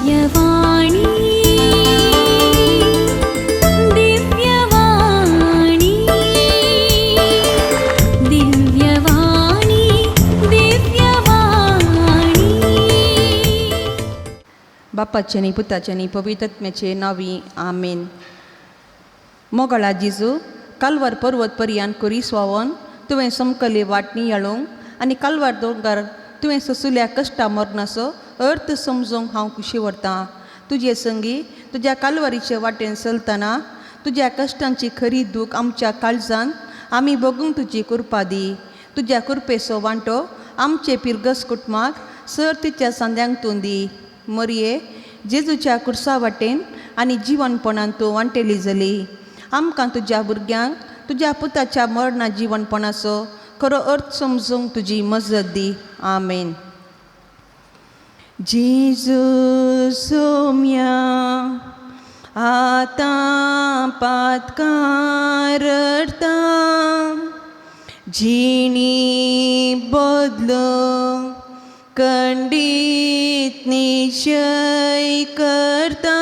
दिव्यवाणी दिव्यवाणी दिव्यवाणी दिव्यवाणी. बापाचे आनी पुताचे आनी पवित्रत्म्याचे नांवी आमेन. मोगाळा जेजू, कालवार पर्वत पर्यान कुरीस वावोन तुवें समकली वाट नियाळूंक आनी कालवार दोंगर तुवें सोंसुल्या कश्टा मरणाचो अर्थ समजूंक हांव खुशी व्हरतां. तुजे संगी तुज्या कालवारीचे वाटेन चलतना तुज्या कश्टांची खरी दूख आमच्या काळजान आमी भोगूंक तुजी कृपा दी. तुज्या कृपेचो वांटो आमचे पिरगस कुटुंबाक सर तिच्या सांद्यांक तूं दी. मरये जेजूच्या कुर्सा वाटेन आनी जिवनपणान तूं वांटेली जाली. आमकां तुज्या भुरग्यांक तुज्या पुताच्या मरणा जिवनपणाचो खरो अर्थ समजूंक तुजी मजत दी. आमेन. जेजू सोम्या आतां पातकार रडटा, जिणी बदलूंक खंडीत निश्चय करता.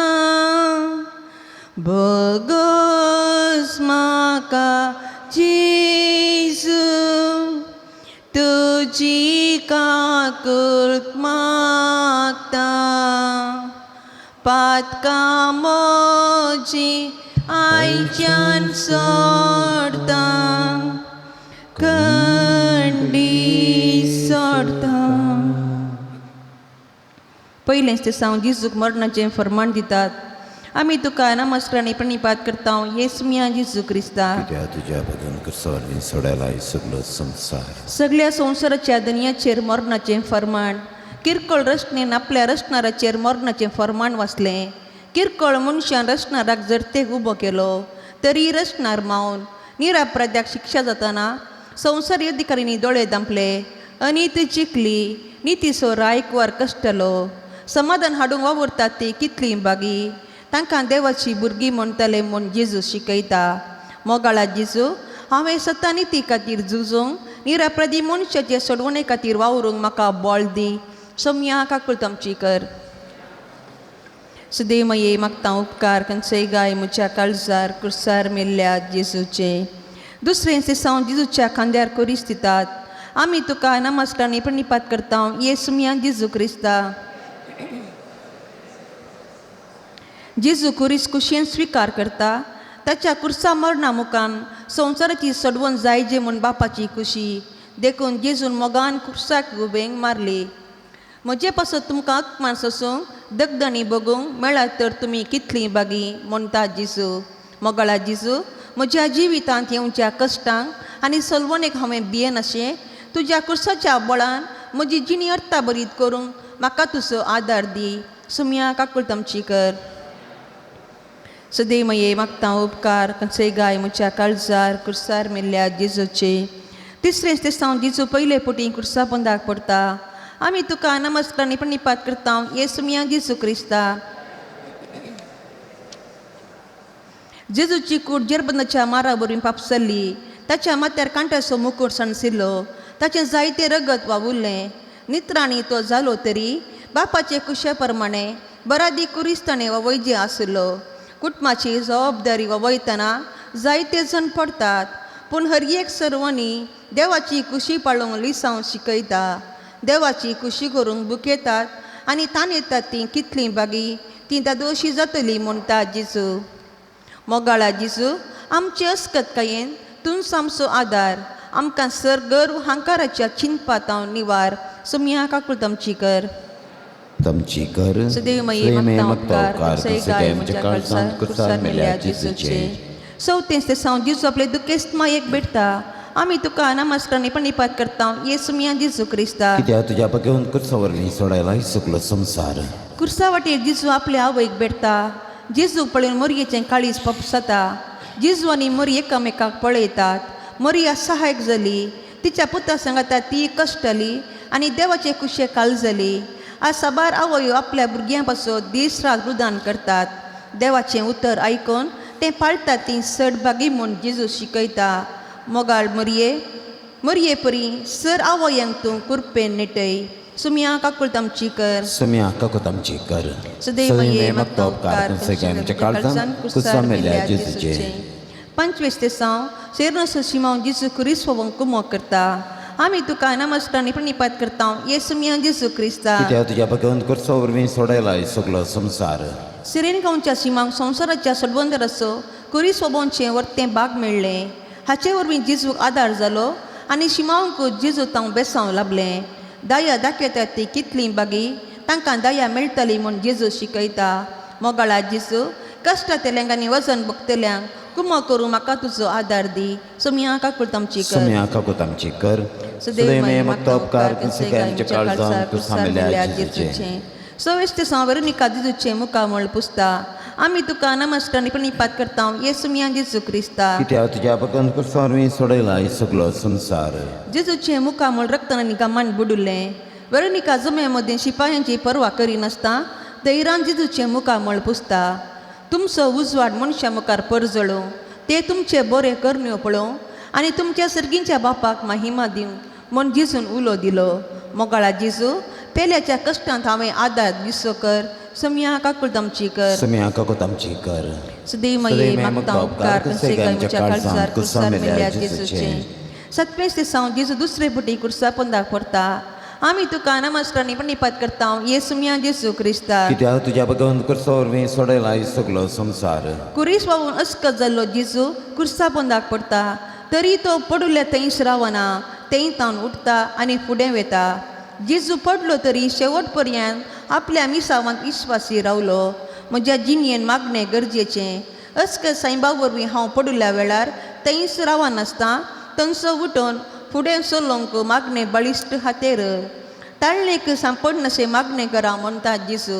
भोगोस म्हाका जेजू, तुजी काकुळट मागता. पातकां म्हजी आयच्यान सोडता, खंडीत सोडता. पयलेंच ते हांव जेजूक मरणाचें फर्माण दितात. आमी तुका नमस्कार आनी प्रणिपात करता येसमिया जेजू क्रिस्ता. कित्याक तुज्या बदन कुर्सावरवीं सोडयला सगलो संवसार. सगळ्या संवसाराच्या दनयाचेर मरणाचें फर्माण. किरकोळ रचणेन आपल्या रचणाराचेर मरणाचें फर्माण वाचलें. किरकोळ मनशान रचणाराक जरतेक उबो केलो तरी रचणार मावन निरापराध्याक शिक्षा जातना संवसारी अधिकाऱ्यांनी दोळे दांपले. अनीत जिखली, नितीचो रायकवार कश्टलो. समाधान हाडूंक वावुरतात ती कितलीं बागी, तांकां देवाची भुरगीं म्हणटले म्हूण जेजू शिकयता. मोगाळा जेजू, हांवें सता निती खातीर झुजूंक, निरापराधी मनशाचे सोडवणे खातीर वावरूंक म्हाका बळ दी. सोम्या काकुळट आमची कर. सुदेमये मागता उपकार खंयचेय गाय म्हज्या काळजार कुर्सार मेल्ल्या जेजूचे. दुसरें दिसांव जेजूच्या खांद्यार कोरीस दितात. आमी तुका नमस्कार आनी प्रणिपात करता येसुमिया जेजू क्रिस्ता. जेजू कुरीस कुशेन स्विकार करता. ताच्या कुर्सा मरणा मुखान संवसाराची सोडवण जायजे म्हूण बापाची खुशी देखून जेजून मोगान कुर्साक उबेंक मारली. म्हजे पासत तुमकां अपमान सोसूंक दगदणी भोगूंक मेळत तर तुमी कितलीं बागी म्हणटा जेजू. मोगाळा जेजू, म्हज्या जिवितांत येवच्या कश्टांक आनी सलवणेक हांवें भियेनाशें तुज्या कुर्साच्या बळान म्हजी जिणी अर्थाभरीत करूंक म्हाका तुजो आदार दी. सुम्या काकुळट आमची कर. सदैमये मागता उपकार खंयचेय गाय म्हज्या काळजार कुर्सार मेल्ल्या जेजूचे. तिसरेंच तेसांव जेजू पयले पुटी कुर्सा बंदाक पडटा. आमी तुका नमस्कार आनी प्रणिपात करता येसुमिया जेजू क्रिस्ता. जेजूची कूड जेरबंदाच्या मारा वरवीं पापसल्ली. ताच्या माथ्यार कांट्याचो मुकूट सणसिल्लो. ताचें जायतें रगत वावुरलें. नित्राणी तो जालो तरी बापाचे कुशे प्रमाणे बरादी कुरीस ताणें वैजे आशिल्लो. कुटुंबाची जबाबदारी वयतना जायते जण पडटात, पूण हर एक सर्वांनी देवाची खुशी पाळूंक लिसांव शिकयता. देवाची खुशी करूंक बुकयतात आनी ताणेतात तीं कितलीं बागी तीं दादोशी जातली म्हणटा जेजू. मोगाळा जेजू, आमचे अस्कतकायेन तूंच आमचो आदार. आमकां सर गर्व हांकाराच्या चिंतपातांव निवार. सुम्या काकुळट आमची कर. आमची कर. सदैवमयी मागता उपकार खंयचेय गाय म्हज्या काळजांत कुर्सार मेल्या जेजूचे. चवथें तेसांव जेजू आपले दुखेस्त मायेक भेटता. आमी तुका नमस्कार आनी प्रणिपात करता येसुमिया जेजू क्रिस्ता. कित्याक तुज्या बगेवन कुर्सा वरवीं सोडयला सगलो संवसार. कुर्सा वाटेर जेजू आपल्या आवयक भेटता. जेजूक पळोवन मोरयेचें काळीज पपसता. जेजू आनी मोरी एकामेकाक पळयतात. मोरिया सहायक जाली. तिच्या पुता सांगाता ती कश्टली आनी देवाचे कुशे काल जाली. आज साबार आवयो आपल्या भुरग्यां पासत दीस रात रुदान करतात. देवाचें उतर आयकून तें पाळटात तीं चड बागी म्हूण जेजू शिकयता. मोगाळ मोरये, मोरये परी सर आवयांक तूं कुरपेन नेटय. सुमया काकुळट आमची कर. सुम्या काकूत आमची कर. सुदैव मागता उपकार तुमचे आमच्या काळजान कुर्सार मेल्या जेजूचे. 25 तेसांव सेरनसो शिमांव जेजू क्रिस्त होवंक कुमोक करता. आमी तुका नमस्कार आनी प्रणिपात करता येसु मिया जेजू क्रिस्ता. कित्याक तुज्या भगवंत कुर्सा वरवीं सोडयला सगलो संवसार. सिरेन गांवच्या शिमांक संवसाराच्या सोडवंदराचो कुरीस सोबोवचें वर्तें बाग मेळ्ळें. हाचे वरवीं जेजूक आदार जालो आनी शिमांक जेजू तांव बेसांव लाबलें. दया दाखयतात ती कितलीं बागी तांकां दया मेळटली म्हूण जेजू शिकयता. मोगाळा जेजू, कश्टांतल्यांक आनी वजन भोगतल्यांक कुमो करूं म्हाका तुजो आदार दी. सोमया काकुळट आमची कर. सुम्या काकूत आमची कर. सुदैव मागता उपकार तुमचे आमच्या काळजान कुर्सा मेल्या जेजूचे. सवेस तेसांव वेरोनिका जेजूचें मुखामळ पुसता. आमी तुका नमस्कार आनी प्रणिपात करता येसु मिया जेजू क्रिस्ता. कित्याक तुज्या भगवंत कुर्सा वरवीं सोडयला सगलो संवसार. जेजूचें मुखामळ रक्तान आनी घामान बुडुल्लें. वेरोनिका जमे मदीं शिपायांची पर्वा करिनासतना धैरान जेजूचें मुखामळ पुसता. तुमचो उजवाड मनशां मुखार परजळूं, ते तुमचे बरे करण्यो पळोवं आनी तुमच्या सर्गींच्या बापाक महिमा दिवं म्हूण जेजून उलो दिलो. मोगाळा जेजू, पेल्याच्या कश्टांत हांवें आदार दिसो कर. सोमया काकुळट आमची कर. सुम्या काकूत आमची कर. सुदैव मागता उपकार तुमचे आमच्या काळजार कुर्सार मेल्या जेजूचे. 27 तेसांव जेजू दुसरे फुटी कुर्सा पोंदाक पडटा. आमी तुका नमस्कार आनी प्रणिपात करता येसु मिया जेजू क्रिस्ता. कित्याक तुज्या भगवंत कुर्सा वरवीं सोडयला सगलो संवसार. कुरीस वावून अस्कत जाल्लो जेजू कुर्सा पोंदाक पडटा तरी तो पडुल्ल्या थंयच रावना, थंय तावन उठता आनी फुडें वता. जेजू पडलो तरी शेवट पर्यंत आपल्या मिसावांत विश्वासी रावलो. म्हज्या जिणेन मागणें गरजेचें. अस्कत सायबा वरवीं हांव पडुल्ल्या वेळार थंयच रावनासतना थंयसो उठून फुडें चलोवंक मागणें बळिश्ट हातेर ताळणेक सांपडनाशें मागणें करा म्हणटा जेजू.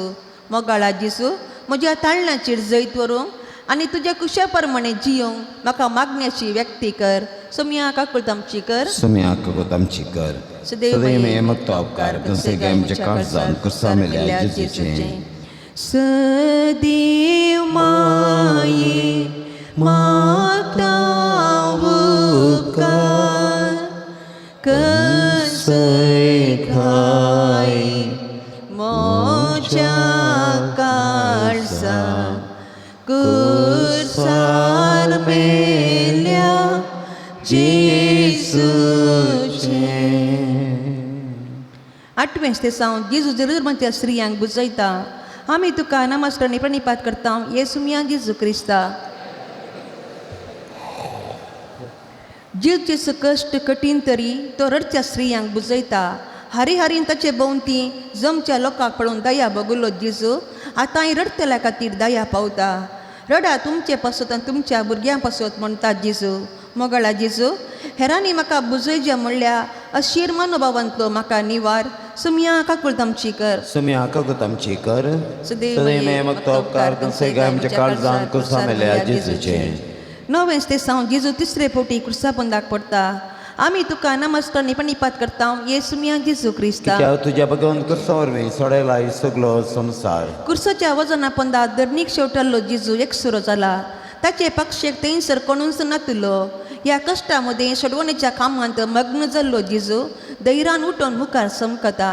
मोगाळा जेजू, म्हज्या ताळण्याचेर जैत व्हरूंक आनी तुज्या कुशा प्रमाणे जियोंक म्हाका मागण्याची व्यक्ती कर. सोमया काकुळट आमची कर. सुम्या काकूत आमची कर. सुदैव सुदैव मागता उपकार तुमचे आमच्या काळजान कुर्सा मेल्या जेजूचे. सदैव माये मागता उपकार कसय खाय म्हज्या काळजा कुर्सार मेल्या जेजूचें. 8वें तेसांव जेजू जेरुजलेमाच्या स्त्रियांक बुजयता. आमी तुका नमस्कार आनी प्रणिपात करता येसु मिया जेजू क्रिस्ता. जेजूचे कश्ट कठीण तरी तो रडच्या स्त्रियांक बुजयता. हारी हारीन ताचे भोंवती जमच्या लोकांक पळोवन दया भोगलो जेजू आतांय रडटल्या खातीर दया पावता. रडा तुमचे पासत आनी तुमच्या भुरग्यां पासत म्हणटा जेजू. मोगाळा जेजू, हेरांनी म्हाका बुजयजे म्हणल्या अशीर मनोभावांतलो म्हाका निवार. सुमया काकुळट आमची कर. सुम्या काकूत आमची कर. सुदैव मागता उपकार तुमचे आमच्या काळजान कुर्सा मेल्या जेजूचे. 9वें तेसांव जेजू तिसरे फावटी कुर्सा पोंदाक पडटा. आमी तुका नमस्कार आनी प्रणिपात करता येसु मिया जेजू क्रिस्ता. कित्याक तुज्या भगवंत कुर्सा वरवीं सोडयला सगलो संवसार. कुर्साच्या वजना पोंदा धरणीक शेवटल्लो जेजू एकसुरो जाला. ताचे पक्षेक थंयसर कोणूच नातलो. ह्या कश्टा मदें सोडवणेच्या कामांत मग्न जाल्लो जेजू धैरान उठून मुखार समकता.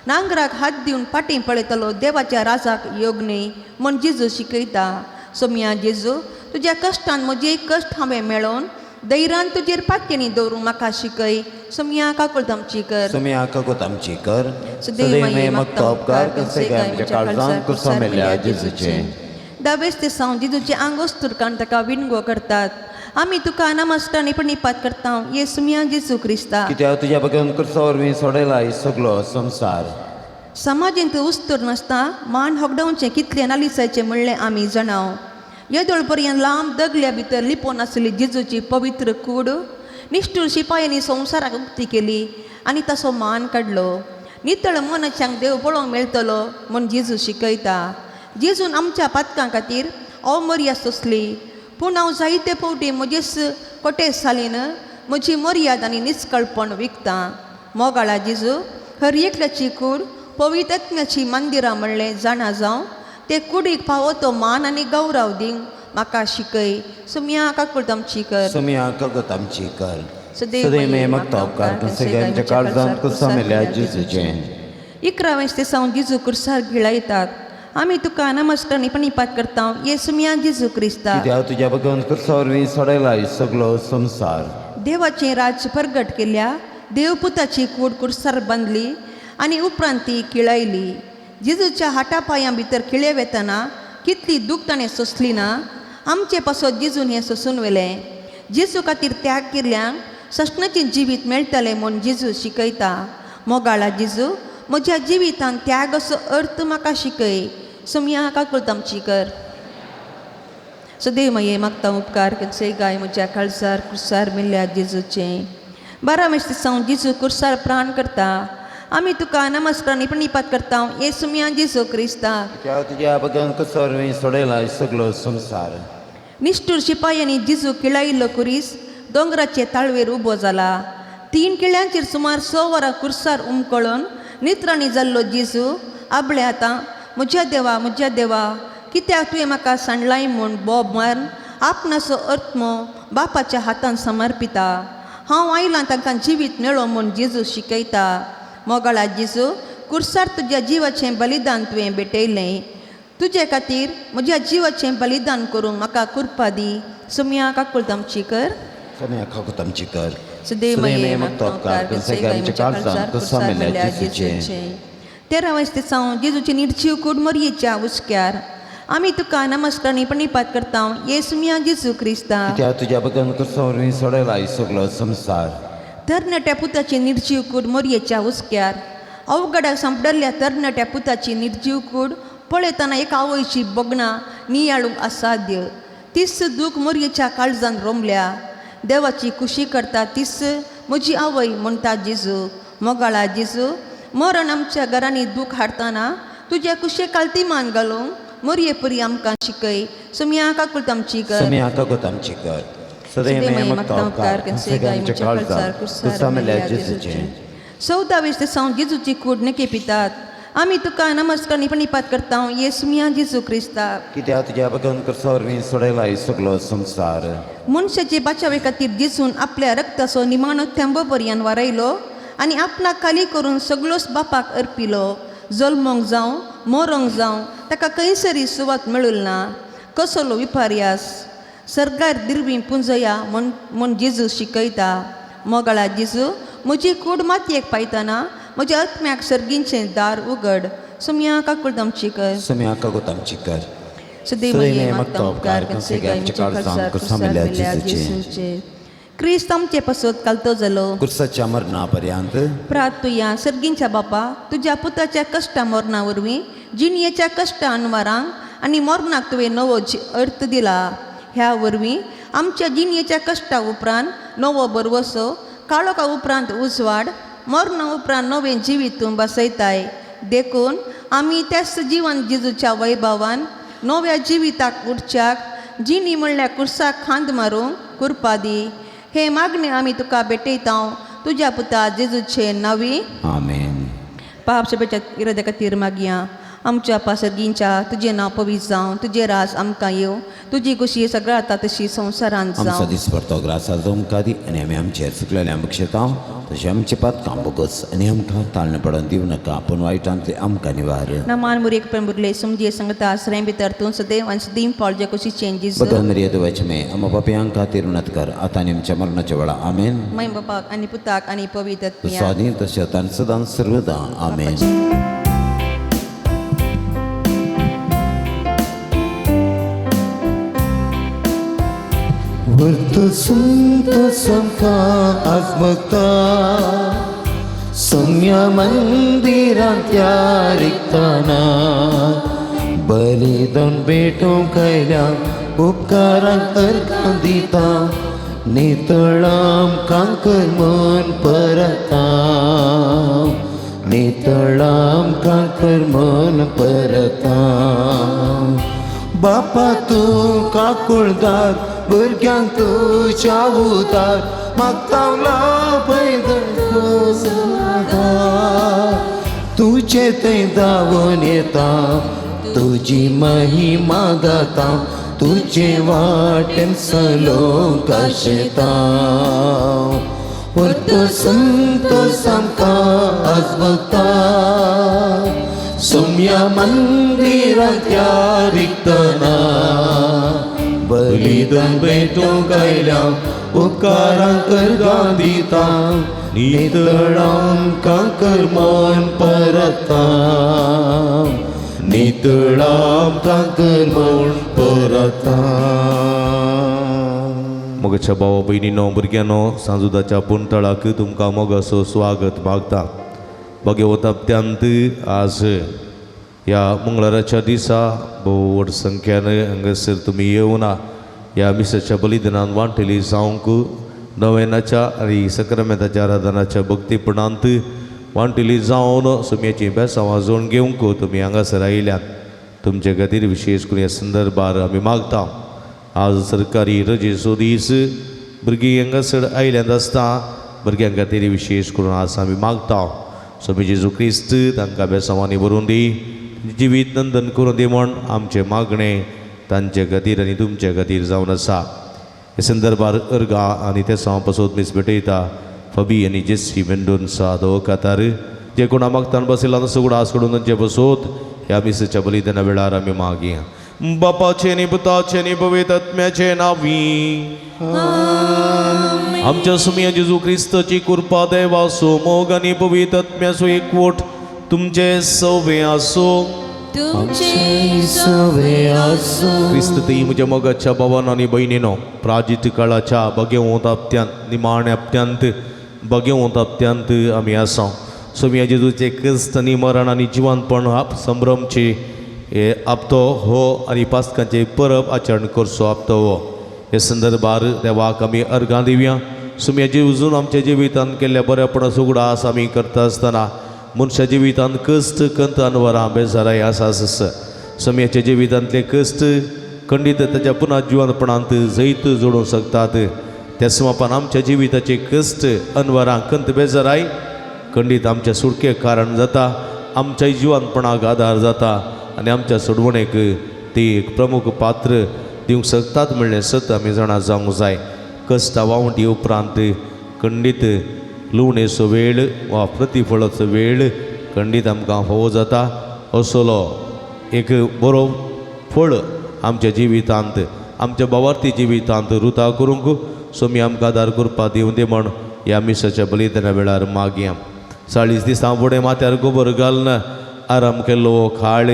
नांगराक हात दिवन फाटीं पळयतलो देवाच्या राजाक योग न्हय म्हूण जेजू शिकयता. सोमया जेजू, तुज्या कश्टान म्हजे कश्ट हांवें मेळोवन धैरान तुजेर पातयेणी दवरूंक म्हाका शिकय. सोमया काकुळट आमची कर. सुम्या काकूत आमची कर. सुदैव मागता उपकार तुमचे आमच्या काळजान कुर्सा मेल्या जेजूचे. 10वें तेसांव जेजूचे आंग वस्तूर काडून ताका विणगो करतात. आमी तुका नमस्कार आनी प्रणिपात करता येसु मिया जेजू क्रिस्ता. कित्याक तुज्या भगवंत कुर्सा वरवीं सोडयला सगलो संवसार. समाजेंत उस्तूर नासता मान होगडावचें कितलें नालिसाचें म्हणलें आमी जाणाव. येदोळ पर्यंत लांब दगल्या भितर लिपोवन आसली जेजूची पवित्र कूड निश्ठूर शिपायांनी संवसाराक उक्ती केली आनी ताचो मान काडलो. नितळ मनाच्यांक देव पळोवंक मेळटलो म्हूण जेजू शिकयता. जेजून आमच्या पातकां खातीर अवमर्याद सोंसली, पूण हांव जायते फावटी म्हजेच कोटे सालीन म्हजी मर्याद आनी निस्कळपण विकतां. मोगाळा जेजू, हर एकल्याची कूड पवित्रत्म्याची मंदिरां म्हणलें जाणा जावं ते कुडीक फावो तो मान आनी गौरव दिवंक म्हाका शिकय. सुमया काकुळट आमची कर. सुमया काकुळट आमची कर. सदैव मागता उपकार तुमचे आमच्या काळजांत कुर्सा मेल्या जेजूचें. 11वें दिसांव जेजू कुर्सार गिळायतात. आमी तुका नमस्कार आनी प्रणिपात करता येसुमिया जेजू क्रिस्ता. कित्याक तुज्या भगवंत कुर्सा वरवीं सोडयला सगळो संवसार. देवाचें राज्य परगट केल्या देवपुताची कूड कुर्सार बांदली आनी उपरांत ती किळायली. जेजूच्या हाता पांयां भितर खिळे वेतना कितली दूख ताणें सोंसली ना. आमचे पासत जेजून हें सोंसून व्हेलें. जेजू खातीर त्याग केल्ल्यांक सस्नाचें जिवीत मेळटलें म्हूण जेजू शिकयता. मोगाळा जेजू, म्हज्या जिवितांत त्याग असो अर्थ म्हाका शिकय. सोमया काकुळट आमची कर. सदैव मागता उपकार खंयचेय गाय म्हज्या काळजार कुर्सार मेल्ल्या जेजूचें. 12वें दिसांव जेजू कुर्सार प्राण करता. आमी तुका नमस्कार आनी प्रणिपात करता येसुमिया जेजू क्रिस्ता. कित्याक तुज्या भगवंत कुर्सा वरवीं सोडयला सगळो संवसार. निश्ठूर शिपायांनी जेजू किळायिल्लो कुरीस दोंगराचे ताळवेर उबो जाला. 3 किळ्यांचेर सुमार 6 वरां कुर्सार उमकळून नित्राणी जाल्लो जेजू आबळे आतां म्हज्या देवा म्हज्या देवा कित्याक तुवें म्हाका सांडलाय म्हूण बोब मारून आपणाचो आत्मो बापाच्या हातान समर्पिता. हांव आयलां तांकां जिवीत मेळो म्हूण जेजू शिकयता. मोगाळा जेजू, कुर्सार तुज्या जिवाचें बलिदान तुवें भेटयलें. तुजे खातीर म्हज्या जिवाचें बलिदान करूंक म्हाका कृपा दी. सोमया काकुळट आमची कर. सोमया काकुळट आमची कर. सदैव मागता उपकार खंयचेय आमच्या काळजांत कुर्सा मेल्ल्या जेजूचें. 13वें दिसांव जेजूची निर्जीव कूड मोरयेच्या हुस्क्यार. आमी तुका नमस्कार आनी प्रणिपात करता येसुमिया जेजू क्रिस्ता. कित्याक तुज्या भगवंत कुर्सा वरवीं सोडयला सगळो संवसार. तरणाट्या पुताची निर्जीव कूड मोरयेच्या हुस्क्यार. अवघडाक सांपडल्ल्या तरणाट्या पुताची निर्जीव कूड पळयतना एक आवयची बगणां नियाळूंक असाध्य. तीच दूख मोरयेच्या काळजान रोमल्या. देवाची खुशी करता तीच म्हजी आवय म्हणटा जेजू. मोगाळा जेजू, मरण आमच्या घरांनी दूख हाडटना तुज्या कुशे कालती मान घालूंक मोरये परी आमकां शिकय. सोमया काकुळट आमची कर. सोमया काकुळट आमची कर. सदैव मागता उपकार खंयचेय आमच्या काळजांत कुर्सा मेल्ल्या जेजूचें. 14वें दिसांव जेजूची कूड नके पितात. आमी तुका नमस्कार आनी प्रणिपात करता येसुमिया जेजू क्रिस्ता. कित्याक तुज्या भगवंत कुर्सा वरवीं सोडयला सगळो संवसार. मनशाचे बाचावे खातीर जेजून आपल्या रक्ताचो निमाणो थेंबो पर्यंत वारयलो आनी आपणाक खाली करून सगळोच बापाक अर्पिलो. जल्मोंक जावं मरोंक जावं ताका खंयसरी सुवात मेळूल ना. कसलो विपार्यास सरकार दिरवी पुंजया म्हूण म्हूण जेजू शिकयता. मोगाळा जेजू, म्हजी कूड मातयेक पायतना म्हज्या आत्म्याक सर्गींचें दार उगड. सोमया काकुळट आमची कर. सोमया काकुळट आमची कर. सदैव मागता उपकार खंयचेय आमच्या काळजांत कुर्सा मेल्ल्या जेजूचें. क्रिस्त आमचे पासत कालतो जालो कुर्साच्या मरणा पर्यंत. प्रार्थुया. सर्गींच्या बापा, तुज्या पुताच्या कश्टा मरणा वरवीं जिणयेच्या कश्टा अनवारांक आनी मरणाक तुवें नवो अर्थ दिला. ह्या वरवीं आमच्या जिणयेच्या कश्टा उपरांत नवो बरवसो, काळोखा उपरांत उजवाड, मरणा उपरांत नवें जिवीत तूं बसयताय. देखून आमी त्याच जिवन जेजूच्या वैभवान नव्या जिविताक उरच्याक जिणी म्हणल्यार कुर्साक खांद मारूंक कृपा दी. हे मागणें आमी तुका भेटयता तुज्या पुता जेजूचे नांवी. आमेन. पाप सभेच्या इराद्या खातीर मागया. आमच्या पासर्गींच्या तुजें नांव पवित्र जावं, तुजें राज आमकां येवं, तुजी खुशी सगळ्या जाता तशी संवसारांत आमचो जावं. दिसपडतो ग्रासा तुमकां दी आनी आमी आमचेर चुकलेले बक्षेता तशें आमचे पातकां बोगस आनी आमकां ताळणें पडोवन दिवं नाका, पूण वायटांतले आमकां निवार. नमान मुरेक प्रेम बुरले समजे संगता आश्रय भितर तूं सदैव आनी सदीं पावलच्या कुशी चेंजीस. भगवान मरिया देवाचे मे आमा पापयां खातीर उन्नत कर आतां आनी आमच्या मरणाच्या वेळा. आमेन. माय बापाक आनी पुताक आनी पवित्र आत्म्याक. स्वाधीन तशें आतां सदां सर्वदा. आमेन. वर्तसंत समका आजमगता सम्या मंदिरांतल्या रिक्ताना बलिदान भेटोवंक आयल्या उपकारांक अर्घां दिता नितळाम कांकर मन परता नितळाम कांकर मन परता. बापा तूं काकुळदार भुरग्यांक तुज्या उदार मागता तुजे थंय धांवून येता तुजी महिमा गाता तुजे वाटेन चलोवंक आशेता. परतो संतोष आमकां आजमता सोम्या मंदिरांतल्या रिक्तना बलिदान भेटोवंक आयल्या उपकारां करगां दिता नितळ आमकां कर म्हण परता नितळ आमकां कर म्हण परता. मोगाच्या भावा भयणीनो भुरग्यांनो, सांजुदाच्या पुणतळाक तुमकां मोगाचो स्वागत मागता. भगवत अत्यंत आज ह्या मंगळाराच्या दिसा भोव व्हड संख्यान हांगासर तुमी येवना ह्या मिसाच्या बलिदानान वांटेली जावंक नवेनाच्या आनी सक्रामेंताच्या आराधनाच्या भक्तीपणांत वांटेली जावन सुम्याची बेसांव वाजोवन घेवंक तुमी हांगासर आयल्यात. तुमचे खातीर विशेश करून ह्या संदर्भार आमी मागता. आज सरकारी रजेचो दीस, भुरगीं हांगासर आयल्यांत आसता, भुरग्यां खातीर विशेश करून आज आमी मागता. स्वामी जेजू क्रिस्त तांकां बेसांवांनी भरून दी, जिवीत नंदन करून दी म्हण आमचें मागणें तांचे खातीर आनी तुमचे खातीर जावन आसा. हे संदर्भार अर्गां आनी ते पासत मीस भेटयता फबी आनी जेसी मेंडोन्सा दवकातार जे कोणा मागतान बसयला सगळो आस कडून तांचे बसोत ह्या मिसाच्या बलिदाना वेळार आमी मागया. बापाचे नी पुताचे नी पवित्र आत्म्याचे नावी आमच्या सुमिया जेजू क्रिस्ताची कृपा देवासो मोग आनी पवित्र आत्म्याचो एकवट तुमचे सवे आसो. तुमचे सवे आसूं. क्रिस्त ती म्हज्या मोगाच्या भावान आनी भयणीनो, प्राजीत काळाच्या बगेवंत अप्त्यांत निमाण्या अप्त्यांत बगेवंत अप्त्यांत आमी आसा. सोमिया जेजूचे क्रिस्त आनी मरण आनी जिवनपण आप संभ्रमचे हे आपतो हो आनी पास्कांचे परब आचरण करचो आपतो हो. हे संदर्भार देवाक आमी अर्गां दिवया. सुम्या जेजून आमच्या जिवितान केल्ल्या बऱ्यापणाचो उगडास आमी करता आसतना मनशा जिवितान कश्ट कंत अनवरां बेजाराय आसा आसा. सम्याच्या जिवितांतले कश्ट खंडीत ताच्या पुनः जिवनपणांत जैत जोडूंक शकतात. त्या समापान आमच्या जिविताचे कश्ट अनवरां कंत बेजाराय खंडीत आमच्या सुटके कारण जाता, आमच्या जिवनपणाक आदार जाता आनी आमच्या सोडवणेक ती एक प्रमुख पात्र दिवंक शकतात म्हणलें सत आमी जाणा जावंक जाय. कश्टां वावंटी उपरांत खंडीत लुवणेचो वेळ वा प्रतिफळाचो वेळ खंडीत आमकां फावो जाता. असलो एक बरो फळ आमच्या जिवितांत आमच्या भावार्थी जिवितांत रुता करूंक सोमी आमकां आदार करपा दिवं दे म्हण ह्या मिसाच्या बलिदाना वेळार मागया. 40 दिसां फुडें माथ्यार गोबर घालून आराम केल्लो हो काळ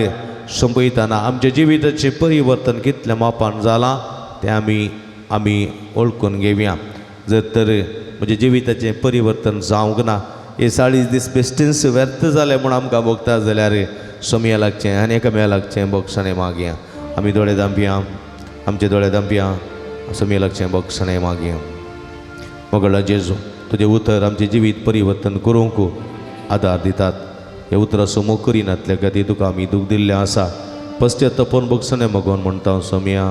सोंपयतना आमच्या जिविताचें परिवर्तन कितल्या मापान जालां तें आमी आमी वळखून घेवया. जर तर म्हज्या जिविताचें परिवर्तन जावंक ना, हे 40 दीस बेश्टेंच व्यर्थ जाले म्हूण आमकां भोगता जाल्यार सोमया लागचें आनी एकामेका लागचें बोगसणें मागया. आमी दोळे धांपया, आमचे दोळे धांपया, सोमया लागचें बोगसणें मागया. मोगळा जेजू, तुजें उतर आमचें जिवीत परिवर्तन करूंक आदार दितात. ह्या उतराचो मोग करिनातल्या खातीर तुका आमी दूख दिल्लें आसा. पश्चातापून बोगसणें मागून म्हणटा सोमया.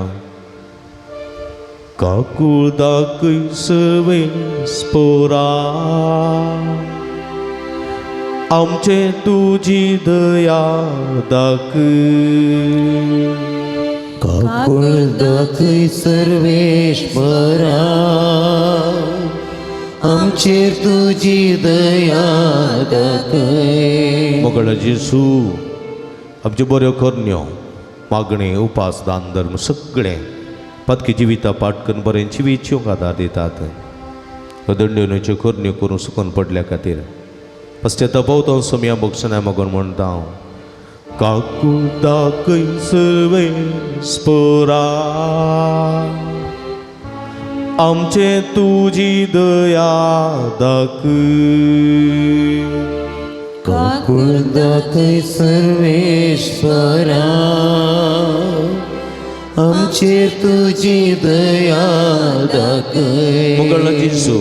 काकूळ दाखय सर्वेस्पोरा आमचे तुजी दया दाखय. काकूळ दाखय सर्वेश्वरा आमचेर तुजी दया दाखय. मोगळा जेजू, आमच्यो बऱ्यो करण्यो मागणें उपास दान धर्म सगळें पातकी जिविता पाठ करून बरें जिवीत आदार दितात. दंडवण्याच्यो करण्यो करून सुकून पडल्या खातीर पश्चाताप सोमया बोगसना मागून म्हणटा हांव. काकूळ दाखय सर्वेस्पोरा आमचे तुजी दया दाखय. काकूळ दाखय सर्वेश्वरा आमचेर तुजी दया दाखय. मंगळ जेजू,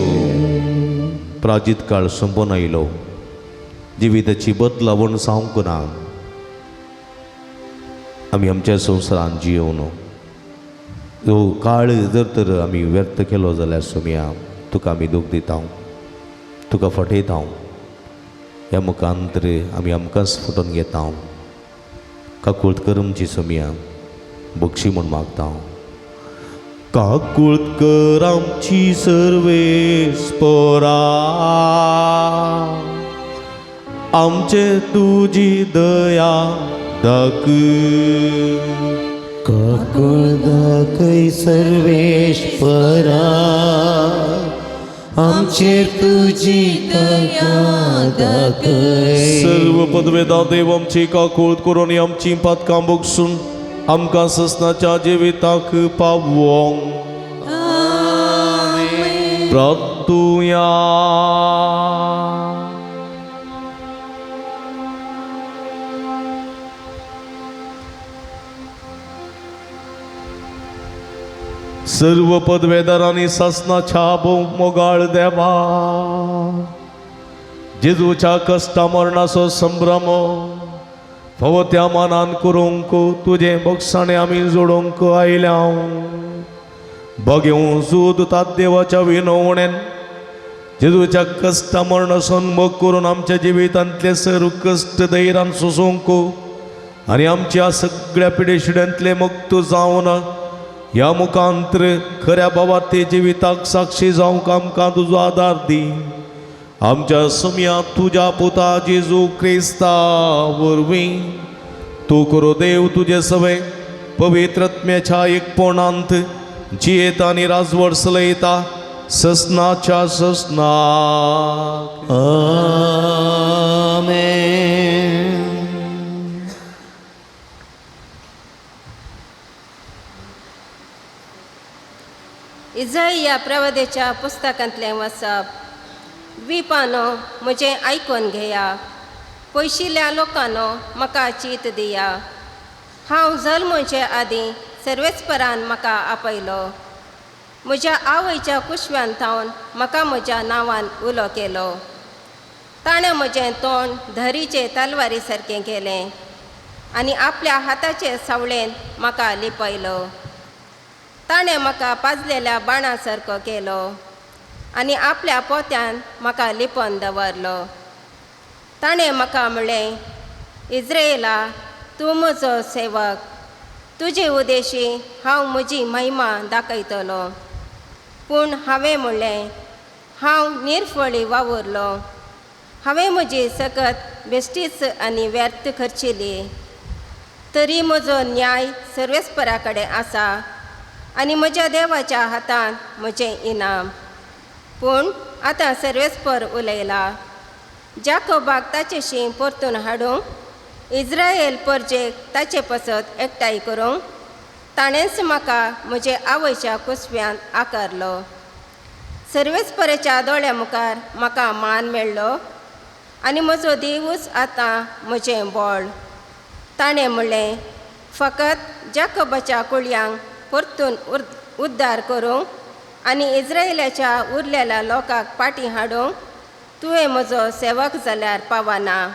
प्राजीत काळ सोंपून आयलो, जिविताची बदलावण जावंक ना. आमी आमच्या संवसारान जियोवन जो काळ जर तर आमी व्यर्थ केलो जाल्यार सोमया तुका आमी दूख दिता, तुका फटयता. ह्या मुखांतर आमी आमकांच फटोवन घेता. काकूळत कर आमची सोमया, बक्षी म्हूण मागता. काकूळत कर आमची सर्वेस्परा, आमचे तुजी दया दाखय। काकूळ दाखय सर्वेश्वरा, आमचेर तुजी दया दाखय। सर्व पदवेदा देव आमची काकूळत करून आमची पातकां बगसून आमकां ससनाच्या जिविताक पावोंक। प्रार्थुया। सर्व पदवेदारांनी सासनाच्या मोगाळ देवा, जेजूच्या कश्टा मरणाचो संभ्रम फावो त्या मानान करूंक तुजें बक्षाणें आमी जोडूंक आयल्या। बगेवं सूद तात देवाच्या विनवणेन जेजूच्या कश्टा मरणाचो मोग करून आमच्या जिवितांतले सर्व कश्ट धैर्यान सोसूंक आनी आमच्या सगळ्या पिडेशिड्यांतले मुक्त जावन ह्या मुखांतर खऱ्या बाबा जिविताक साक्षी जावंक आमकां तुजो आदार दी। आमच्या सुमया तुज्या पुता जेजू क्रिस्ता वरवीं तूं करो देव तुजे सवे पवित्रत्म्याच्या एकपणांत जियेता आनी राजवट चलयता ससनाच्या ससनाक। आमेन। इजाइया प्रवदेच्या पुस्तकांतलें वाचप। द्वीपानो म्हजें आयकून घेया, पयशिल्ल्या लोकांनो म्हाका चीत दिया। हांव जल्मचे आदीं सर्वेस्परान म्हाका आपयलो, म्हज्या आवयच्या कुशव्यान थावन म्हाका म्हज्या नांवान उलो केलो। ताणें म्हजें तोंड धरीचे तलवारी सारकें केलें आनी आपल्या हाताचे सावळेन म्हाका लिपयलो। ताणें म्हाका पाजलेल्या बाणा सारको केलो आनी आपल्या पोत्यान म्हाका लिपोवन दवरलो। ताणें म्हाका म्हणलें, इज्रायला तूं म्हजो सेवक, तुजे उदेशी हांव म्हजी महिमा दाखयतलो। पूण हांवें म्हणलें, हांव निर्फळी वावुरलो, हांवें म्हजी सकत बेश्टीच आनी व्यर्थ खर्चिली। तरी म्हजो न्याय सर्वेस्परा कडेन आसा आनी म्हज्या देवाच्या हातान म्हजें इनाम। पूण आतां सर्वेस्पर उलयला, जाकोबाक ताचेशी परतून हाडूंक, इज्रायल परजेक ताचे पसत एकठांय करूंक ताणेंच म्हाका म्हजे आवयच्या कुसव्यान आकारलो। सर्वेस्पराच्या दोळ्या मुखार म्हाका मान मेळ्ळो आनी म्हजो देवूच आतां म्हजें बळ। ताणें म्हणलें, फकत जाकोबाच्या कुळयांक परतून उद्धार करूंक आनी इज्रायलाच्या उरलेल्या लोकांक पाटी हाडूंक तुवें म्हजो सेवक जाल्यार पावना।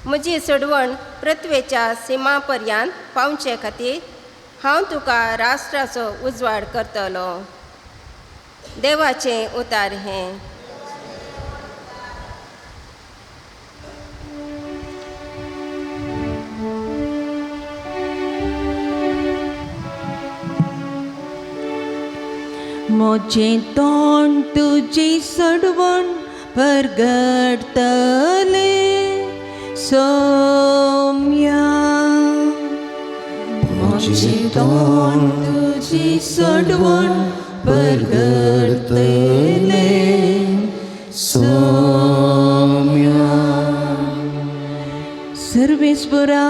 म्हजी सोडवण पृथ्वेच्या सिमा पर्यंत पावचे खातीर हांव तुका राष्ट्राचो उजवाड करतलो। देवाचें उतार हें। म्हजें तोंड तुजी सोडवण परगटतलें सोम्या, म्हजें तोंड तुजी सोडवण परगटतलें सोम्या। सर्वेस्परा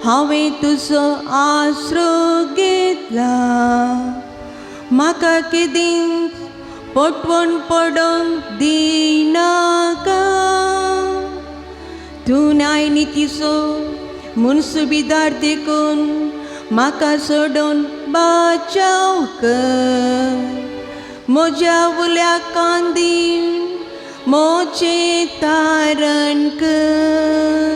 हांवें तुजो आसरो घेतला, म्हाका केदींच पोटवण पडोंक दिनाका। तूं न्याय नितीचो मुनसुबीदार देखून म्हाका सोडून बाचाव कर। म्हज्या उल्या कांदीन म्हजें तारण कर।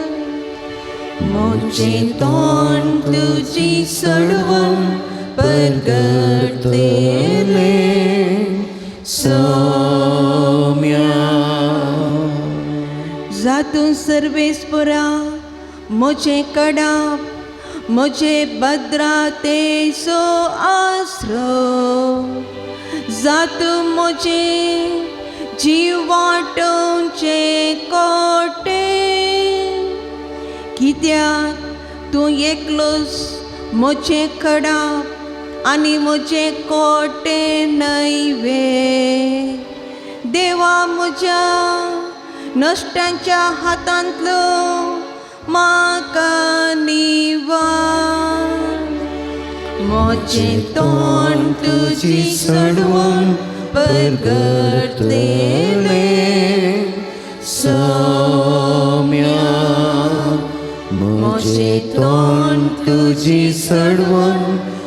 म्हजें तोंड तुजी सोडवण परगटतलें सोम्या। जातूं सर्वेस्परा म्हजें कडाप, म्हजे भद्रातेचो आसरो जात म्हजे जीव वाटोवचे कोटे कित्याक तूं एकलोच म्हजें खडाप आनी म्हजें कोटे न्हय वे देवा म्हज्या नश्टांच्या हातांतलो म्हाका निवार म्हजें तोंड तुजी सडवण परगटलें सौम्या म्हजें तोंड तुजी सडवण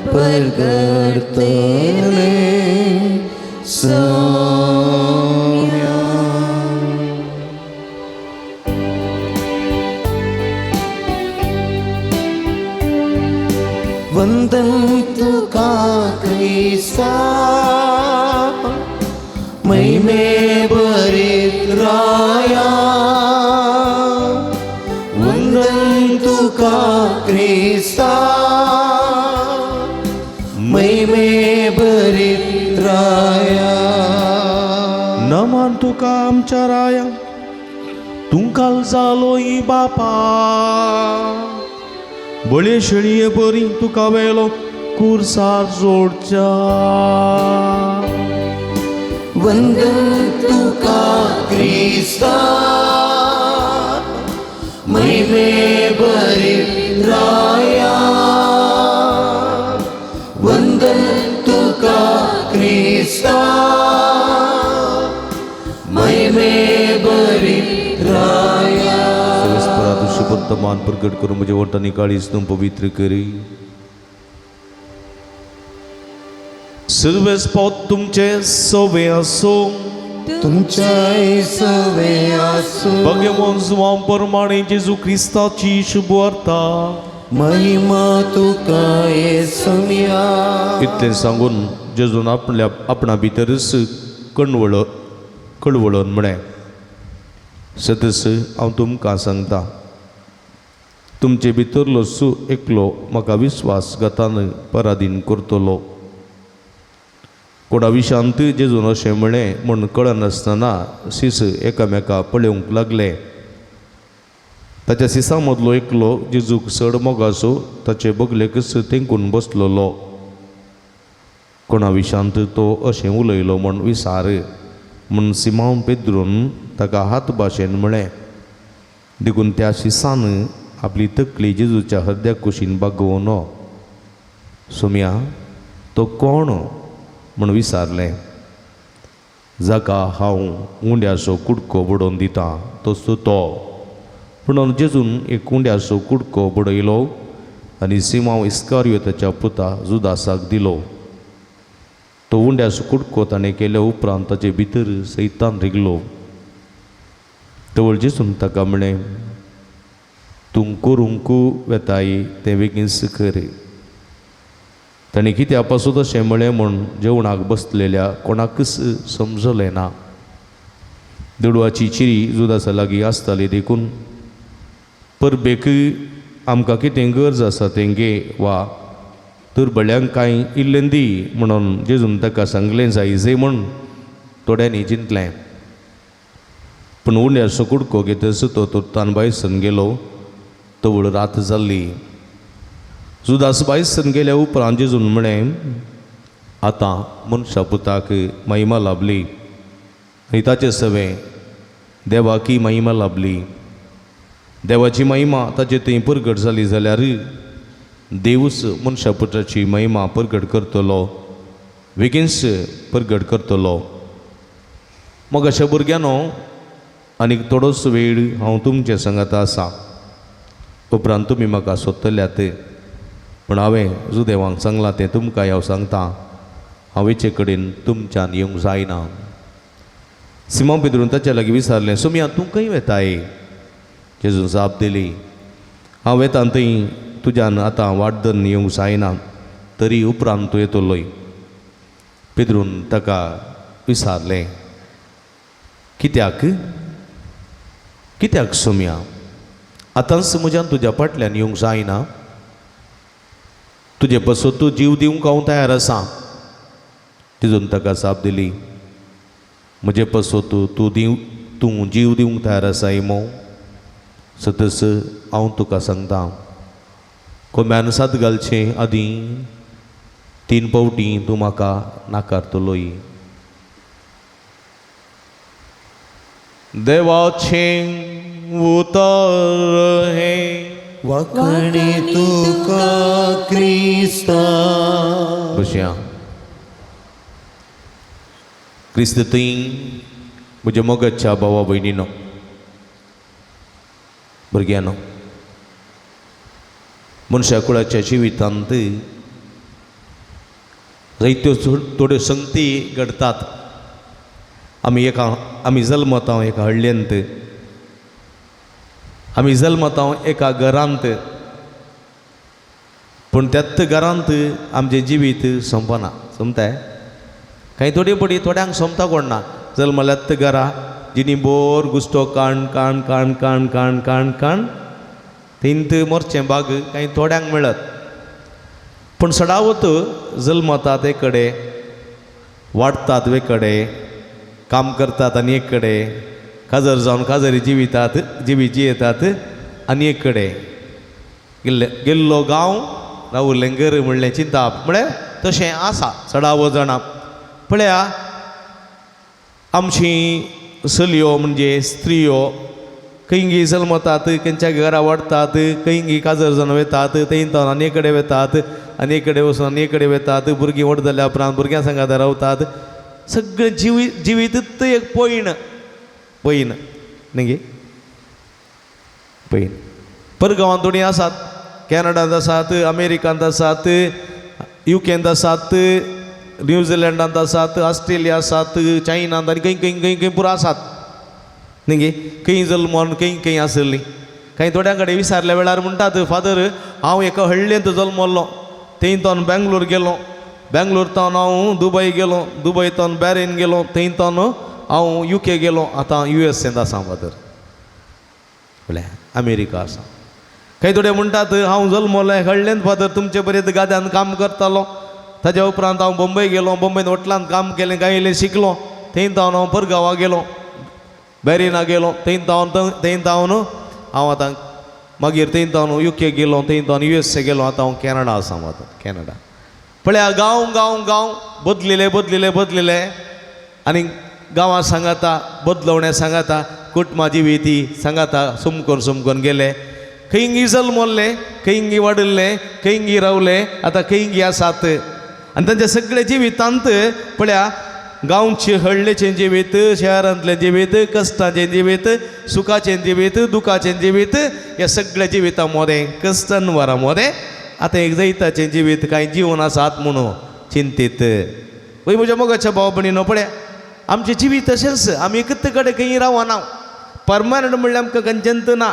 परगटलें सौम्या. वंदन तुका क्रिस्ता महिमे बरीत राया वंदन तुका क्रिस्ता महिमे बरीत राया. नमन तुका आमच्या राया तुमकां जालो ही बापा बळे शेळये बरी तुका वेलो कुर्सार जोडच्या. वंदन तुका क्रिस्ता महिमे बरीत राया वंदन तुका क्रिस्ता महिमे बरीत राया. सर्वेस्परा वर्तमान प्रगट करून म्हजे वटांनी काळीज तूं पवित्र करी. सर्वेस्पोत तुमचे सवे आसूं तुमच्याय सवे आसूं. भगवान जुवां प्रमाणे जेजू क्रिस्ताची शुभवार्ता. महिमा तुका येसुया. इतलें सांगून जेजून आपल्या आपणा भितरच कणवळ कळवळून म्हळें, सदस हांव तुमकां सांगता, तुमचे भितरलो सु एकलो म्हाका विस्वासघातान पराधीन करतलो. कोणा विशांत जेजून अशें म्हळें म्हूण कळनासतना शिस एकामेका पळोवंक लागले. ताच्या सिसां मदलो एकलो जेजूक चड मोगाचो ताचे बगलेकच तेंकून बसलेलो. कोणा विशांत तो अशें उलयलो म्हूण विसार म्हूण सिमांव पेद्रून ताका हात भाशेन म्हळें. देखून त्या शिसान आपली तकली जेजूच्या हृदया कुशीन बागोवन सोम्या तो कोण म्हूण विसारलें. जाका हांव उंड्याचो कुडको बडोवन दितां तसो तो. पूण जेजून एक उंड्याचो कुडको बडयलो आनी सिमांव इस्कारियोताच्या पुता जुदासाक दिलो. तो उंड्याचो कुडको ताणें केल्या उपरांत ताचे भितर सैतान रिगलो. तवळ जेजून ताका म्हळें, तूं करूंक वेताय तें बेगीन कर. ताणें कित्या पासून अशें म्हळें म्हूण जेवणाक बसलेल्या कोणाकच समजलें ना. दुडवाची चिरी जुदासा लागीं आसताली देखून परबेक आमकां कितें गरज आसा तेंगे वा दुर्बळ्यांक कांय इल्लें दी म्हणून जेजून ताका सांगलें जायजे म्हूण थोड्यांनी चिंतलें. पूण उंड्याचो कुडको घेतच तो तुर्तान बायसन गेलो. तवळ रात जाल्ली. जुदास बायसन गेल्या उपरांत जेजून म्हळें, आतां मनशा पुताक महिमा लाभली आनी ताचे सवें देवाकी महिमा लाभली. देवाची महिमा ताचे थंय परगट जाली जाल्यार देवूच मनशा पुताची महिमा परगट करतलो, बेगीनच परगट करतलो. मग अशा भुरग्यांनो आनीक थोडोसो वेळ हांव तुमचे सांगात आसा. उपरांत तुमी म्हाका सोदतल्यात, पूण हांवें जुदेवांक सांगलां तें तुमकां हांव सांगता, हांव हेचे कडेन तुमच्यान येवंक जायना. सिमांव पेद्रून ताच्या लागीं विचारलें, सोमया तूं खंय वेताय? जेजून जाप दिली, हांव वेता थंय तुज्यान आतां वाट धरून येवंक जायना, तरी उपरांत तूं येतलोय. पेद्रून ताका विचारलें, कित्याक कित्याक सोमया आतांच म्हज्यान तुज्या फाटल्यान येवंक जायना? तुजे पसत तूं जीव दिवंक हांव तयार आसा. तितून ताका जाप दिली, म्हजे पसत तूं दिव तूं जीव दिवंक तयार आसा इमो, सतस हांव तुका सांगता, कोंब्यान साद घालचे आदीं 3 फावटी तूं म्हाका नाकारतलोय. देवाचें उतर हें. वाखणी तुका क्रिस्ता. बशया. क्रिस्त थंय म्हज्या मोगाच्या भावा भयणीनो, भुरग्यानो, मनशा कुळाच्या जिवितांत जायत्यो थोड्यो संगती घडटात. आमी जल्मता एका हळ्ळेंत, आमी जल्मता एका घरांत, पूण त्याच घरांत आमचें जिवीत सोंपना. सोंपताय कांय थोडी पडी थोड्यांक सोंपता कोण ना. जल्मल्यात घरा जिणी बोर गुस्तो काण काण काण काण काण काण काण थंय मोरचें बाग कांय थोड्यांक मेळत, पूण सडावत जल्मतात एक कडेन, वाडटात एक कडेन, काम करतात आनी एक कडेन, काजर जावन काजरी जिवितात जिवी जियेतात आनी एक कडेन गेल्ले गेल्लो गांव रावलें घर म्हणलें चिंताप म्हळ्यार तशें आसा चडावत जाणां. पळया आमची चलयो म्हणजे स्त्रियो खंयगी जल्मतात, खंयच्या घरा वाडटात, खंयगी काजर जावन वतात, थंय तावन आनी कडेन वतात, आनी कडेन वचून आनी कडेन वतात. भुरगीं व्हड जाल्या उपरांत भुरग्यां सांगात रावतात. सगळें जिवीतच एक पयण पयण न्ही पयण. परगांवांत थोडीं आसात, कॅनडांत आसात, अमेरिकांत आसात, युकेंत आसात, न्यूझिलंडांत आसात, ऑस्ट्रेलिया आसात, चायनांत आनी खंय खंय खंय खंय पुरो आसात न्ही. खंय जल्मोन खंय खंय आसली. कांय थोड्यां कडेन विचारल्या वेळार म्हणटात, फादर हांव एका हळ्ळेंत जल्मल्लो, थंय तावन बेंगलोर गेलो, बेंगलोर तावन हांव दुबय गेलो, दुबय तावन बॅरेन गेलो, थंय तावन हांव युके गेलो, आतां यू एस एंत आसा फादर, म्हळ्यार अमेरिका आसा. कांय थोडे म्हणटात, हांव जल्मलो हळ्ळेंत फादर, तुमचे बरें गाद्यान काम करतालो, ताज्या उपरांत हांव बंबय गेलो, बंबयन हॉटलांत काम केलें, कांय इल्लें शिकलो, थंय तावन हांव परगांवा गेलो, बॅरिना गेलो, थंय तावन हांव आतां मागीर थंय तावन युके गेलो, थंय तावन यू एस ए गेलो, आतां हांव कॅनडा आसा आतां कॅनडा. पळया गांव गांव गांव बदलिले बदलिले बदलिले आनी गांवां सांगाता बदलवण्या सांगाता कुटुंबा जिविती सांगाता सुमकोन सुमकोन गेले. खंयगी जल्मल्ले, खंयगी वाडिल्ले, खंयगी रावले, आतां खंयगी आसात. आनी तांच्या सगळे जिवितांत पळया गांवचे हळ्ळेचें जिवीत, शहरांतलें जिवीत, कश्टाचें जिवीत, सुखाचें जिवीत, दुखाचें जिवीत, ह्या सगळ्या जिविता मोदें कश्टान मोदें आतां एक जैताचें जिवीत कांय जीवन आसात म्हणून चिंतीत. वय म्हज्या मोगाच्या भाव भयणीनो, पळया आमचें जिवीत तशेंच, आमी एकच कडेन खंय रावना, परमनंट म्हणल्यार आमकां खंयचेंच ना.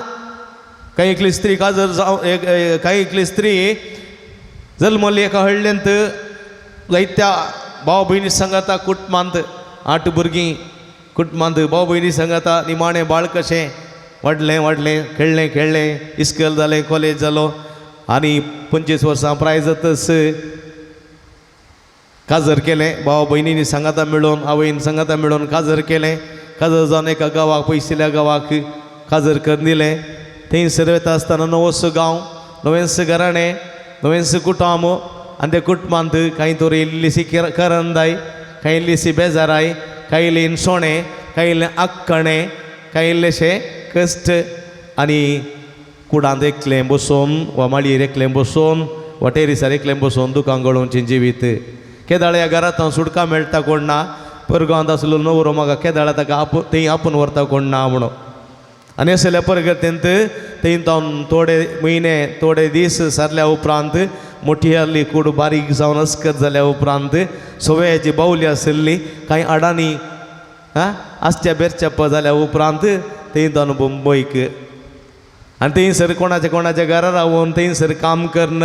कांय एकली स्त्री काजर जावं, कांय एकली स्त्री जल्मली एका हळ्ळेंत, जायत्या भाव भयणी सांगाता कुटुंबांत, 8 भुरगीं कुटुंबांत भाव भयणी सांगाता निमाणें बाळ कशें वाडलें वाडलें, खेळ्ळें खेळ्ळें, इस्कॉल जालें, कॉलेज जालो आनी 25 वर्सां प्राय जातच काजर केलें. भाव भयणींनी सांगाता मेळोवन, आवयन सांगाता मेळोवन काजर केलें. काजर जावन एका गांवाक, पयशिल्ल्या गांवाक काजर करून दिलें. थंयसर वता आसतना नवोसो गांव, नवेंच घराणें, नवेंच कुटुंब आनी त्या कुटुंबांत कांय तरी इल्लीशी करंदाय, कांय इल्लीशी बेजाराय, कांय इल्लें इनसोणें, कांय इल्लें आक्कणें, कांय इल्लेशें कश्ट आनी कुडांत एकलें बसोवन वा माळयेर एकलें बसोवन वा टेरिसार एकलें बसोवन दुकान गळोवचें जिवीत. केदाळ ह्या घरांत हांव सुटका मेळटा कोण ना, परगांवांत आसलो नवरो म्हाका केदाळ ताका थंय आपूण व्हरता कोण ना म्हणून. आनी असल्या परगतेंत थंय तावन थोडे म्हयने थोडे दीस सारल्या उपरांत मोठी आहली कूड बारीक जावन अस्कत जाल्या उपरांत सवयाची बावली आशिल्ली कांय अडाणी आं आसच्या बेरच्या जाल्या उपरांत थंय तावन मुंबयक आनी थंयसर कोणाच्या कोणाच्या घरा रावून थंयसर काम करून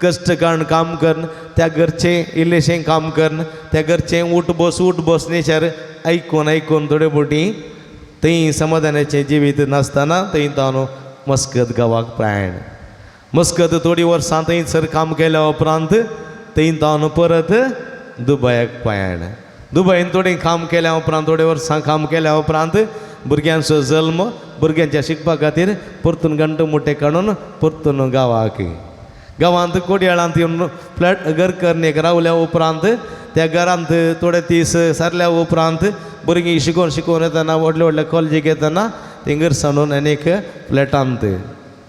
कश्ट काडून काम करून त्या घरचें इल्लेशें काम करून त्या घरचें उठ बस नेचर आयकून आयकून थोडे बोटी थंय समाधानाचें जिवीत नासतना थंय तावन मस्कत गांवाक प्रयाण. मस्कत थोडीं वर्सां थंयसर काम केल्या उपरांत थंय तावन परत दुबयाक पायाण. दुबयन थोडें काम केल्या उपरांत, थोडे वर्सां काम केल्या उपरांत भुरग्यांचो जल्म, भुरग्यांच्या शिकपा खातीर परतून घंट मोटे काडून परतून गांवाक. गांवांत कोडयाळांत येवन फ्लॅट घर करणेक रावल्या उपरांत त्या घरांत थोडे दीस सारल्या उपरांत भुरगीं शिकोवन शिकोवन येतना व्हडले व्हडले कॉलेजीक येतना थिंगर सांडून आनी एक फ्लॅटांत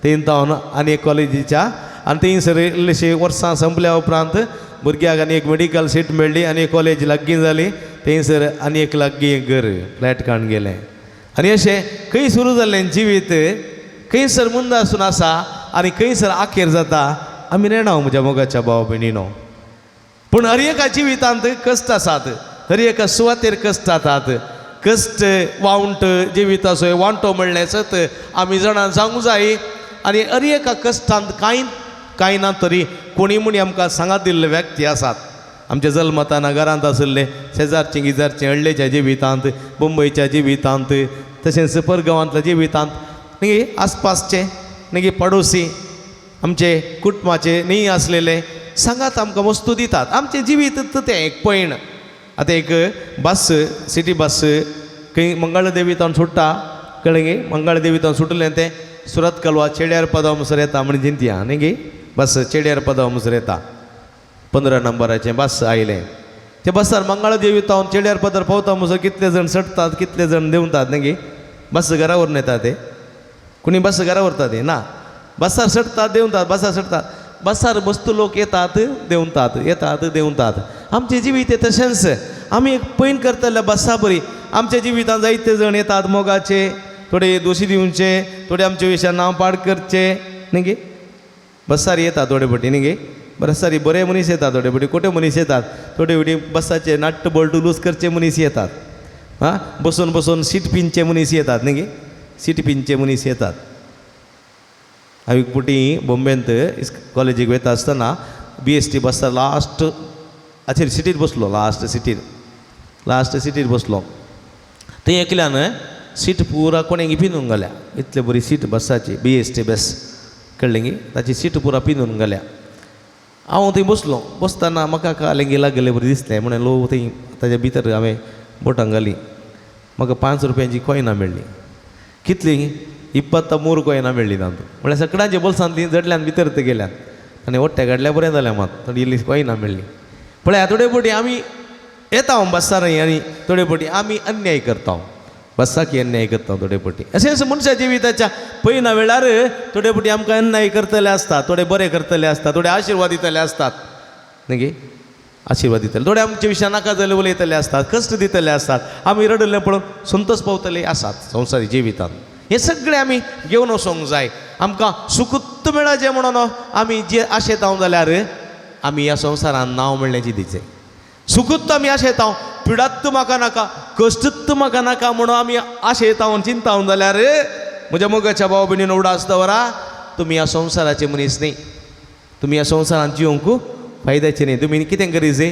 थंय तावन आनी एक कॉलेजीच्या आनी थंयसर इल्लीशी वर्सां संपल्या उपरांत भुरग्याक आनी एक मेडिकल सीट मेळ्ळी आनी कॉलेज लागीं जाली. थंयसर आनी एक लागीं एक घर फ्लॅट काडून गेलें. आनी अशें खंय सुरू जाल्लें जिवीत खंयसर मुंद आसून आसा आनी खंयसर आखेर जाता आमी नेणाव म्हज्या मोगाच्या भाव भयणीनो. पूण हर एका जिवितांत कश्ट आसात, हर एका सुवातेर कश्ट जातात. कश्ट वावंट जिविताचो वांटो म्हणलें सत आमी जाणां जावंक जाय. आनी हर एका कश्टांत कांय कांय ना तरी कोणी म्हणी आमकां सांगात दिल्ले व्यक्ती आसात. आमच्या जल्मताना घरांत आशिल्ले शेजारचे गिजारचे हळ्ळेच्या जिवितांत, मुंबयच्या जिवितांत, तशेंच परगांवांतल्या जिवितांत न्ही आसपासचे न्ही पडोसी आमचे कुटुंबाचे न्ही आसलेले सांगात आमकां वस्तू दितात. आमचें जिवीत तें एक पयण. आतां एक बस, सिटी बस खंय मंगळदेवी तावन सुट्टा, कळ्ळें गे? मंगळदेवी तावन सुटलें तें सुरत कलवा चेड्यार पदाव मुसर येता म्हण जिंतया न्ही गे? बस चेड्यार पदाव मुसर येता, 15 नंबराचें बस आयलें. ते बसार मंगळदेवी तावन चेड्यार पदर पावता मुसर कितले जण चडटात, कितले जण देंवतात न्ही गे? बस घरा व्हरून येता ते, कोणी बस घरा व्हरता ते ना, बसार चडटात देंवतात, बसार चडटात, बसार बसतो लोक येतात देंवतात, येतात देंवतात. आमचें जिवीत तें तशेंच. आमी एक पयण करतले बसा बरी आमच्या जिवितांत जायते जण येतात मोगाचे, थोडे दोशी दिवचे, थोडे आमचे विशयान नांव पाड करचे न्ही गे? बसार येतात थोडे फावटी न्ही गे? बसारी बरे मनीस येतात, थोडे फावटी खोटे मनीस येतात, थोडे फावटी बसाचे नाट्ट बोल्ट लूज करचे मनीस येतात, आं बसून बसून सीट पिंदचे मनीस येतात न्ही गे? सीट पिंदचे मनीस येतात. हांव एक फावटी बॉम्बेंत कॉलेजीक वयता आसतना बी एस टी बसार लास्ट हाचेर सिटीर बसलो, लास्ट सिटीर, लास्ट सिटीर बसलो. थंय एकल्यान सीट पुरा कोणें पिंदून घाल्या, इतले बरी सीट बसाची बी एस टी बस, कळ्ळें गी? ताची सीट पुरा पिंदून घाल्या. हांव थंय बसलो, बसतना म्हाका कालेंगी लागले बरें दिसलें म्हणून ल्हव थंय ताच्या भितर हांवें बोटां घालीं. म्हाका 5 रुपयांची कॉयनां मेळ्ळीं. कितलीं? 23 कॉयनां मेळ्ळीं तातूंत. म्हळ्यार सगळ्यांच्या बोल्सांतलीं जडल्यान भितर ते गेल्यात आनी ओट्ट्या काडल्या बरें जालें मात थोडी इल्ली कॉयनां मेळ्ळीं. पळया थोडे फावटी आमी येता बसार आनी थोडे फावटी आमी अन्याय करता, बसाकी अन्याय करता थोडे फावटी. अशेंच मनशा जिविताच्या पयना वेळार थोडे फावटी आमकां अन्याय करतले आसता, थोडे बरे करतले आसता, थोडे आशिर्वाद दितले आसतात न्ही गे? आशिर्वाद दितले, थोडे आमचे विशयान नाका जाल्ले उलयतले आसतात, कश्ट दितले आसतात, आमी रडले पळोवन संतोष पावतले आसात संवसारी जिवितांत. हें सगळें आमी घेवन वचोंक जाय. आमकां सुखूत मेळाचें म्हणून आमी जे आशेताव जाल्यार आमी ह्या संवसारान नांव म्हणल्याची दिचें. सुखूत आमी आशेताव, पिडात्त म्हाका नाका, कश्टूत म्हाका नाका म्हणून आमी आशेतावन चिंतावन जाल्यार म्हज्या मोगाच्या भाव भयणीन उडास दवरा, तुमी ह्या संवसाराचे मनीस न्ही, तुमी ह्या संवसारांत जिवंक फायद्याचें न्ही. तुमी कितें करीजे,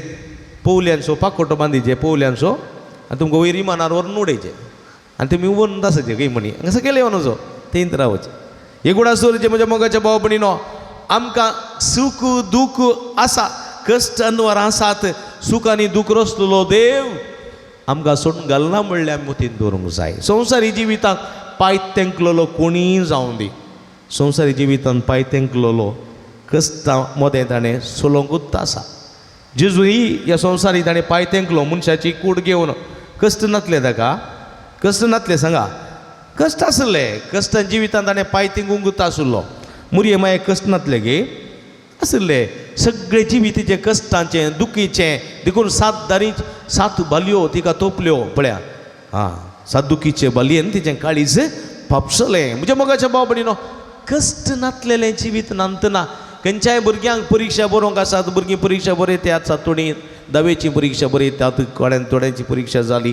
पोवल्यांचो पाकोटो बांदिचे पोवल्यांचो आनी तुमकां वयर इमानार व्हरून उडयचे आनी तुमी उबोन आसाचे खंय म्हणी हांगा सकयल येवन वचो थंयत रावचे. एक उडास दवरचें म्हज्या मोगाच्या भाव भयणीनो, आमकां सूख दूख आसा, कश्ट अनवर आसात, सूख आनी दूख रचलो देव आमकां सोडून घालना म्हणल्यार आमी मतीन दवरूंक जाय. संवसारी जिवितांत पांय तेंकलेलो कोणीय जावं दी, संवसारी जिवितांत पांय तेंकलेलो कश्टां मदें ताणें सोलोंकूच आसा. जेजूय ह्या संवसारी ताणें पांय तेंकलो मनशाची कूड घेवन. कश्ट नासले ताका, कश्ट नासले सांगा, कश्ट आसले, कश्टां जिवितांत ताणें पांय तेंकूंकूच आशिल्लो. मुरये मागीर कश्ट नासले गे, आशिल्ले सगळे जिवितीचे कश्टांचें दुखीचें. देखून 7 दारी 7 बालयो तिका तोपल्यो पळया, आं 7 दुखीचे बालयेन तिचें काळीज फापसलें. म्हज्या मोगाच्या भाव भयणीनो, कश्ट नासलेलें जिवीत नांतना खंयच्याय भुरग्यांक परिक्षा बरोवंक आसात, भुरगीं परिक्षा बरयतात, सातोणी धावेची परिक्षा बरयतात, कोड्यान थोड्यांची परिक्षा जाली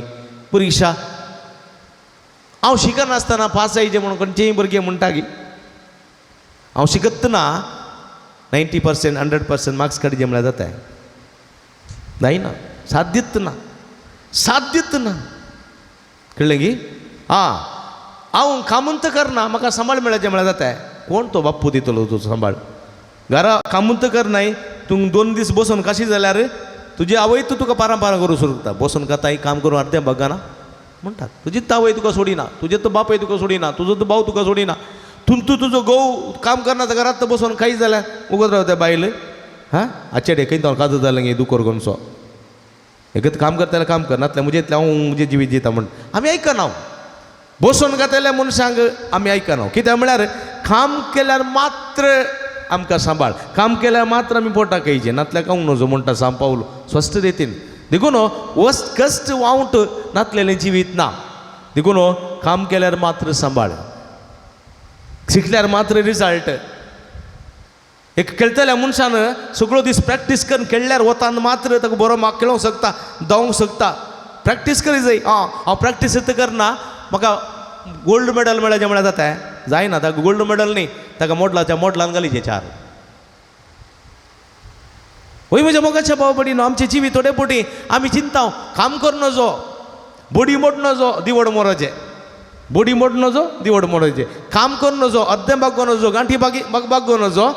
परिक्षा. हांव शिकनासतना पास जायचें म्हणून खंयचेय भुरगें म्हणटा की हांव शिकतना 90% 100% मार्क्स काडचे म्हळ्यार जाता, जायना, साध्यत ना, साध्यत ना, कळ्ळें की? आं हांव कामून तर करना, म्हाका सांबाळ मेळाचें म्हळ्यार जाता, कोण तो बाप्पू दितलो तुजो सांबाळ? घरा कामूत करनाय तूं, 2 दीस बसून कशी जाल्यार तुजी आवय तूं तुका पारां पारां करूं सोदता. बसून खाताय, काम करूं अर्दें बगाना म्हणटात. तुजी आवय तुका सोडिना, तुजे तो बापूय तुका सोडिना, तुजो तो भाव तुका सोडिना. तूं तूं तुजो घोव काम करना, घरांत बसून खायत जाल्यार उगत रावता बायल. हां आचेडे खंय तो काजू जालें गे दुकोर गोमसो एकच काम करताले, काम कर नातलें म्हजें इतलें हांव म्हजें जिवीत जिता म्हण आमी आयकना. बसून खातल्या मनशांक आमी आयकना. कित्याक म्हळ्यार काम केल्यार मात्र आमकां सांबाळ, काम केल्यार मात्र आमी पोटाक खायचें, नातल्यार खावंक नजो म्हणटा सांग पावलो स्वस्थ रितीन. देखून वस्त कश्ट वावट नातलेलें जिवीत ना. देखून काम केल्यार मात्र सांबाळ, शिकल्यार मात्र रिजल्ट. एक खेळटल्या मनशान सगळो दीस प्रॅक्टीस करून खेळ्ळ्यार वतान मात्र ताका बरो मार्क खेळोंक शकता, धांवंक शकता. प्रॅक्टीस करी जाय. आं हांव प्रॅक्टीस करना, म्हाका गोल्ड मेडल मेळ्ळें म्हळ्यार जाता जायना. ताका गोल्ड मेडल न्ही, ताका मोडलाच्या मोडलान घालीचें चार. वय म्हज्या मोगाच्या भाव भयणीनो, आमचें जिवीत थोडे फावटी आमी चिंता काम कर नजो, बोडी मोड नजो, दिवड मोराचें बोडी मोड नजो, दिवड मोराचें काम कर नजो, अर्दें बागो नजो, गांठी बागी बागो नजो,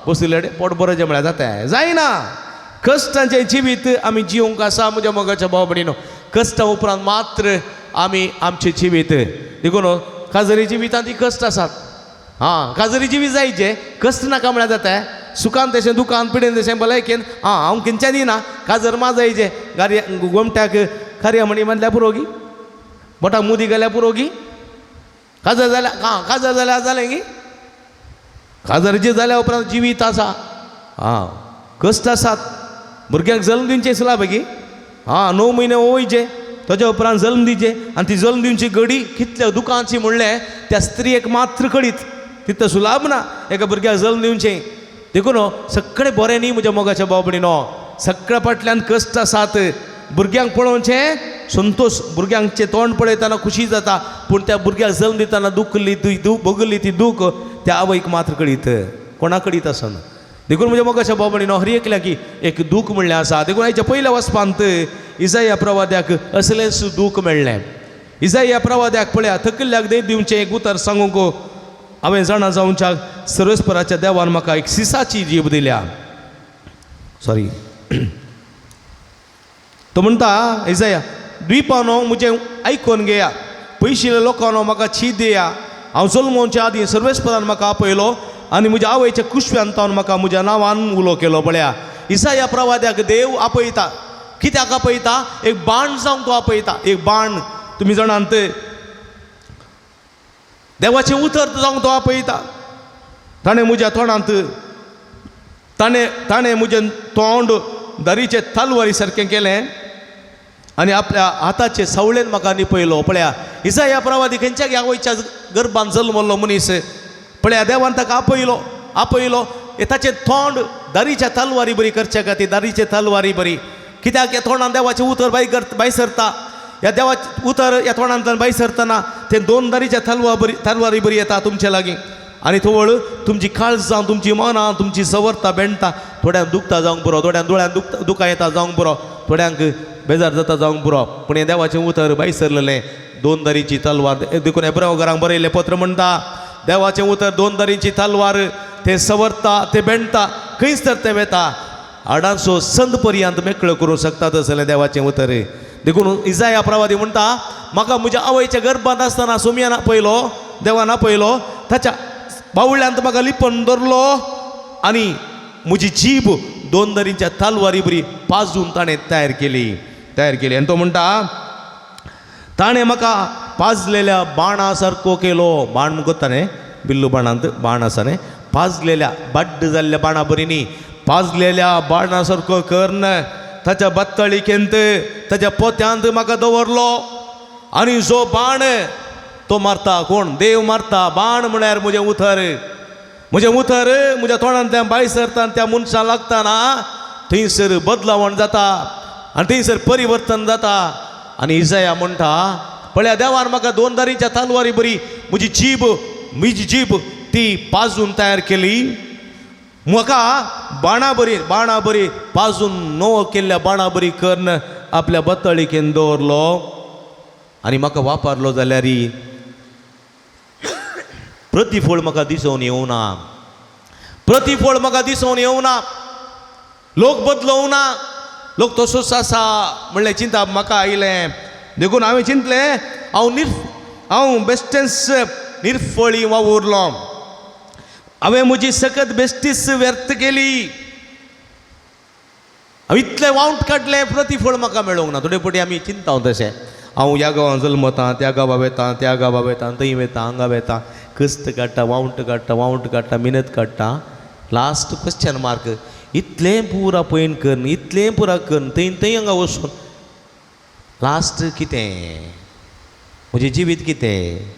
बशिल्ले पोट बरें म्हळ्यार जाता जायना. कश्टांचें जिवीत आमी जिवंक आसा म्हज्या मोगाच्या भाव भयणीनो. कश्टां उपरांत मात्र आमी आमचें जिवीत. देखून काजरी जिवितांत ती कश्ट आसात. आं काजरी जिवीत जायचें, कश्ट नाका म्हळ्यार जाता. सुखान तशें, दुखान, पिडेन तशें, भलायकेन. आं हांव खंयच्यान दिना, काजर मा जायचें. गारया गोमट्याक खारया म्हणी म्हणल्यार पुरो गी, बोटाक मुदी घाल्यार पुरो गी, काजर जाल्यार आं काजर जाल्यार जालें गी. काजरचें जाल्या उपरांत जिवीत आसा. आं कश्ट आसात. भुरग्यांक जल्म दिवचें सुला बेगी. आं 9 म्हयने वयचे, ताज्या उपरांत जल्म दिवचें. आनी ती जल्म दिवची घडी कितल्या दुकांची म्हणलें त्या स्त्रियेक मात्र कळीत, तितलें सुलाभ ना एका भुरग्याक जल्म दिवचें. देखून सगळें बरें न्ही म्हज्या मोगाच्या भाव भयणीनो, सगळ्या फाटल्यान कश्ट आसात. भुरग्यांक पळोवचें संतोश, भुरग्यांचें तोंड पळयतना खुशी जाता, पूण त्या भुरग्याक जल्म दितना दुखली ती दूख, भोगली ती दूख त्या आवयक मात्र कळीत, कोणा कळीत आसना. देखून म्हज्या मोगाच्या भाव भयणीनो, हर एकल्याक एक दूख म्हणलें आसा. देखून आयच्या पयल्या वचपांत इजाया प्रवाद्याक असलेंच दूख मेळ्ळें. इजाया प्रवाद्याक पळया थकल्ल्याक देव दिवचें एक उतर सांगूंक हांवें जाणा जावच्या सर्वेस्पराच्या देवान म्हाका एक सिसाची जीब दिल्या. सॉरी, तो म्हणटा इजाया, द्विपानो म्हजें आयकून घेया, पयशिल्ल्या लोकांनो म्हाका शी दिया. हांव जल्मोवच्या आदीं सर्वेस्परान म्हाका आपयलो आनी म्हज्या आवयच्या कुशव्यान तावन म्हाका म्हज्या नांवान उलो केलो. पळया इसाया प्रवाद्याक देव आपयता. कित्याक आपयता? एक बाण जावंक तो आपयता. एक बाण, तुमी जाणांत, देवाचें उतर जावंक तो आपयता. ताणें म्हज्या तोंडांत ताणें ताणें म्हजें तोंड दरीचे तलवारी सारकें केलें आनी आपल्या हाताचे सावळेन म्हाका निपयलो. पळया इसाया प्रवादी खंयच्या आवयच्या गर्भान जल्मल्लो मनीस. पळया देवान ताका आपयलो, आपयलो ताचें तोंड दारीच्या तलवारी बरी करच्या खातीर, दारीचे तलवारी बरी. कित्याक ह्या तोंडान देवाचें उतर भायर कर भायर सरता. ह्या देवाचें उतर ह्या तोंडांतल्यान भायर सरतना तें 2 दारीच्या तलवारी बरी येता तुमचे लागीं. आनी थवळ तुमची काळजां, तुमची मनां, तुमची सवरता बेणटा. थोड्यांक दुखता जावंक पुरो, थोड्यांक दोळ्यांक दुखता, दुखां येता जावंक पुरो, थोड्यांक बेजार जाता जावंक पुरो, पूण हें देवाचें उतर भायर सरलेलें 2 दारीची तलवार. देखून एब्राव घरांक बरयल्लें पत्र म्हणटा, देवाचें उतर 2 दारीची तलवार, तें सवरता, तें बेणटा, खंयच तर तें वेता हाडांचो संद पर्यंत मेकळो करूंक शकता तसलें देवाचें उतर. देखून इजाया प्रवादी म्हणटा, म्हाका म्हज्या आवयच्या गर्भांत आसतना सोमयान आपयलो, देवान आपयलो, ताच्या बावळ्यांत म्हाका लिपोवन दवरलो आनी म्हजी जीब 2 दरींच्या तलवारी बरी पाजून ताणें तयार केली, तयार केली. आनी तो म्हणटा, ताणें म्हाका पाजलेल्या बाणा सारको केलो. बाण म्हणटा न्ही, बिल्लू बाणांत बाण आसा न्ही, पाजलेल्या बाड्ड जाल्ल्या बाणा बरी न्ही, पाजलेल्या बाणा सारको करून ताच्या बत्तळिकेंत ताच्या पोत्यांत म्हाका दवरलो. आनी जो बाण तो मारता कोण? देव मारता. बाण म्हळ्यार म्हजें उतर, म्हजें उतर म्हज्या तोंडांतल्यान भायर सरता आनी त्या मनशां लागतना थंयसर बदलावण जाता आनी थंयसर परिवर्तन जाता. आनी इजाया म्हणटा, पळया देवान म्हाका 2 दारीच्या तलवारी बरी म्हजी जीब, म्हजी जीब ती पाजून तयार केली. म्हाका बाणा बरी, बाणा बरी पाजून नवो केल्ल्या बाणा बरी करून आपल्या बत्तळिकेन दवरलो आनी म्हाका वापरलो जाल्यार प्रतिफळ म्हाका दिसून येवना, प्रतिफळ म्हाका दिसून येवना, लोक बदलोवना, लोक तसोच आसा म्हणलें चिंता म्हाका आयलें. देखून हांवें चिंतलें हांव हांव बेश्टेंच निर्फळी वावुरलो, हांवें म्हजी सकत बेश्टीच व्यर्थ केली, हांव इतलें वावट काडलें प्रतिफळ म्हाका मेळोंक ना. थोडे फावटी आमी चिंता तशें, हांव ह्या गांवांत जल्मता, त्या गांवा वेता, त्या गांवा वेता, थंय वेता, हांगा वेता, कश्ट काडटा, वावट काडटा, वावट काडटा, मिनत काडटा, लास्ट क्वेश्चन मार्क. इतलें पुरा पयण करून, इतलें पुरा करून, थंय थंय हांगा वचून लास्ट कितें, म्हजें जिवीत कितें?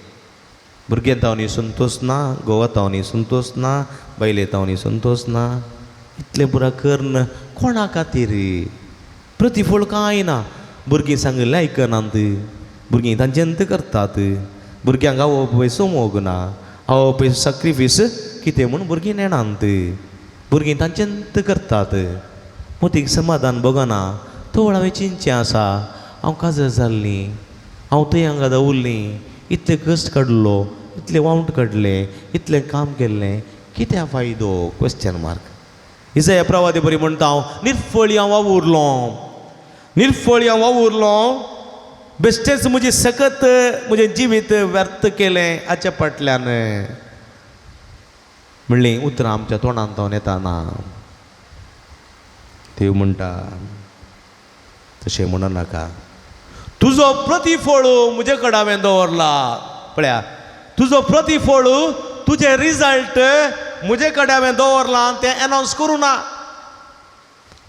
भुरग्यां तावनी संतोश ना, घोवा तावनी संतोश ना, बायले तावनी संतोश ना, इतलें पुरा करून कोणा खातीर? प्रतिफळ कांय ना. भुरगीं सांगिल्लें आयकनात, भुरगीं तांचें करतात, भुरग्यांक आवय बापूय समोग ना, आवय बापूय साक्रिफीस कितें म्हूण भुरगीं नेणांत, भुरगीं तांचें करतात, मोतीक समाधान भोगना. थोड हांवें चिंतचें आसा, हांव काजर जाल्लीं, हांव थंय हांगा दवरलीं, इतले कश्ट काडलो, इतलें वावट काडलें, इतलें काम केल्लें, कित्या फायदो? Question mark. इजया प्रवादी बरी म्हणटा, हांव निर्फळी हांव वावुरलो, निर्फळी हांव वावुरलो, बेश्टेंच म्हजी सकत म्हजें जिवीत व्यर्थ केलें हाच्या फाटल्यान म्हणलीं उतरां आमच्या तोंडांत जावन येता ना. देव म्हणटा तशें म्हणू नाका, तुजो प्रतिफळ म्हजे कडेन हांवें दवरला. पळया, तुजो प्रतिफळ, तुजें रिजल्ट म्हजे कडेन हांवें दवरलां, तें एनावन्स करूं ना.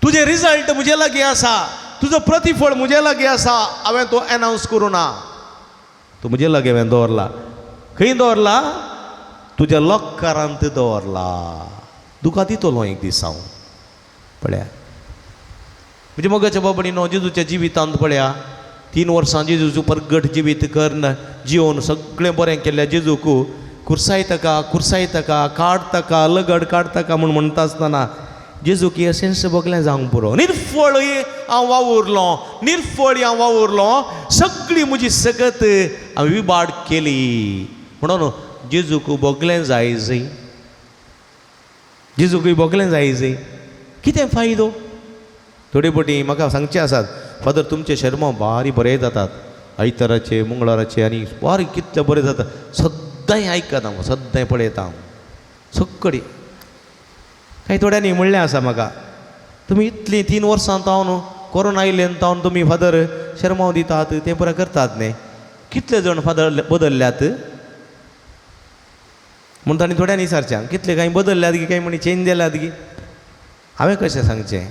तुजें रिजल्ट म्हजे लागीं आसा, तुजो प्रतिफळ म्हजे लागीं आसा, हांवें तो एनावन्स करूं ना. तूं म्हजे लागीं हांवें दवरला. खंय दवरला? तुज्या लॉकरांत दवरला. तुका दितलो एक दीस हांव. पळया म्हज्या मोगाच्या बाबडीनो, जेजूच्या जिवितांत पळया 3 वर्सां जेजूचो परगट जिवीत करून जिवन सगळें बरें केल्ल्या जेजूक कुर्सायतका, कुर्सायतका, काडतका, लगड काडतका म्हूण म्हणटा आसतना जेजूक अशेंच भोगलें जावंक पुरो. निर्फळी हांव वावुरलो, निर्फळी हांव वावुरलो, सगळी म्हजी सकत हांवें विबाड केली म्हणून जेजूक भोगलें जाय जय, जेजूकय भोगलें जाय जय. कितें फायदो? थोडे फावटी म्हाका सांगचें आसात, फादर तुमचे शर्मा बारी बरे जातात, आयताराचे मंगळाराचे आनी बारी कितले बरें जाता, सद्दांय आयकता हांव, सद्दांय पळयता हांव सगळी. कांय थोड्यांनी म्हणलें आसा म्हाका, तुमी इतलीं 3 वर्सां तावन कोरोना आयले तावन तुमी फादर शर्माव दितात, तें बरें करतात न्ही, कितले जाण फादर बदल्ल्यात म्हूण तांणी थोड्यांनी विचारचें, कितले कांय बदल्ल्यात की, कांय म्हणी चेंज जाल्यात की. हांवें कशें सांगचें?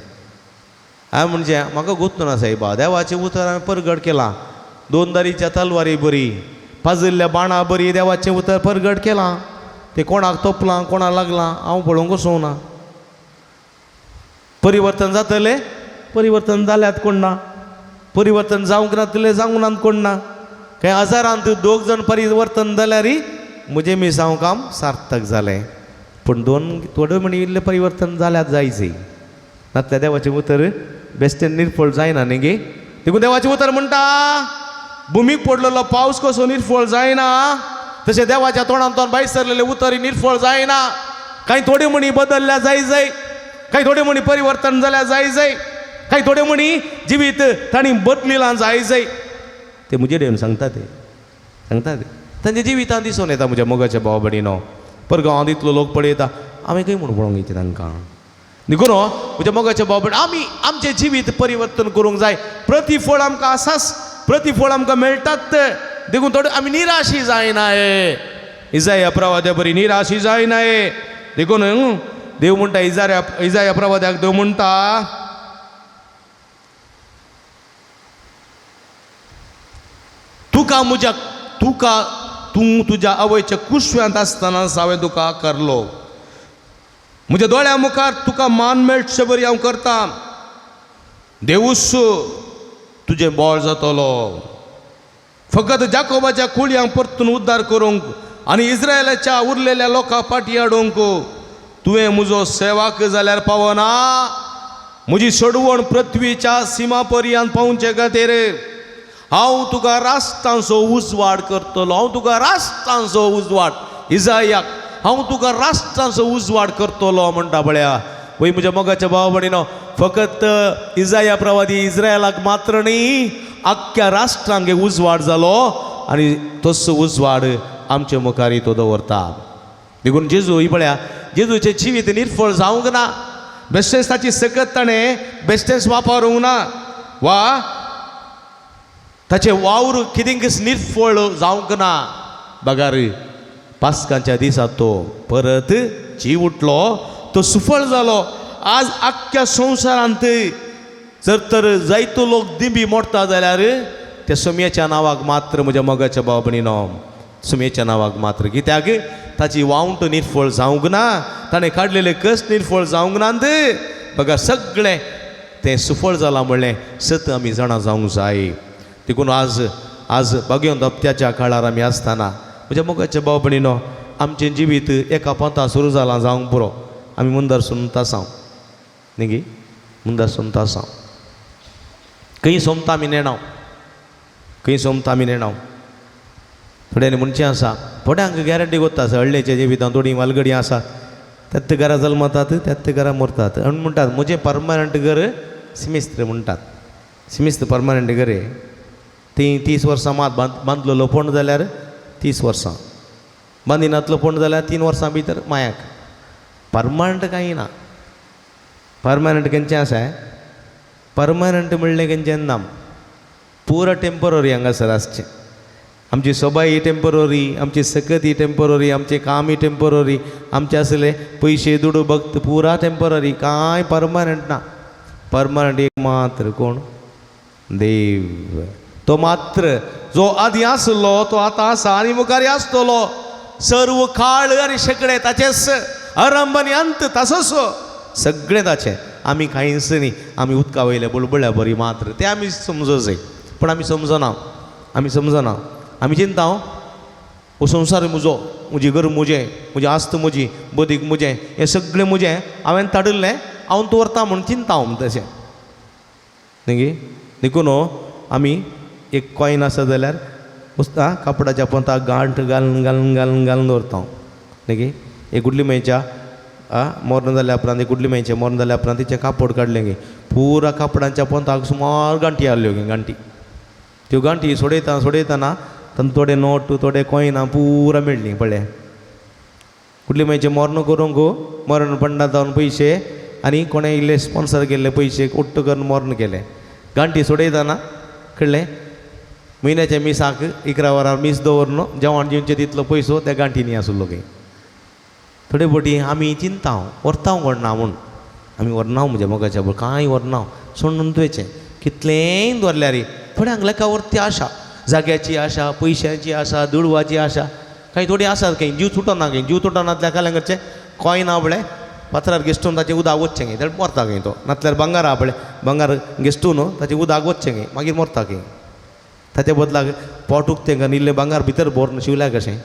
हांवें म्हणजे म्हाका गोत्तू ना सायबा, देवाचें उतर हांवें परगट केलां, 2 दारीच्या तलवारी बरी, पाजिल्ल्या बाणा बरी देवाचें उतर परगट केलां, तें कोणाक तोपलां कोणाक लागलां हांव पळोवंक वचूंक ना. परिवर्तन जातलें, परिवर्तन जाल्यात कोण ना, परिवर्तन जावंक नातलें जावंक ना कोण ना. कांय हजारांत 2 जाण परिवर्तन जाल्यार म्हजें मिसांव काम सार्थक जालें, पूण 2 थोड्यो म्हणी इल्लें परिवर्तन जाल्यार जायच, नातल्या देवाचें उतर बेश्टें निर्फळ जायना न्ही गे. देखून देवाचें उतर म्हणटा, भुमीक पडलेलो पावस कसो निर्फळ जायना, तशें देवाच्या तोंडांतल्यान भायर सरलेलें उतर निर्फळ जायना. कांय थोड्यो म्हणी बदल्ल्या जाय जाय, कांय थोड्यो म्हणी परिवर्तन जाल्यार जाय जाय, कांय थोड्यो म्हणी जिवीत तांणी बदलिलां जाय जाय. ते म्हजे कडेन सांगता, ते सांगता, ते तांच्या जिवितांत दिसून येता. म्हज्या मोगाच्या भाव भयणीनो, पर गांवांत इतलो लोक पळयता, हांवें खंय म्हूण पळोवंक येता तांकां. देखून म्हज्या मोगाच्या भाव भयण, आमी आमचें जिवीत परिवर्तन करूंक जाय. प्रतिफळ आमकां आसाच, प्रतिफळ आमकां मेळटात, देखून थोडे आमी निराशी जायना. इजाया प्रवाद्या बरी निराशी जायना. देखून देव म्हणटा, इजाया प्रवाद्याक देव म्हणटा, तुका म्हज्या तुका तूं तुज्या आवयच्या कुशव्यांत आसतना हांवें तुका आकारलो, म्हज्या दोळ्या मुखार तुका मान मेळचे बरी हांव करता, देवूस तुजें बळ जातलो. फकत जाकोबाच्या कुळयांक परतून उद्धार करूंक आनी इस्रायलाच्या उरलेल्या लोकां फाटी हाडूंक तुवें म्हजो सेवाक जाल्यार पावना. म्हजी सोडवण पृथ्वीच्या सिमा पर्यंत पावचे खातीर हांव तुका राष्ट्रांचो उजवाड करतलो, हांव तुका राष्ट्रांचो उजवाड. इजायाक हांव तुका राष्ट्रांचो उजवाड करतलो म्हणटा पळया. वय म्हज्या मोगाच्या भाव भयणीनो, फकत इजाया प्रवादी इस्रायलाक मात्र न्ही, आख्ख्या राष्ट्रांक उजवाड जालो आनी तसो उजवाड आमचे मुखार तो दवरता. देखून जेजू ही पळया, जेजूचें जिवीत निर्फळ जावंक ना, बेश्टेंच ताची सकत ताणें बेश्टेंच वापरूंक ना वा ताचें वावर कितेंकच निर्फळ जावंक ना. बगार पास्कांच्या दिसा तो परत जीव उठलो, तो सुफळ जालो. आज आख्ख्या संवसारांत जर तर जायतो लोक दिंबी मोडटा जाल्यार त्या सोमयेच्या नांवाक मात्र, म्हज्या मोगाच्या भाव भयणीनो, सोमयेच्या नांवाक मात्र. कित्याक ताची वावंट निर्फळ जावंक ना, ताणें काडलेले कश्ट निर्फळ जावंक नात, बघा सगळें तें सुफळ जालां म्हणलें सत आमी जाणा जावंक जाय. देखून आज आज बागेवन हप्त्याच्या काळार आमी आसतना म्हज्या मोगाच्या भाव भयणीनो, आमचें जिवीत एका पंथा सुरू जालां जावंक पुरो. आमी मुंदर सुनता आसां न्ही गी, मुंदर सोमता आसां, खंय सोमता आमी नेणाव, खंय सोमता आमी नेणाव. थोड्यांनी म्हणचें आसा, थोड्यांक गॅरंटी कोत्ता आसा हळ्ळेच्या जिवितांत थोडीं वालगडी आसा, त्यात घरा जल्मतात त्यात घरा मरतात आनी म्हणटात म्हजें परमनंट घर सिमिस्त्र म्हणटात, सिमिस्त्र परमनंट घर ती 30 वर्सां मात बांदलेलो फोंड जाल्यार 30 वर्सां, बांदिनातलो फोंड जाल्यार 3 वर्सां भितर मायाक. परमनंट कांय ना. परमनंट खंयचें आसा? परमनंट म्हणलें खंयचें ना, पुरा टेंपररी हांगासर आसचें. आमची सोबाय ही टेंपररी, आमची सकत ही टेंपररी, आमचें काम ही टेंपररी, आमचे आसले पयशे दुडू भक्त पुरा टेंपररी, कांय परमनंट ना. परमनंट एक मात्र कोण? देव. तो मात्र जो आदी आसलो तो आतां आसा आनी मुखार आसतलो. सर्व काळ आनी शेंकडे ताचेच, आरंभ आनी अंत ताचोच, सगळें ताचें. आमी कांयच न्ही, आमी उदका वयले बुळबुळ्या बरी मात्र, तें आमी समजो जाय. पूण आमी समजना, आमी समजना. आमी चिंता हो संवसार म्हजो, म्हजी घर म्हजें, म्हजी आस्त म्हजी, बदीक म्हजें, हें सगळें म्हजें, हांवें ताडिल्लें हांव दवरता म्हूण चिंता हांव तशें न्ही गी. देखून आमी एक कॉयन आसा जाल्यार उस्ता कापडाच्या पोंताक गांठ घालून घालून घालून घालून दवरता न्ही गी. एक गुडली मेळच्या मरण जाल्या उपरांत, एक गुडली मेळचें मरण जाल्या उपरांत तिचें कापड काडलें गे, पुरा कापडांच्या पोंताक सुमार गांठी आहल्यो गे, गांठी. त्यो गांठी सोडयता सोडयतना तांकां थोडे नोट थोडे कॉयनां पुरा मेळ्ळीं पळय. कुडली मेळचें मरण करूंक मरण पंडा जावन पयशे आनी कोणें इल्ले स्पॉन्सर केल्ले पयशे ഒट्ट करून मरण केलें. गांठी सोडयतना कळ्ळें, म्हयन्याच्या मिसाक 11 वरां मीस दवरून जेवण जेवचें तितलो पयसो त्या गांठींनी आसलो गे. थोडे फावटी आमी चिंता व्हरता कोण ना म्हूण, आमी व्हरना म्हज्या मोगाच्या कांय व्हरना, सोडून वयचें कितलेंय दवरल्यार. थोड्यांक लेखा व्हरती आशा, जाग्याची आशा, पयशांची आशा, दुडवाची आशा. कांय थोडी आसात खंय जीव सुटना, खंय जीव सुटना काल्यां करचें कॉयना पळय पत्रार घेस्टून ताचें उदक वचचें खंय, जाल्यार मरता खंय तो. नातल्यार भांगार पळय भांगार घेस्टून ताचें उदक वचचें खंय, मागीर मरता खंय. ताच्या बदलाक पोट उक्तें करून इल्लें भांगार भितर भरून शिवल्या कशें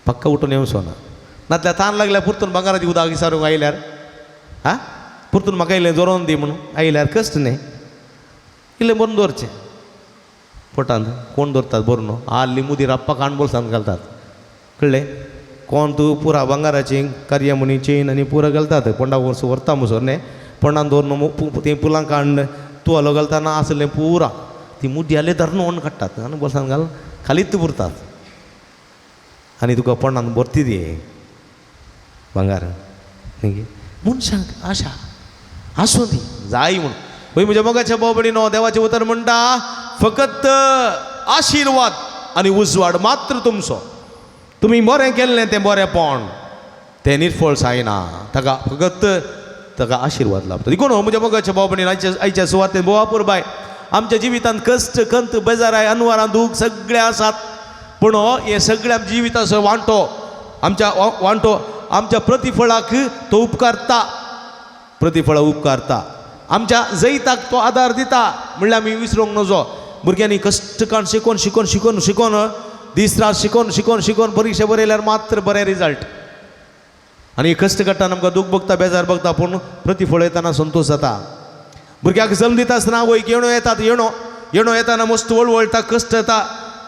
पक्का उठून येवचो ना. नातल्यार तान लागल्यार परतून भांगाराची उदक विचारूंक आयल्यार आं परतून म्हाका इल्लें जोरोवन दी म्हणून आयल्यार कश्ट न्ही. इल्लें भरून दवरचें पोटांत. कोण दवरतात भरून? आल्ली मुदी राप्पा काण बोल्सांत घालतात कळ्ळें. कोण तूं पुरा भांगाराची कार्य म्हणी चेन आनी पुरा घालतात पोंडा वर्स व्हरता मुसर न्ही, पोंडान दवरून तीं पुलां काडून तुवालो घालतना आसलें पुरा ती मुदी आसली धरून ओण काडटात आनी बोल्सान घाल खालीच पुरतात आनी तुका पोंडान भरती दी भांगार न्ही. मनशांक आशा आसूं दी जाय म्हूण. पळय म्हज्या मोगाच्या भाव भयणीनो, देवाचें उतर म्हणटा फकत आशिर्वाद आनी उजवाड मात्र तुमचो. तुमी बरें केल्लें तें बरेंपण तें निर्फळ जायना, ताका फकत ताका आशिर्वाद लाभता. देखून म्हज्या मोगाच्या भाव भयणीन, आयच्या सुवातेन बोवापूर बाय आमच्या जिवितांत कश्ट कंत बेजाराय अनवरां दूख सगळें आसात, पूण हें सगळें आमच्या जिविताचो वांटो, आमच्या वांटो आमच्या प्रतिफळाक तो उपकारता, प्रतिफळा उपकारता, आमच्या जैताक तो आदार दिता. म्हणल्यार आमी विसरूंक नजो. भुरग्यांनी कश्ट काडून शिकोवन शिकोवन शिकोवन शिकोवन दीस रात शिकोवन शिकोवन शिकोवन परिक्षा बरयल्यार मात्र बरें रिजल्ट. आनी कश्ट काडटाना आमकां दूख भोगता, बेजार भोगता, पूण प्रतिफळ येताना संतोश जाता. भुरग्याक जल्म दिता आसतना वयक येणो येतात, येणो येणो येताना मस्त वळवळटा, कश्ट येता,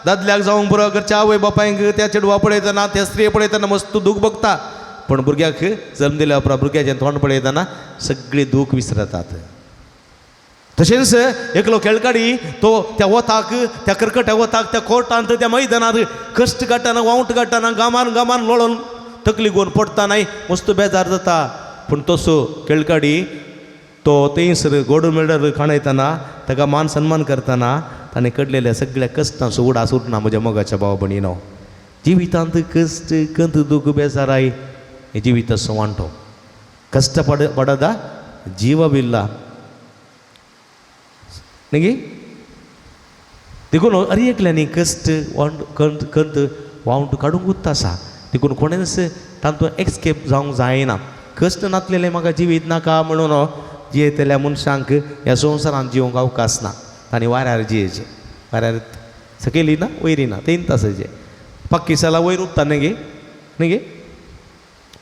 दादल्याक जावंक पुरो घरच्या आवय बापायंक त्या चेडवा पळयतना त्या स्त्रिये पळयतना मस्त दूख भोगता, पूण भुरग्याक जल्म दिल्या उपरांत भुरग्याचें तोंड पळयतना सगळी दूख विसरतात. तशेंच एकलो खेळगाडी तो त्या वताक, त्या करकट्या वताक, त्या कोर्टांत, त्या मैदानार कश्ट काडटना, वावट काडटना, गामान गामान लोळोन तकली घेवन पडटनाय मस्त बेजार जाता. पूण तसो खेळगाडी तो थंयसर गोल्ड मेडल खाणयतना ताका मान सन्मान करतना ताणें कडलेल्या सगळ्या कश्टांचो उडास उरना. म्हज्या मोगाच्या भाव भयणीनो, जिवितांत कश्ट कंत दूख बेजाराय हे जिविताचो वांटो. कश्ट पड पडदा जीवबिल्ला न्ही, देखून अरे एकल्यांनी कश्ट वांट कंत कंत वावंट काडूंकूच आसा. देखून कोणेंच तातूंत एक्सकेप जावंक जायना. कश्ट नासलेलें म्हाका जिवीत नाका म्हणून जियेतल्या मनशांक ह्या संवसारांत जिवंक अवकाश ना. तांणी वाऱ्यार जियेचें, वाऱ्यार सकयली ना वयरी ना 3 तासाचें. पाकिसाला वयर उबता न्ही गे, न्ही गे,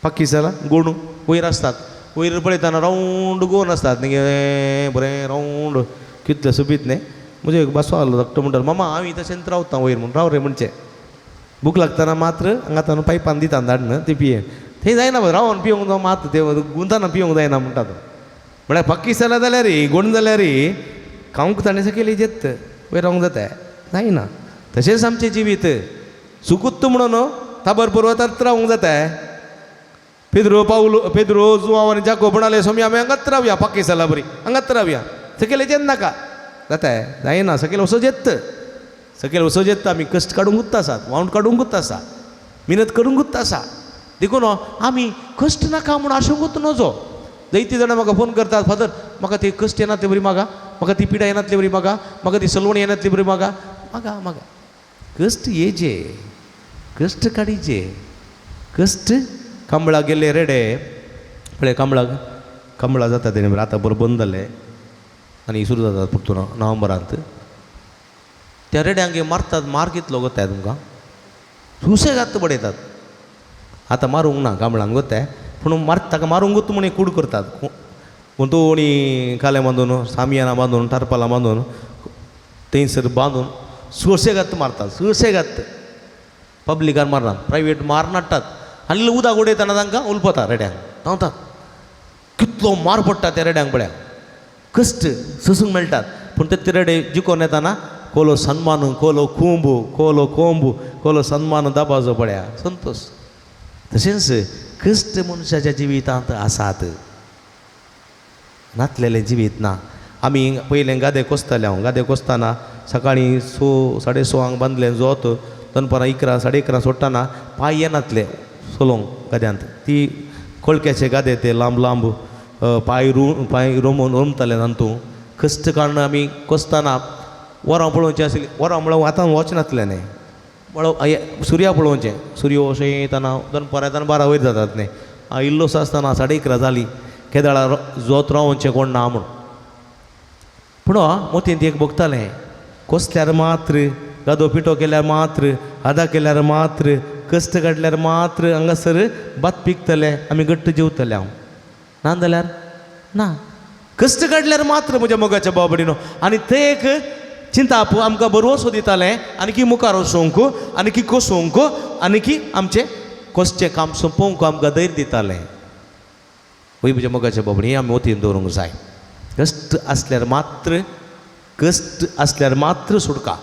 पाकिसाला गोणू वयर आसतात, वयर पळयतना रावंड गोवन आसतात न्ही गे, बरें रावंड कितलें सोबीत न्ही. म्हजे एक बासो आहलो धाकटो, म्हणटालो मामा हांव तशेंच रावता वयर म्हूण, राव रे म्हणचें. भूक लागतना मात्र हांगा पायपान दिता धाडन ती पिये, थंय जायना रावन पिवंक जावं मात ते गुंताना पिवंक जायना म्हणटा तो. म्हळ्यार पाकिसाला जाल्यार गोण जाल्यार खावंक ताणें सकयल जेत वयर रावंक जाता जायना. तशेंच आमचें जिवीत सुकुत्त म्हणून ताबर पर्वतात रावंक जाता. पेद्रो पावलो, पेद्रो जुवांव आनी जाकोब म्हणाले स्वामी आमी हांगाच रावया, पाकिसाला बरी हांगाच रावया, सकयल जेत नाका. जाता जायना, सकयल वचो जेत, सकयल वचो जेत. आमी कश्ट काडूंकूच आसात, वावंट काडूंकूच आसा, मिहनत करूंकूच आसा. देखून आमी कश्ट नाका म्हूण आशोंकूच नजो. जायतीं जाणां म्हाका फोन करतात, फादर म्हाका ती कश्ट येनातले बरी मागा, म्हाका ती पिडा येनातली बरी मागा, म्हाका ती सलवणी येनातली बरी मागा, मागा मागा. कश्ट येजे, कश्ट काडीचे, कश्ट. कांबळा गेले रेडे पळय, कांबळाक कांबळा जाता तेणे आतां बरोबर बंद जालें आनी सुरू जातात परतून नोव्हेंबरांत. त्या रेड्यांक मारतात, मार कितलो गोताय तुमकां, सुसेगाद बडयतात. आतां मारूंक ना कांबळांक गोताय, पूण मार ताका मारूंकूच म्हूण कूड करतात. गुंतवणी काले बांदून, सामियानां बांदून, टारपालां बांदून, थंयसर बांदून सुसेगाद मारतात, सुसेगाद. पब्लिकान मारनात, प्रायवेट मार नाडटात. आनी उदक उडयतना तांकां उलपता रेड्यांक, धांवतात. कितलो मार पडटा त्या रेड्यांक पळया, कश्ट सोसूंक मेळटात. पूण ते रेडे जिकोन येताना कोलो सन्मान, कोलो कोंबू, कोलो कोंबू, कोलो सन्मान दाबाजो पळया, संतोश. तशेंच कश्ट मनशाच्या जिवितांत आसात, नातलेलें जिवीत ना. आमी पयलें गादे कोसताले, हांव गादे कोसतना सकाळीं 6 6:30 बांदलें जोत, दनपारां 11 11:30 सोडटना पांय येनातले सोलोंक गाद्यांत. ती कोळक्याचे गादे ते लांब लांब पांय पांय रोमून रोमताले तातूंत. कश्ट काडून आमी कोसतना वरां पळोवचें आसलीं, वरां म्हळ्यार आतां वच नासलें न्ही, पळोव सुर्या पळोवचें, सुर्यो अशें येतना दनपारां येतना 12 वयर जातात न्ही. इल्लोसो आसतना 11:30 जाली, केदाळा जोत रावोवचें कोण ना म्हूण. पूण मोतींत एक भोगतालें, कोसल्यार मात्र, गादो पिठो केल्यार मात्र, आदा केल्यार मात्र, कश्ट काडल्यार मात्र हांगासर भात पिकतलें, आमी घट्ट जेवतलें हांव, ना जाल्यार ना. कश्ट काडल्यार मात्र म्हज्या मोगाच्या भाव भयणीनो. आनी तें एक चिंताप आमकां बरवसो दितालें आनी की मुखार वचोंक, आनी की कोसोवंक, आनी की आमचें कोसचें काम सोंपोवंक आमकां धैर्य दितालें. वय म्हज्या मोगाच्या भाव भयणी, आमी मोतीन दवरूंक जाय. कश्ट आसल्यार मात्र, कश्ट आसल्यार मात्र सुटका,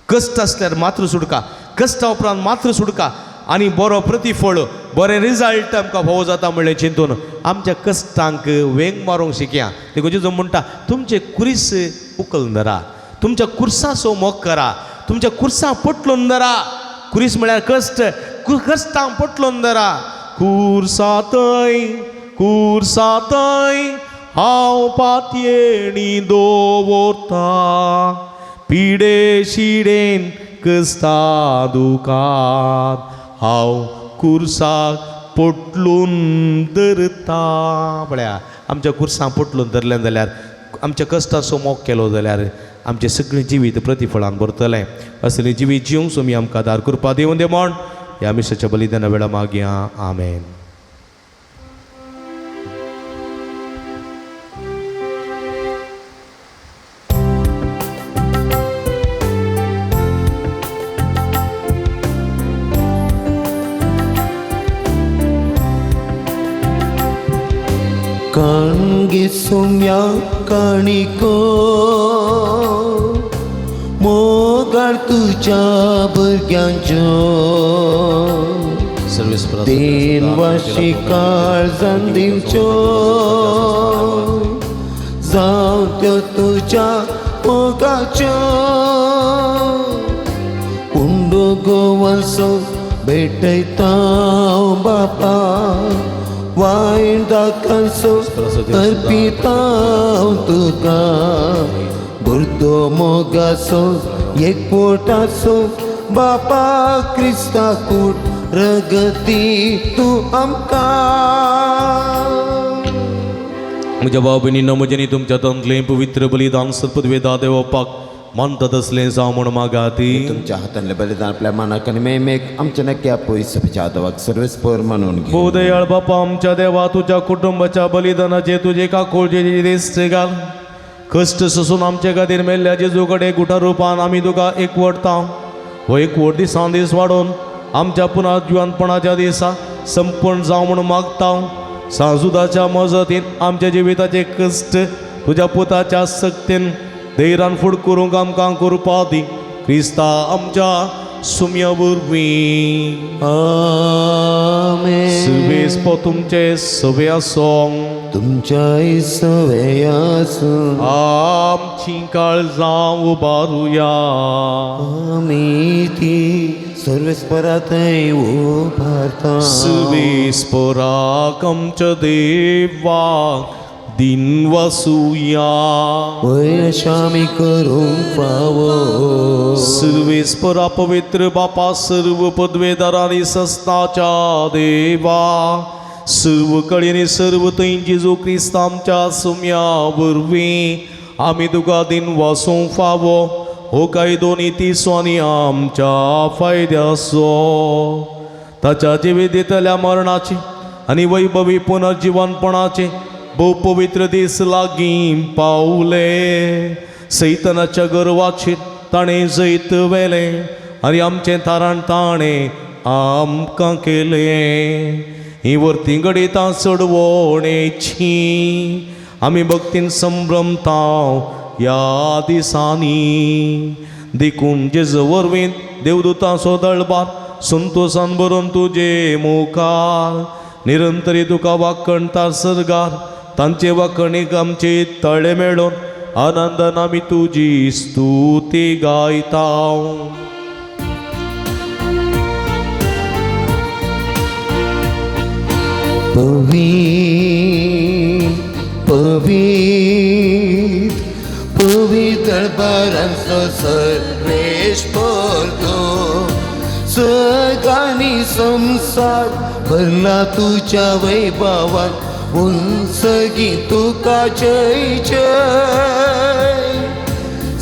कश्ट आसल्यार मात्र सुटका, कश्टा उपरांत मात्र सुटका आनी बरो प्रतिफळ, बरें रिजल्ट आमकां फावो जाता म्हणलें चिंतून आमच्या कश्टांक वेंग मारूंक शिकया. देखून जेजू म्हणटा, तुमचे कुरीस उकल धरा, तुमच्या कुर्साचो मोग करा, तुमच्या कुर्सां पटलून धरा. कुरीस म्हळ्यार कश्ट, कश्टांक पटलून धरा. कुर्सातय कुर्सातय हांव पातयेणी दवरता, पिडे शिडेन कस्ता दुकान हांव कुर्साक पोटलून धरता. पळया आमच्या कुर्सां पोटलून धरलें जाल्यार, आमच्या कश्टाचो मोग केलो जाल्यार आमचें सगळें जिवीत प्रतिफळान भरतलें. असलें जिवीत जिवंक सोमी आमकां दार कृपा दिवन दे म्हण ह्या मिसाच्या बलिदाना वेळा मागया. आमेन. बली सुम्या काणिको मोगाळ तुज्या भुरग्यांच्यो तीन वाशी काळजान दिवच्यो जावं त्यो तुज्या मोगाच्यो उंडो गोवन्सो भेटयता बापा वायन दाकांसो अर्पिता तुका बुरदो मोगासो एकवटाचो बापा क्रिस्ता कूट रगती तूं आमकां. म्हज्या भाव भयणीनो म्हजें तुमच्या तंतलें पवित्र बलिदान सर्पवेदा देवपाक मानतात असलें जावं म्हूण मागाती. तुमच्या हातांतलें बलिदान आपल्या मानाक आनी मेमेक आमच्या नक्या पयस जाधवाक सर्वेस्पर मानून घे. भोवदयाळ बापा आमच्या देवा तुज्या कुटुंबाच्या बलिदानाचे तुजे काकोळचे देस घाल. कश्ट सोसून आमचे खातीर मेल्ल्या जेजू कडेन गुठा रुपान आमी तुका एकवटता. हो एकवट दिसान दीस वाडोवन आमच्या पुनर्जिवनपणाच्या दिसा संपूर्ण जावं म्हूण मागता. साजुदाच्या मजतीन आमच्या जिविताचे कश्ट तुज्या पुताच्या सक्तीन धैर्यान फुड करूंक आमकां करपा दी क्रिस्ता आमच्या सुम्या वरवीं. आमेन. सुवेस तुमचे सवे आसोंग तुमच्याय सवे आसूं. आमची काळजां उबारुया. आमी ती सर्वेस्परातय उबारता. सुवेस्पराक आमच्या देवाक दिन वसुया. वय अशें आमी करूंक फावो. सर्वेस्परा पवित्र बापा सर्व पदवेदार आनी सस्नाच्या देवा सर्व कडेन सर्व थंय जेजू क्रिस्त आमच्या सुम्या वरवीं आमी तुका दिन वासूंक फावो. हो कायदो नितीचो आनी आमच्या फायद्याचो. ताच्या जिवीत दितल्या मरणाची आनी वैभवी पुनर्जिवनपणाचे भोव पवित्र दीस लागीं पावले. सैतनाच्या गर्वाचेर ताणें जैत व्हेलें आनी आमचें तारण ताणें आमकां केलें. ही वरती घडितां चडवणेची आमी भक्तीन संभ्रमता ह्या दिसांनी. देखून जेजू वरवीं देवदूतांचो दळबार संतोसान भरून तुजे मुखार निरंतरी तुका वाकणता सर्गार तांचे वाकणीक आमचे तळे मेळोवन आनंदान आमी तुजी स्तुती गायता. पवीत पवीत पवित्र बारांचो सर्वेस्पर तूं सगांनी संसार भरला तुज्या वैभवान उंचगी तुका जय जय.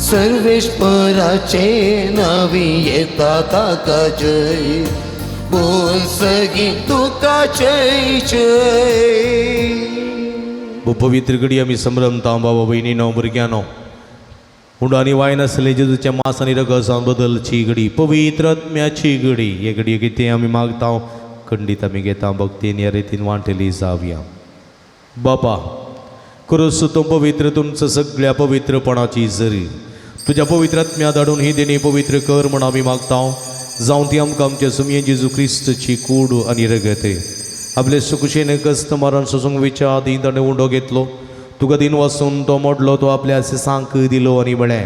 सर्वेस्पराचे नावी येता ताका जय बोल सगी तुका जय जय. पवित्र घडी आमी संभ्रमता बाबा भयणीनो भुरग्यांनो उंडो आनी वायन आसले जेजूच्या मास आनी रगसान बदलची घडी पवित्र आत्म्याची घडी. हे घडये कितें आमी मागता खंडीत आमी घेता भक्तीन ह्या रितीन वांटेली जावया. बापा क्रूस तूं पवित्र तुमचं सगळ्या पवित्रपणाची जरी तुज्या पवित्र आत्म्या धाडून ही देणी पवित्र कर म्हूण आमी मागता. जावं ती आमकां आमच्या सुमये जेजू क्रिस्तची कूड आनी रगत. आपले सुकुशेन कस्त मरण सोसूंक विच्या आदीं ताणें उंडो घेतलो तुका दिन वासून तो मोडलो तो आपल्या सांक दिलो आनी म्हळें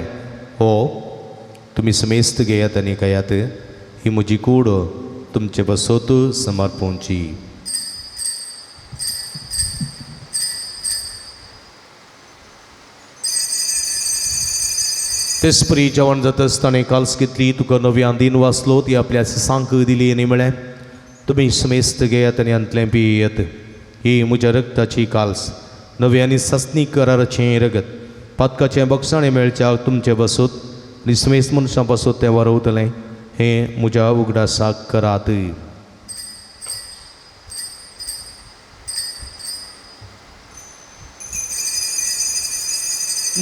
हो तुमी समेस्त घेयात आनी खायात ही म्हजी कूड तुमचे पासत समर्पणची. तेच परी जेवण जाता आसतना काल्स घेतली तुका नव्यान दिन वाचलो ती आपल्या सांक दिली आनी म्हळें तुमी समेस्त घेयात आनी हांतलें पियेत ही म्हज्या रक्ताची काल्स नवे आनी सासणी कराराचें रगत पातकाचें बक्षाणें मेळच्याक तुमचे पासत आनी समेस्त मनशां पासत तें वारवतलें हें म्हज्या उगडासाक करात.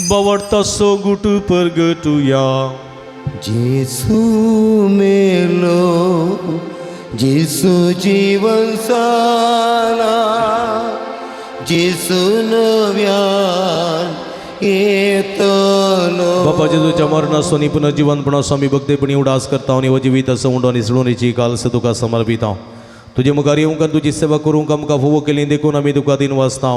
बावडतासो गुट परगटुया. जेसू मेलो जेसू जीवन साला जेजू नव्यान येतलो. बापा जेजूच्या मरणाचो आनी पुनर्जिवनपणाचो आमी भक्तेपणी उडास करता आनी हो जिवीत उंडो आनी सोडोवणेची कालस तुका समर्पिता. तुजे मुखार येवंक आनी तुजी सेवा करूंक आमकां फावो केली देखून आमी तुका दिन वाचता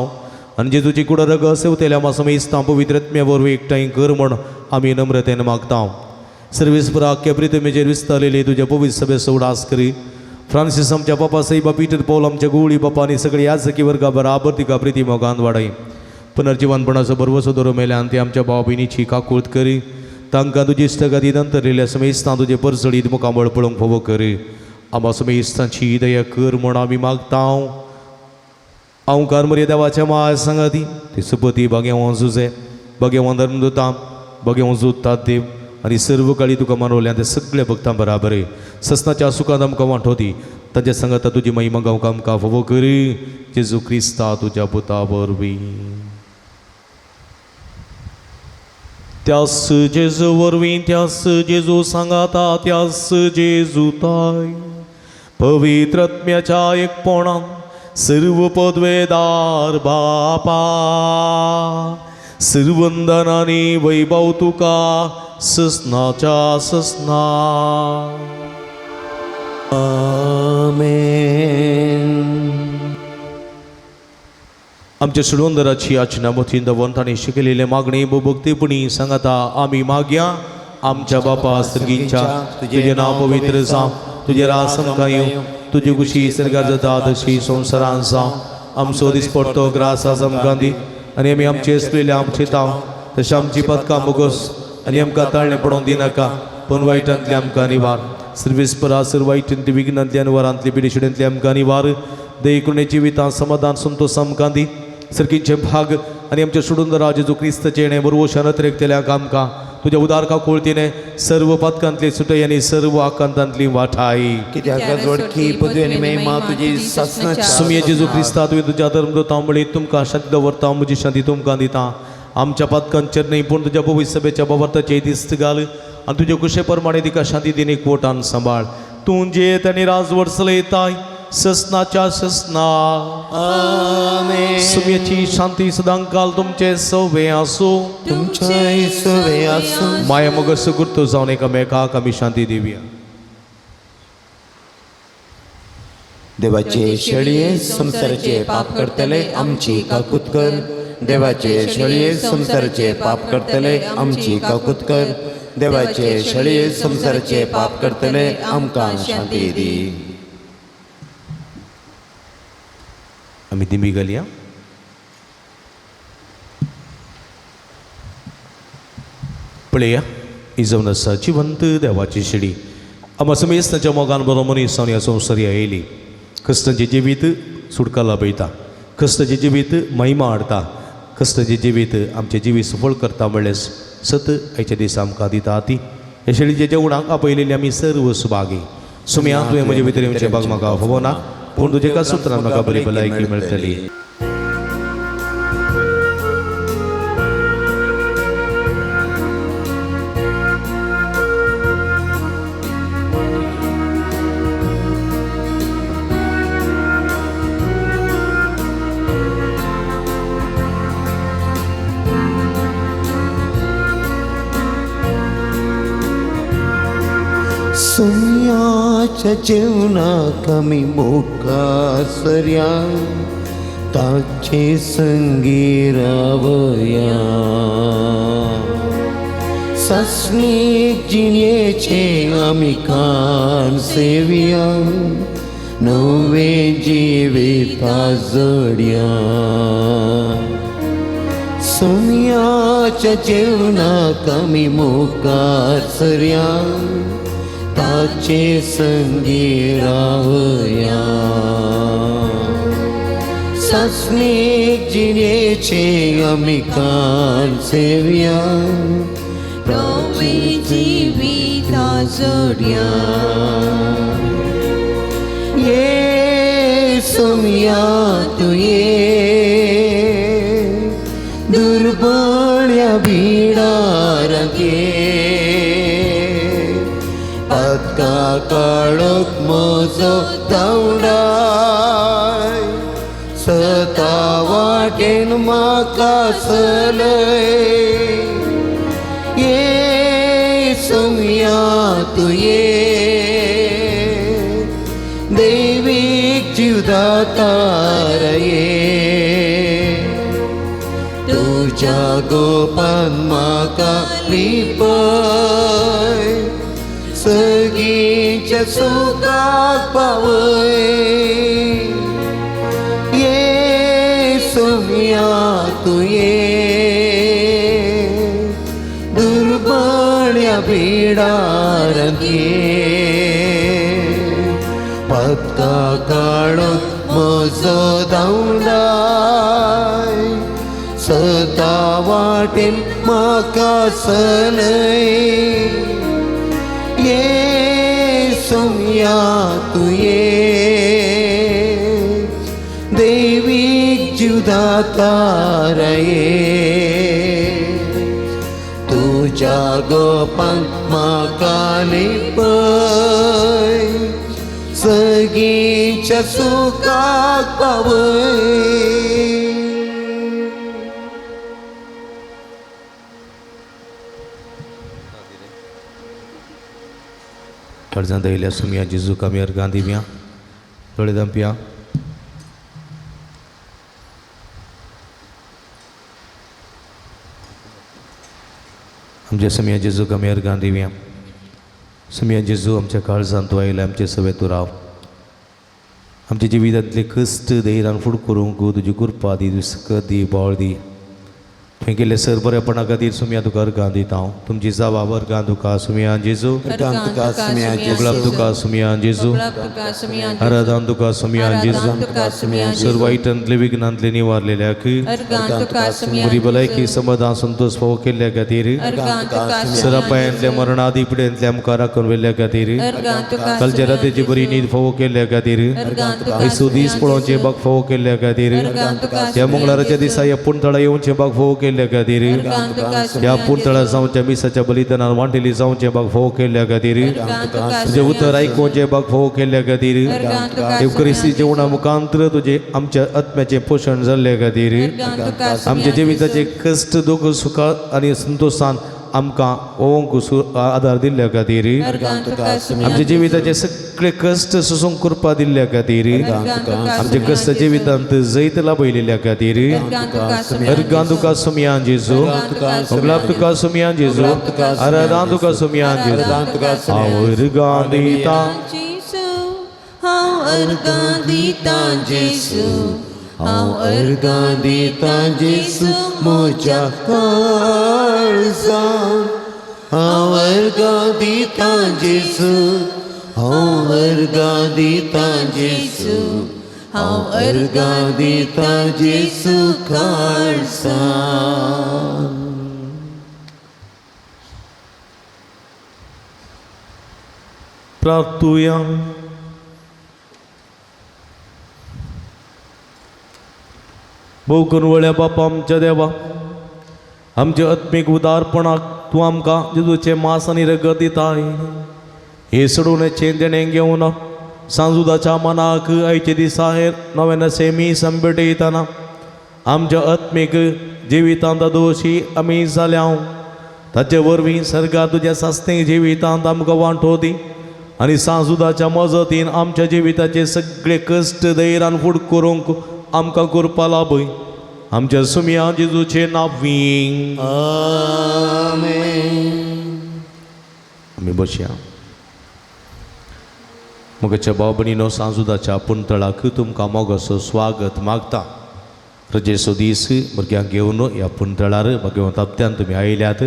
आनी जेजूची कुडा रगत सेवतेल्या आमकां इस्तां पवित्र आत्म्या वरवीं एकठांय कर म्हण आमी नम्रतेन मागता. सर्वीस पुरा आख्या प्रितमेचेर विस्तारलेली तुज्या पवित्र सभेचो उडास करी. फ्रांसीस आमच्या बापा साईबा, पीटर पौल आमच्या गुवळी बापा आनी सगळी याजकी वर्गा बराबर तिका प्रिती मोगान वाडय. पुनर्जिवनपणाचो भरवसो धरून मेल्यान ती आमच्या भाव भयणीची काकूळत करी. तांकां तुजी इश्टगादी नंतरलेल्या समेस्तां तुजे परजळीत मुखामळ पळोवंक फावो करी. आमकां समेस्तांची दया कर म्हूण आमी मागता. हांव कारमरी देवाच्या माय सांगाती ती सुपती बागेवोन जुजे, बागेवोन धर्मदुतां, बागेवोन जुतात देव आनी सर्व काळी तुका मानवल्या ते सगळ्या भक्तां बराबर ससनाच्या सुखान आमकां वांटोती तांच्या सांगाता तुजी महिमा गावंक आमकां फावो करी. जेजू क्रिस्ता तुज्या पुता वरवीं. त्यास जेजू वरवीं, त्यास जेजू सांगाता, त्यास जेजू ताय पवित्र आत्म्याच्या एकपणान सर्व पदवेदार बापा सर्वंदनानी वैभव तुका ससनाच्या ससना. आमेन. आमच्या सुडवंदराची याचना मतीन दवरून तांणी शिकयलेले मागणी भक्तीपणी सांगाता आमी मागया. आमच्या बापा सर्गींच्या, तुजें नांव पवित्र जावं, तुजें रास आमकां येवं, तुजी खुशी सर्गार जाता तशी संवसारान जावं. आमचो दिसपडतो ग्रास आज आमकां दी आनी आमी आमचे आसलेले आमचे तांव तशें आमची पदकां बोगस आनी आमकां ताळणें पडोवंक दिनाका, पूण वायटांतली आमकां निवार. सर्वीस परा सर वायटांतली विघ्नांतली आनी वरांतली पिडेशिडेंतली आमकां निवार. दयकुणे जिवितां समाधान संतोष आमकां दी. सर्गींचे भाग आनी आमच्या सोडून राज जेजू क्रिस्ताचें येणें बरवशान अतिरेकतेल्या आमकां तुज्या उदार काकुळतीने सर्व पातकांतली सुटय आनी सर्व आकांतांतली वाठाय. कित्याक जोडकी पदवी आनी महिमा तुजी सासणाच्या. सुमये जेजू क्रिस्ता, तुवें तुज्या धर्मदूतां म्हळी तुमकां शांती दवरता, म्हजी शांती तुमकां दिता. आमच्या पातकांचेर न्हय पूण तुज्या पवित्र सभेच्या बाबर्ताचेर दिस्त घाल आनी तुजे कुशे प्रमाणे तिका शांती दिनी कोटान सांबाळ. तूं जेत आनी राजवट चलयताय ससनाच्या ससना. आमेन. सुमयेची शांती सदांकाल तुमचे सवे आसूं. तुमच्याय सवे आसूं. माया मग सुकृत जावन एकामेकाक आमी शांती दिवया. देवाचे शेळये संवसाराचे पाप करतले आमची काकूत कर. देवाचे शेळये संवसाराचे पाप करतले आमची काकूत कर. देवाचे शेळये संवसाराचे पाप करतले आमकां शांती दी. आमी दिंबी घालया. पळया ही जावन आसा जिवंत देवाची शेडी. आमकां समेस्तांच्या मोगान बरो मनीस जावन ह्या संवसारी आयली. क्रिस्तांचें जिवीत सुटका लाभयता, क्रिस्ताचें जिवीत महिमा हाडटा, क्रिस्ताचें जिवीत आमचें जिवीत सफळ करता म्हणल्यार सत आयच्या दिसा आमकां दिता ती. ह्या शेळीच्या जेवणाक आपयलेली आमी सर्व सुभागी. सुमया तुवें म्हजे भितर येवचें भाग म्हाका फावो ना, पूण तुजे एका सुत्रान म्हाका बरी भलायकी मेळटली. सुम्याच्या जेवणाक आमी मुखासरया, ताचे संगी रावया. सासणीक जिणेचे आमी खाण सेवया, नवे जिविता जोडया. सुम्याच्या जेवणाक आमी मुखासरया, ताचे संगी रावया. सासणीक जिणेचे आमी खाण सेवया, नवे जिविता जोडया. ये सोम्या तूं ये दुर्बळ्या बिडाराक ये, पातका काळोख म्हजो धांवडाय, सतावाळ्याक म्हाका चलय ये सोम्या तूं ये देवीक जिवदातार ये तुज्या गोपान म्हाका लिपय सगीच्या सुखाक पावय ये सोम्या तूं ये दुर्बळ्या बिडारांत ये पत्ता काडून म्हजो धांवडाय सदा वाटेन म्हाका चलय ये सोम्या तूं ये देवीक जिवदातार ये तुज्या गोपान म्हाका लिपय सगीच्या सुखाक पावय. काळजांत आयिल्ल्या सुमया जेजूक आमी अर्गां दिवया, दोळे धांपया. आमच्या सुमया जेजूक आमी अर्गां दिवया. सुमया जेजू आमच्या काळजांत तूं आयला, आमचे सवे तूं राव. आमच्या जिवितांतले कश्ट धैर्यान फुड करूंक तुजी कृपा दी, तुजी सकत दी, बळ दी. तुवें केल्ले सर बरेपणा खातीर सुमया तुका अर्गां दिता हांव. तुमची जाबाब अर्गां तुका सुमया जेजू, अर्गां तुका सुमया गुलाब जेजू, तुका सुमया जेजू, आराधन तुका सुमया जेजू, सर वायटांतले विघ्नांतले निवारलेल्याक बरी भलायकी समाधान संतोष फावो केल्ल्या खातीर, सर अपायांतल्या मरणादी पिड्यांतल्या आमकां राखून व्हेल्ल्या खातीर, कालच्या रातीची बरी न्हीद फावो केल्ल्या खातीर, आयचो दीस पळोवचें बाग फावो केल्ल्या खातीर, ह्या मंगळाराच्या दिसा ह्या पुणतळा येवचें बाग फावो केल्ल्या खातीर, ह्या पुणतळा जावच्या मिसाच्या बलिदानान वांटेली जावचें बाग फावो केल्ल्या खातीर, तुजें उतर आयकुचें बाग फावो केल्ल्या खातीर, देवकरिस्ती जेवणा मुखांतर तुजें आमच्या आत्म्याचें पोशण जाल्ले खातीर, आमच्या जिविताचे कश्ट दुःख सुख आनी संतोशान आमकां ओवंक आदार दिल्ल्या खातीर, आमच्या जिविताचे सगळे कश्ट सोसूंक कृपा दिल्ल्या खातीर, आमचे कश्ट जिवितांत जैत लाभयलेल्या खातीर, अर्गां तुका सुमया जेजू, गुलाब तुका सुमया जेजू, आराधान तुका सुमया जेजू, हांव अर्गां दिता हांव अर्गां दिता जेजू, हांव अर्गां दिता जेजू म्हज्या काळजान, हांव अर्गां दिता जेजू, हांव अर्गां दिता जेजू, हांव अर्गां दिता जेजू काळजान. प्रार्थुया. भोव करून बापा आमच्या देवा, आमच्या आत्मीक उदारपणाक तूं आमकां जेजूचें मांस आनी रगत दिताय. हे सोडोवण्याचें देणें घेवन सांजुदाच्या मनाक आयचे दिसा हेर नव्यान सेमी संबेटयतना आमच्या आत्मीक जिवितांत दोशी आमी जाल्या, ताचे वरवीं सर्गात तुज्या सास्तें जिवितांत आमकां वांटो दी आनी सांजुदाच्या मजतीन आमच्या जिविताचे सगळे कश्ट धैर्यान फुड करूंक आमकां कृपा लाभय. आमच्या सुमया जेजूचे नांवी आमेन. आमी बसया. म्हज्या भाव भयणीनो, सांजुदाच्या पुंतळाक तुमकां मोगाचो स्वागत मागता. रजेचो दीस भुरग्यांक घेवन ह्या पुंतळार भगवंत हप्त्यान तुमी आयल्यात,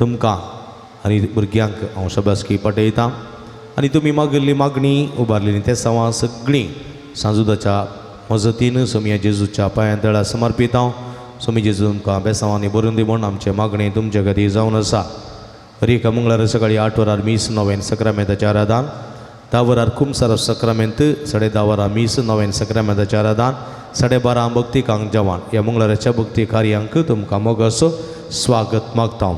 तुमकां आनी भुरग्यांक हांव शाबासकी पाठयतां. आनी तुमी मागिल्ली मागणी उबारलेली ते सवां सगळीं सांजुदाच्या मजतीन सोमया जेजूच्या पांयां तळा समर्पित हांव. सोमी जेजू तुमकां बेसांवांनी भरून दी म्हूण आमचें मागणें तुमचे खातीर जावन आसा. हर एका मंगळारा सकाळी 8 वरार मीस नव्यान सक्रामेंताचें आराधन, 10 वरार कुमसार सक्रामेंत, 10:30 वरां मीस नव्यान सक्रामेंताचें आराधन, 12:30 भक्तिकांक जेवण. ह्या मंगळाराच्या भक्ती कार्यांक तुमकां मोगाचो स्वागत मागता.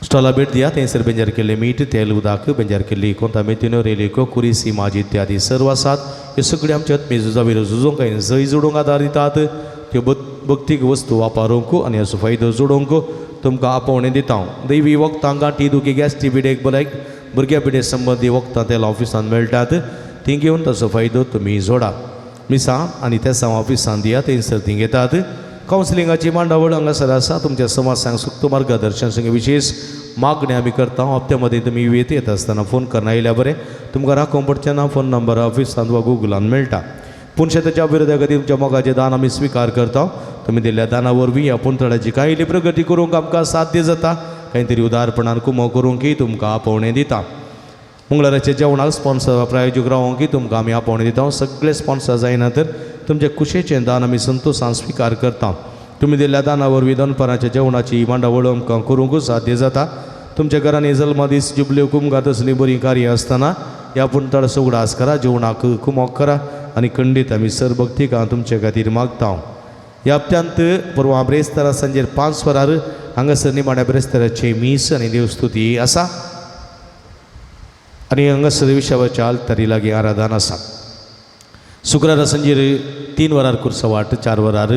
स्टॉला भेट दिया. थंयसर बेंजार केल्ले मीठ, तेल, उदक, बेंजार केल्ली कोंता, मेथिनो, रेलिको, कुरिसी, माजी इत्यादी सर्व आसात. ह्यो सगळ्यो आमच्या आत्मी झुजावीर झुजूंक आनी जय जोडूंक आदार दितात. त्यो भक्तीक वस्तू वापरूंक आनी हाचो फायदो जोडूंक तुमकां आपोवणें दिता हांव. दैवी वखदां, गांठी दुखी, गॅस्ट्री, बिडेक, भलायक, भुरग्या पिडे संबंदी वखदां तेल ऑफिसान मेळटात. तीं घेवन ताचो फायदो तुमी जोडात. मिसां आनी तेसांव ऑफिसान दिया, थंयसर तीं घेतात. कावन्सिलिंगाची मांडावळ हांगासर आसा. तुमच्या समाजांक सुक्त मार्गदर्शन संग विशेष मागणी आमी करता. हप्त्या मदीं तुमी येत येता आसतना फोन करना आयल्यार बरें, तुमकां राखोवंक पडचें ना. फोन नंबर ऑफिसान वा गुगलान मेळटा. पूण शेताच्या विरोधा खातीर तुमच्या मोगाचें दान आमी स्विकार करता. तुमी दिल्ल्या दाना वरवीं ह्या पुंतळाची कांय इल्ली प्रगती करूंक आमकां साध्य जाता. कांय तरी उदारपणान कुमो करूंकय तुमकां आपोवणें दिता. मंगळाराच्या जेवणाक स्पॉन्सर वा प्रायोजक रावोंकय तुमकां आमी आपोवणें दिता. सगळे स्पॉन्सर जायना तर तुमचे कुशेचें दान आमी संतोशान स्विकार करता. तुमी दिल्ल्या दाना वरवीं दनपाराच्या जेवणाची मांडावळ आमकां करूंक साध्य जाता. तुमच्या घरांनी जल्मदीस, जुबल्यो, कुमगां तसलीं बरीं कार्यां आसतना ह्या पुणताळाचो उगडास करा, जेवणाक कुमोक करा आनी खंडीत आमी सर भक्तिकां तुमचे खातीर मागता. ह्या हप्त्यांत परवां ब्रेस्तारा सांजेर 5 वरार हांगासर निमाण्या ब्रेस्ताराचें मीस आनी देवस्तुती आसा आनी हांगासर विशावाच्या आल्तारी लागीं आराधन आसा. शुक्रारा सांजेर 3 वरार कुर्सवाट, 4 वरार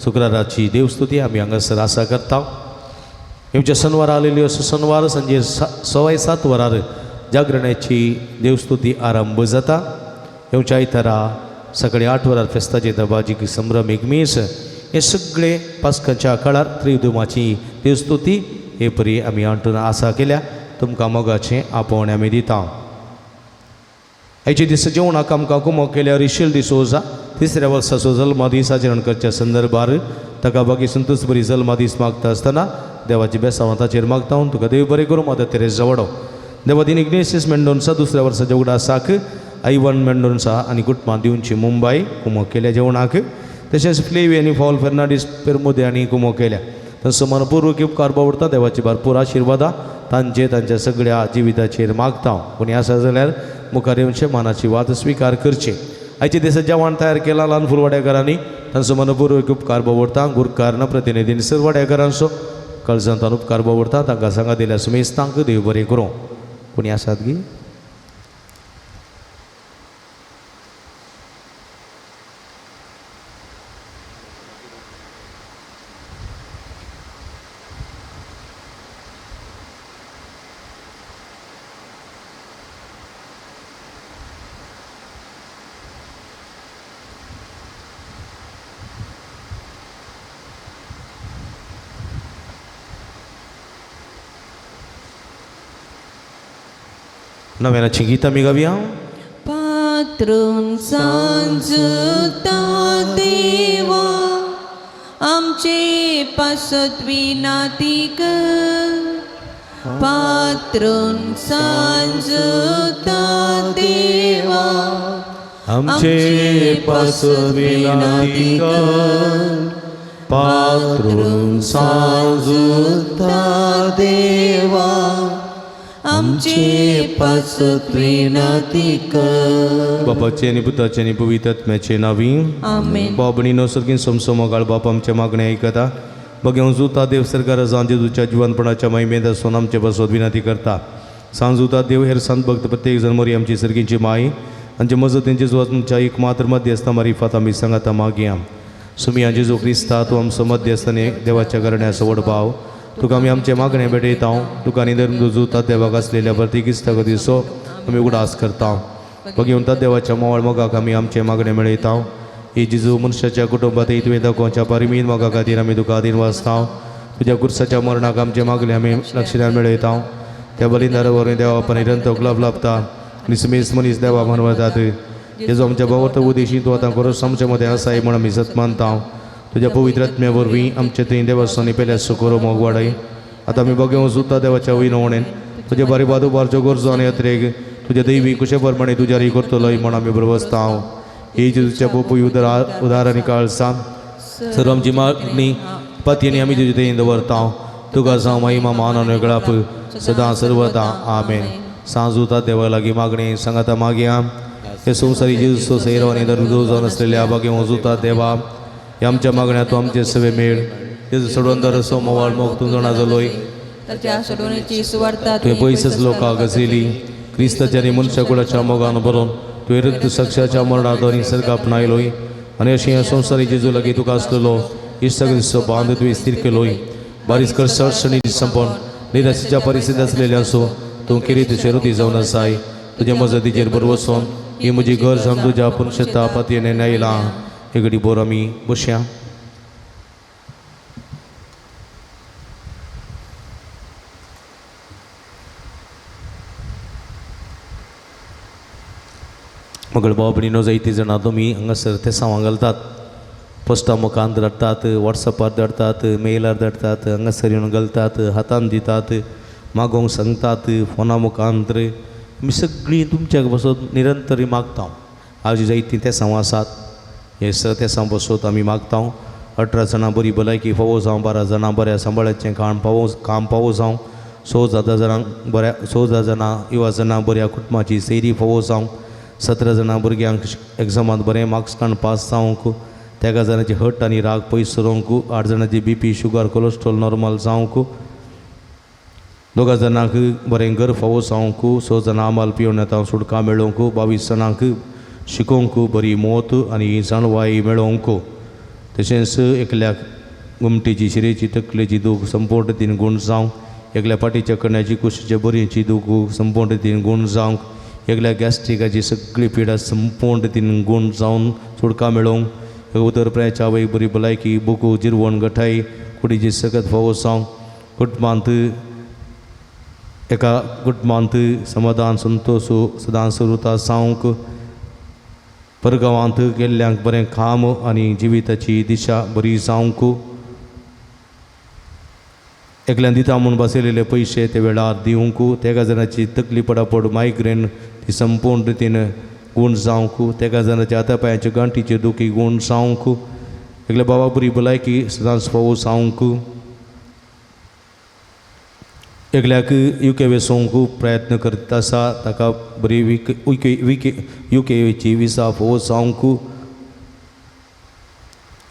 शुक्राराची देवस्तुती आमी हांगासर आसा करता. येवच्या शनवार आलेली असो शनवार सांजेर 7:15 वरार जागरणाची देवस्तुती आरंभ जाता. येवच्या आयतारा सकाळी 8 वरार फेस्ताचे दबाजीक संभ्रमीक मीस. हे सगळे पास्काच्या काळार त्रिदुमाची देवस्तुती हे परी आमी आंटून आसा केल्या. तुमकां मोगाचें आपोवणें आमी दिता. आयचे दीस जेवणाक आमकां कुमो केल्या रिशील डिसोजा तिसऱ्या वर्साचो जल्मदीस आचरण करच्या संदर्भार ताका बाकी संतोष बरी जल्मदीस मागता आसतना देवाची बेसांव ताचेर मागता. तुका देव बरें करूं, मदत तेरेज वडो. देवादीन इग्नेशियस मेंडोन्सा दुसऱ्या वर्साच्या उगडासाक आयवन मेंडोन्सा आनी कुटुंबां दिवची मुंबय कुमो केल्या जेवणाक. तशेंच फ्लेवी आनी फॉल फेर्नांडीस पेरमुदे आनी कुमो केल्या. तांचो मनपूर्वक उपकार बावडता. देवाची भरपूर आशिर्वादां तांचे तांच्या सगळ्या जिविताचेर मागता. कोणी आसा जाल्यार मुखार येवचे, मानाची वात स्विकार करची. आयचे दिसा जेवण तयार केलां ल्हान फुलवाड्याकारांनी तांचो मनपूर्वक उपकार बावडता. गुरकार प्रतिनिधी सर वाड्याकारांचो कळजांतान उपकार बावडता. तांकां सांगा दिल्या सुमेस्तांक देव बरें करूं. कोणी आसात गी? नव्यानाची गीतां आमी गावया. पात्रून सांजुता देवा आमचे पासत विनाती कर. पात्रून सांजुता देवा आमचे पासत विनाती कर. पात्रून सांजुता देवा आमचे पासत विनाती कर. बापाचे आनी पुताचे आनी पवित्र आत्म्याचे नावी आमेन. बाबणीनो सर्गीन समसमोगाळ बाप आमच्या मागणे आयकता. बघेवन जुता देव सरकार जावन जेजूच्या जिवनपणाच्या महिमेंत आसून आमचे पासत विनंती करता. सांजुता देव हेर संत भक्त प्रत्येक जण मोरी आमची सर्गींची माई आमचे मजतीन जेजू तुमच्या एक मात्र मध्यस्थ मारिफात आमी सांगाता मागया. सुमिया जेजू क्रिस्ता तूं आमचो मध्यस्थ आनी देवाच्या घराण्याचो व्हड भाव. तुका आमी आमचे मागणे भेटयता. तुका आनी धर्म जुता देवाक आसलेल्या प्रत्येक इस्ता दिसो आमी उगडास करता. बघेवन ता देवाच्या मोवाळ मोगाक आमी आमचे मागणे मेळयता. ही जेजू मनशाच्या कुटुंबात तुवें दाखोवच्या परिमीत मोगा खातीर आमी तुका आदीन वाचता. तुज्या कुर्साच्या मरणाक आमचे मागणे आमी लक्षणान मेळयता. त्या बलिदारा वरवीं देवा निरंतर गुलाब लाभता आनी सुमेस मनीस देवा म्हणवतात. जेजू आमच्या भावार्थ उदेशी तूं आतां खरोच आमच्या मदें आसाय म्हूण आमी सत मानता. तुज्या पवित्र आत्म्या वरवीं आमचे थंय देवासांनी पेल्या सुकोरो मोग वाडय. आतां आमी बघेवन सुद्दां देवाच्या विनवणेन तुज्या बारी बादुबारच्यो गरजो आनी अत्रेग तुज्या दैवी कुशे प्रमाणे तुज्या री करतलोय म्हूण आमी बरबसता. ही जेजूच्या बोपूय उदार आनी काळसा सर्व आमची मागणी पतींनी आमी तुजे थंय दवरता. तुका जावं महिमा मान आनी गळाप सदां सर्वदा. आमेन. सांजुता देवा लागीं मागणी सांगाता मागया. हे संवसारी जेजूचो सैरो आनी दरदो जावन आसलेल्या बागे जुता देवा ह्या आमच्या मागण्या तूं आमचे सवे मेळ. जेजू सोडवंदर असो मोवाळ मोग तूं जाणा जालोय. ताच्या सोडवणेची सुवार्ता तुवें पयसच लोकांक गजयली क्रिस्ताच्या आनी मनशाकुळाच्या मोगान भरून तुवें रक्त साक्षाच्या मरणांत आनी सर्ग आपणायलोय आनी अशें ह्या संवसारी जेजू लागीं तुका आसलेलो इश्ट क्रिस्त बांद तुवें स्थिर केलोय बारीस कर अडचणी संपन निराशेच्या परिस्थिती आसलेले आसूं तूं किरीत शेरुती जावन आसाय तुज्या मजतीचेर बरो वचोन ही म्हजी गरज आम तुज्या पुनशता पातयेन आयला हे घडी बोर आमी बसया. मगळ भाव भयणीनो जायतीं जाणां तुमी हांगासर तेसांवां घालतात, पोस्टा मुखांत धाडटात, वॉट्सॅपार धाडटात, मेलार धाडटात, हांगासर येवन घालतात, हातान दितात, मागोवंक सांगतात, फोना मुखांत. आमी सगळीं तुमच्या बसत निरंतर मागता. आज जायतीं तेसांवां आसात, हे स तेसां बसत आमी मागता. 18 जाणां बरी भलायकी फावो जावं, 12 जाणां बऱ्या सांबाळाचें काम पावो जावं, 6 जाणांक बऱ्या 6 जाणां युवा जाणां बऱ्या कुटुंबाची सैरी फावो जावं, 17 जाणां भुरग्यांक एग्जामांत बरें मार्क्स काडून पास जावंक, 13 जाणांची हट आनी राग पयस सरोवंक, 8 जाणांची B P sugar cholesterol normal जावंक, 2 जाणांक बरें घर फावो जावंक, 6 जाणां आमाल पिवन येता सुटका मेळोवंक, 22 जाणांक शिकोवंक बरी मोत आनी जाणवाय मेळोवंक, तशेंच एकल्याक गोमटेची शिरेची तकलेची दूख संपूर्ण रितीन गूण जावंक, एकल्या फाटीच्या कण्याची कुशीच्या बरयेची दूख संपूर्ण रितीन गूण जावंक, एकल्या गॅस्ट्रिकाची सगळी पिडा संपूर्ण रितीन गूण जावन सुटका मेळोवंक, उतर प्रायच्या आवय बरी भलायकी बुकू जिरवण गठाय कुडीची सकत फावो जावंक, कुटुंबांत एका कुटुंबांत समाधान संतोश सदांच उरता जावंक, परगांवांत गेल्ल्यांक बरें काम आनी जिविताची दिशा बरी जावंक, एकल्यान दिता म्हूण बसयलेले पयशे ते वेळार दिवंक, तेगा जाणाची तकली पडापड मायग्रेन ती संपूर्ण रितीन गूण जावंक, तेगा जाणाच्या हाता पांयाच्या गांठीचे दुखी गूण जावंक, एकल्या बाबा बरी भलायकी सदांच फावो जावंक, एकल्याक युके वचोंक प्रयत्न करता आसा ताका बरी युकेची विसा फावो जावंक,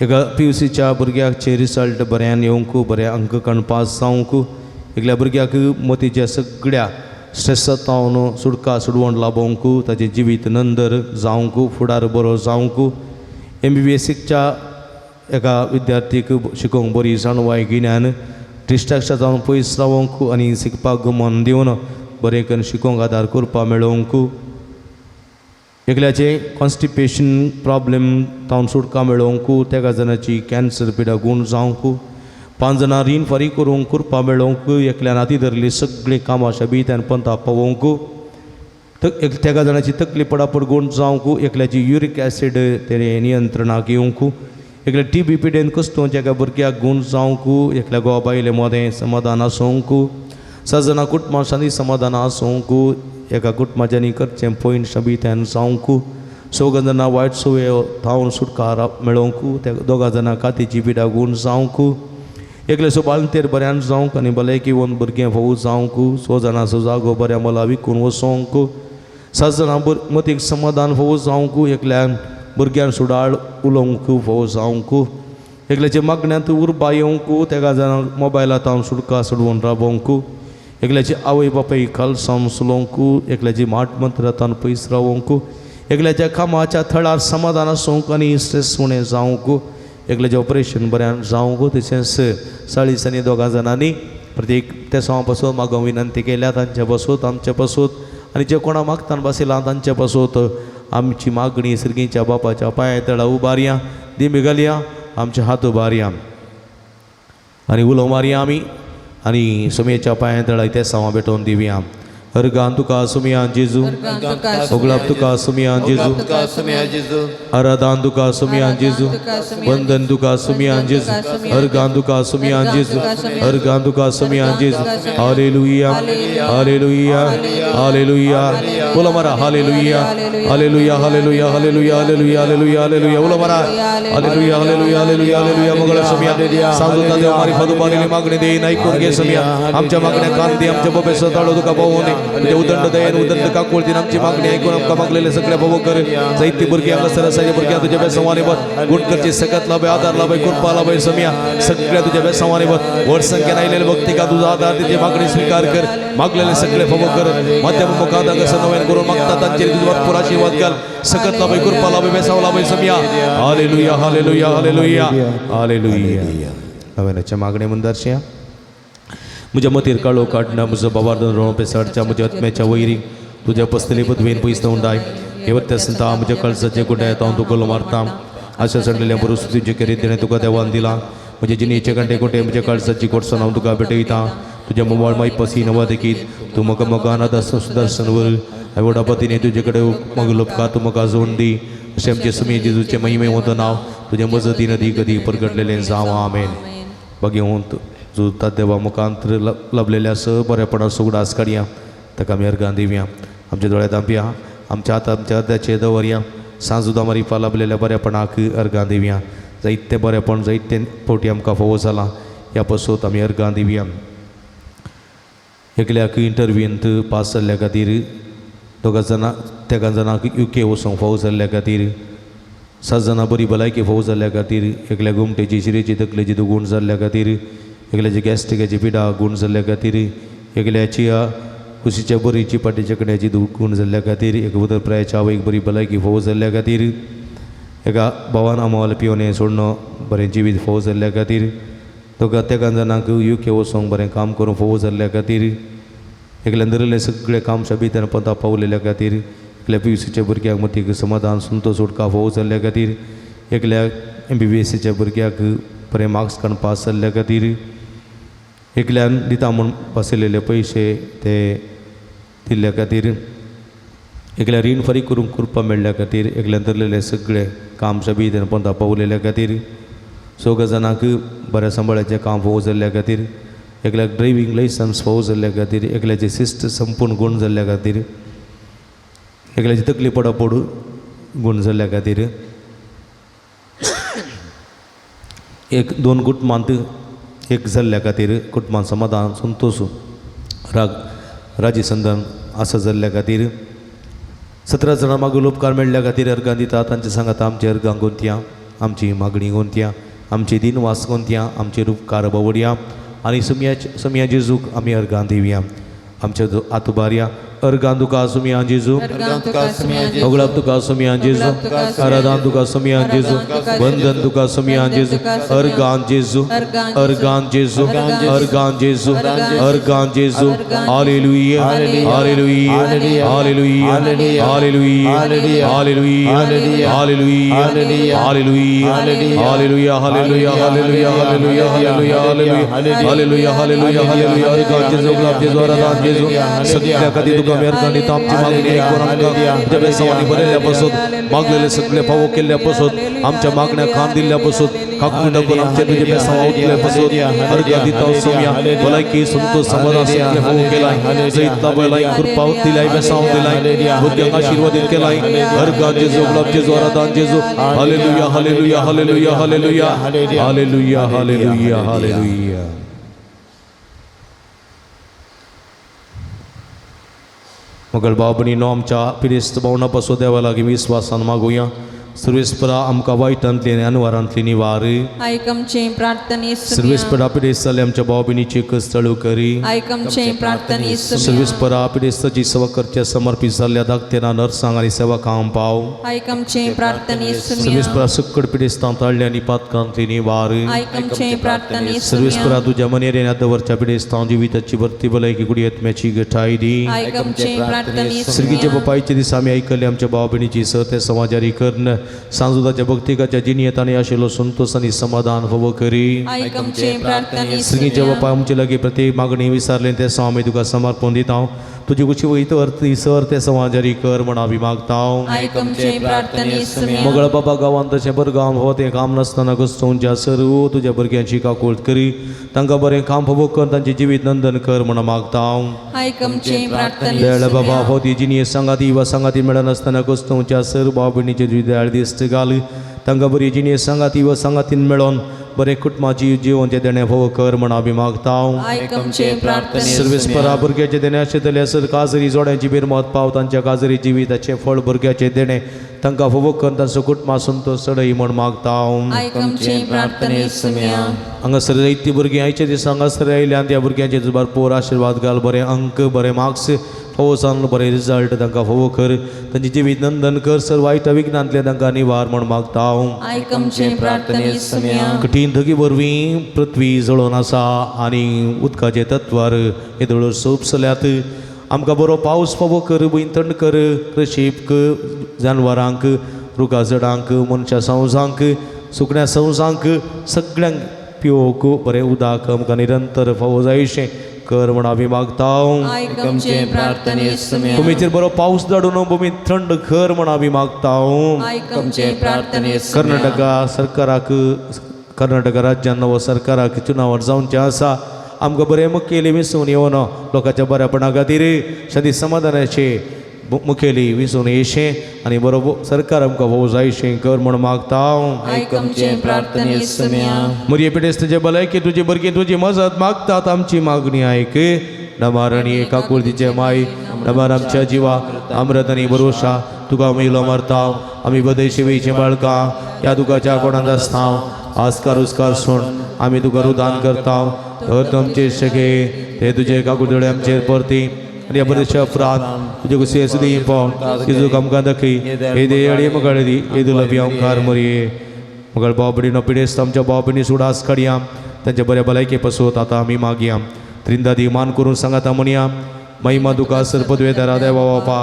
एका पी यू सीच्या भुरग्याचे रिजल्ट बऱ्यान येवंक, बऱ्या अंक काडून पास जावंक, एकल्या भुरग्याक मतीच्या सगळ्या स्ट्रेसांत सुटका सुडवण लाभोवंक, ताचें जिवीत नंदर जावंक, फुडार बरो जावंक, एम बी बी एसीच्या एका विद्यार्थीक शिकोवंक बरी जाणवाय गिन्यान डिस्ट्रेक्शन जावन पयस रावोंक आनी शिकपाक मन दिवन बरें करून शिकोवंक आदार करपाक मेळोवंक, एकल्याचें कॉन्स्टिपेशन प्रॉब्लेम तावन सुटका मेळोवंक, तेगा जाणाची कॅन्सर पिडा गूण जावंक, 5 जाणां रीण फारीक करूंक कृपा मेळोवंक, एकल्यान हाती धरली सगळीं कामां शबीत्यान पंथा पावोवंक, तेगा जाणाची तकली पडापड गूण जावंक, एकल्याची युरीक एसीड तेणें नियंत्रणाक येवंक, एकल्या टी बी पिडेन कस्तोवच्या एका भुरग्याक गूण जावंक, एकल्या घोवा बायले मदें समाधान आसूंक, 7 जाणां कुटुंबां शांती समाधान आसूंक, एका कुटुंबाच्यांनी करचें पयण शबीत्यान जावंक, 4 जाणां वायट संवयो थावन सुटकार मेळोवंक, त्या 2 जाणां कातीची पिडा गूण जावंक, एकले सो बाळंतेर बऱ्यान जावंक आनी भलायकी वन भुरगें फावो जावंक, 6 जाणांचो जागो बऱ्या मोला विकून वचोंक, 7 जाणां मतीक समाधान फावो जावंक, एकल्यान भुरग्यान सुडाळ उलोवंक फावो जावंक, एकल्याच्या मागण्यांत उर्बा येवंक, तेगा जाणांक मोबायला तावन सुटका सोडवून राबोवंक, एकल्याची आवय बापाय खालसावन सुलोवंक, एकल्याची माट मंत्रांत पयस रावोवंक, एकल्याच्या कामाच्या थळार समाधान आसूंक आनी स्ट्रेस उणें जावंक, एकल्याचें ऑपरेशन बऱ्यान जावंक, तशेंच 40 आनी 2 जाणांनी प्रत्येक तेसांवा पासून मागोवंक विनंती केल्या तांचे पासून आमचे पासून आनी जे कोणा मागतान बसयलां तांचे पासून आमची मागणी सर्गीच्या बापाच्या पांया तळा उबारया, दिमी घालया, आमचे हात उबारया आनी उलो मारया आमी आनी सुमयेच्या पांया तळा तेसांवां भेटोवन दिवया. अर्गान तुका सुमया जेजू, ओगलाप तुका सुमया जेजू, आराधान तुका सुमया जेजू, वंदन तुका सुमया जेजू, अर्गान तुका सुमया जेजू, अर्गान तुका सुमया जेजू. Hallelujah, hallelujah, hallelujah. उलो मारा hallelujah hallelujah hallelujah hallelujah hallelujah hallelujah hallelujah उलो मारा हालेलुया हालेलुया हालेलुया हालेलुया. मंगळ समिया सांजोता देव मारी फादुबारीली मागणी देईन ऐकून घे समिया. आमच्या मागण्या कान दे, आमच्या बाबे सताळो तुका पावून तुझ्या उदंड दयेन उदंड काकुळतीन आमची मागणी ऐकून आमकां मागलेले सगळे भाव कर. जायती भुरगीं हांगासर आसा, भुरग्यां तुज्या बेसांवांनी बत गुण करची सकत लाभय, आधार लाभय, कृपा लाभय समिया. सगळ्या तुझ्या बेसांवांनी बत व्हड संख्येन आयलेले भक्ती का तुझा आधार तिची मागणी स्वीकार कर. मागलेले सगळे फावो कर. मध्यम मुखात हांगासर नव्यान करून मागता तांचेर तुझो भरपूर आशीर्वाद घाल. सकत लाभय, कृपा लाभय, बेसांव लाभय समिया. Hallelujah hallelujah hallelujah hallelujah. नव्यानाच्या मागणे म्हणदारशा म्हज्या मतीर काळो काडना, म्हजो बाबार्दन रोवपे सडच्या म्हज्या आत्म्याच्या वैरी तुज्या पसतली पदवेन पयस उंडाय. हे वत्ते संता म्हज्या कळसाचे गुड्यात हांव तुका मारता. आशा सडलेल्या बरो तुजे केरी तिणें तुका देवान दिला. म्हजे जिणेचे कंटे कुटे म्हज्या कळसाची कोटसण हांव तुका भेटयता. तुज्या मोबायल माय पसी नवा देखीत तूं म्हाका म्हाका अनाथ सुदर्शन वर व्हडा पतीने तुजे कडेन मागलो उपकार तूं म्हाका जोड दी. अशें आमचे सुमी जेजूचे महिमे वता नांव तुज्या मजतीन अदी कदी परगटलेलें जावं. आमेन. बगेवंत जुता देवा मुखांत लभलेल्या स बरेपणा उगडास काडया, ताका आमी अर्गां दिवया. आमच्या दोळ्यांत धांपया, आमच्या हात आमच्या अर्द्याचेर दवरया. सांजुदा मारिफा लाभलेल्या बरेपणाक अर्गां दिवया. जायते बरेपण जायते फावटी आमकां फावो जालां, ह्या पसून आमी अर्गां दिवया. एकल्याक इंटरव्यूंत पास जाल्ल्या खातीर, दोगां जाणां तेगां जाणांक युके वचूंक फावो जाल्ल्या खातीर, 7 जाणां बरी भलायकी फावो जाल्ल्या खातीर, एकल्या गोमटेची शिरेची तकलेची गूण जाल्ल्या खातीर, एकल्याची गॅस्ट्रिकाची पिडा गूण जाल्ल्या खातीर, एकल्याची कुशीच्या बरीची पाटीच्या कड्याची गूण जाल्ल्या खातीर, एक उदर प्रायाच्या आवयक बरी भलायकी फावो जाल्ल्या खातीर, एका भावान अमोल पिवणे सोडणो बरें जिवीत फावो जाल्ल्या खातीर, दोगां तेगां जाणांक युके वचोंक बरें काम करूंक फावो जाल्ल्या खातीर, एकल्यान धरिल्लें सगळें काम शबीतान पंता पावलेल्या खातीर, एकल्या पी भुरग्याक मतीक समाधान संतोश उडका फावो जाल्ल्या खातीर, एकल्या MBBSच्या भुरग्याक बरें मार्क्स काडून पास जाल्ल्या खातीर, एकल्यान दिता म्हूण बसयलेले पयशे ते दिल्ल्या खातीर, एकल्या रीण फारीक करूंक कृपा मेळ्ळ्या खातीर, एकल्यान धरलेलें सगळें काम शबीतान पंता पावलेल्या खातीर, चौगा जाणांक बऱ्या सांबाळाचें काम फावो जाल्ल्या खातीर, एकल्याक ड्रायवींग लायसन्स फावो जाल्ल्या खातीर, एकल्याचे शिस्त संपूर्ण गूण जाल्ल्या खातीर, एकल्याची तकली पडापड गूण जाल्ल्या खातीर, एक दोन कुटुंबांत एक जाल्ल्या खातीर कुटुंबांत समाधान संतोश राग राजीसंधान आसा जाल्ल्या खातीर, 17 जाणां मागूल उपकार मेळ्ळ्या खातीर अर्गां दिता. तांचे सांगात आमचे अर्गां गोंतया, आमची मागणी गोंतया, आमची दिनवास गोंतया, आमचे उपकार बावडया आनी सुमया जेजूक आमी अर्गां दिवया. आमच्या आतुबारया अर्गां तुका सुमया जेजू, अगळाप तुका सुमया जेजू, आराधान तुका सुमया जेजू, वंदन तुका सुमया जेजू. अर्गां जेजू, अर्गां जेजू, अर्गां जेजू, अर्गां जेजू. Hallelujah hallelujah hallelujah hallelujah hallelujah hallelujah hallelujah hallelujah hallelujah hallelujah hallelujah hallelujah hallelujah hallelujah hallelujah. अर्गां जेजू, गुलाब जेजू, आराधान जेजू. सगळ्या खातीर तुका आमी अर्गां दिता. आमची मागणी ऐकून आमकां तुज्या बेसांवांनी भरिल्ल्या पासून, मागलेले सगळे फावो केल्ल्या पासून, आमच्या मागण्या खान दिल्ल्या पासून, काकून टाकून आमच्या तुज्या बेसांवा उतल्या पासून अर्गां दिता. सोम्या भलायकी संतोष समाधान सगळे फावो केलाय, जैत लाभलाय, कृपा दिलाय, बेसांव दिलाय, भुरग्यांक आशीर्वादीत केलाय. अर्गां जेजू, गुलाब जेजू, आराधान जेजू. Hallelujah hallelujah hallelujah hallelujah hallelujah hallelujah hallelujah. मगळ भाव भयणीनो, आमच्या पिरेस्त भावना पासून देवा लागीं विस्वासान मागुया. सर्वेस्परा आमकां वायटांतली आनी अनवारांतली निवार. आयक आमचे प्रार्थने. सर्वेस्परा पिडेस्त जाल्ले आमच्या भाव भयणीची कस्तळू करी. आयक आमचे प्रार्थने. सर्वेस्परा पिडेस्ताची सेवा करच्या समर्पीत जाल्ल्या धाकटेना नर्सांक आनी सेवकांक पाव. आयक आमचे प्रार्थने. सर्वेस्परा सक्कड पिडेस्तां ताळ्ळे आनी पातकांतली निवार. आयक आमचे प्रार्थने. सर्वेस्परा तुज्या मनेर आनी दवरच्या पिडेस्तां जिविताची भरती भलायकी कुडी आत्म्याची गठाय दी. आयक आमचे प्रार्थने. सर्गीच्या बापायचे दिसा आमी आयकल्ले आमच्या भाव भयणीची स ते समाजारी कर्ण सांजुदाच्या भक्तिकाच्या जिणयेत आनी आशिल्लो संतोष आनी समाधान फावो करी. आयक आमचे प्रार्थने. सर्गीच्या बापाय, आमचे लागीं प्रत्येक मागणी विचारलें तें आमी तुका समर्पण दिता. तुजी कुशी वयत अर्थ सर ते समाजारी कर म्हण आमी मागता. आयक आमचे प्रार्थने सुम्या. मगळ बाबा गांवांत तशें बरें गांव फावो तें काम नासतना गोस्तोवच्या सर्व तुज्या भुरग्यांची काकूळट करी तांकां बरें काम फावो कर तांचें जिवीत नंदन कर म्हण मागता. आयक आमचे प्रार्थने दयाळ बाबा सुम्या. फावो ती जिणी सांगाती वा सांगाती मेळनासतना गोस्तोवच्या सर्व भाव भयणीचे तुजी दयाळ दिश्ट घाल तांकां बरी जिणी सांगाती वा सांगातीन मेळोन बरें कुटुंबाची जिवनचें देणें फावो कर म्हण आमी मागता. आयक आमचे प्रार्थने सर्वेस्परा भुरग्याचे देणें आशिल्ले सर काजरी जोड्यांची बिरमत पाव तांच्या काजरी जिविताचें फळ भुरग्याचें देणें तांकां फावो करून तांचो कुटुंबा संतोश चडय म्हण मागता. आयक आमचे प्रार्थने सुम्या. हांगासर जायतीं भुरगीं आयच्या दिसा हांगासर आयल्या आनी त्या भुरग्यांचेर तुजो भरपूर आशिर्वाद घाल बरें अंक बरें मार्क्स फावो जावन बरें रिजल्ट तांकां फावो कर तांचें जिवीत नंदन कर सर वायट विघ्नांतलें तांकां निवार म्हण मागता. आयक आमचे प्रार्थने सुम्या. कठीण धगी वरवीं पृथ्वी जळोवन आसा आनी उदकाचे तत्वार येदोळ सोंपसल्यात आमकां बरो पावस फावो कर भूंय थंड कर कृशीक जानवरांक रुखा झाडांक मनशां संवसांक सुकण्या संवसांक सगळ्यांक पिवोवंक बरें उदक आमकां निरंतर फावो जायशें कर म्हण आमी मागता. आयक आमचे प्रार्थने सुम्या. भुमीचेर बरो पावस धाडून भूमी थंड कर म्हण आमी मागता. आयक आमचे प्रार्थने सुम्या. कर्नाटका सरकाराक कर्नाटका राज्यान नवो सरकाराक चुनाव जावचें आसा आमकां बरें मुखेली विसून येवन लोकांच्या बऱ्यापणा खातीर शांती समाधानाचे मुखेली विसून येशें आनी बरो सरकार आमकां भोव जायशें कर म्हूण मागता. आयक आमचे प्रार्थने सुम्या. मुरये पिडेस्त तुजे भलायकी तुजी भुरगीं तुजी मजत मागतात आमची मागणी आयक. नमार आनी काकुळतीचे माय नमार आमच्या जिवा अमृत आनी भरोशा तुका आमी उलो मारता. आमी बदयशी वेचे बाळकां ह्या तुकाच्या कोणांत आसता आस्कार उस्कार सोड आमी तुका रुदान करता. तर तुमचे शगे ते तुजे काकुळतडे आमचेर परती आनी ह्या प्रदेशा उपरांत तुजे कुशी सुदी पाव तिजू आमकां दाखय हे देयळी मगाळ दी हे दुलबी ओंकार मोरये मगळ भाव भयणीनो पिडेस्त आमच्या भाव भयणी सुडास काडया तांच्या बऱ्या भलायके पसोत आतां आमी मागया. त्रिंदादी मान करून सांगाता म्हणया महिमा तुका सर पदवेदारा देवा बापा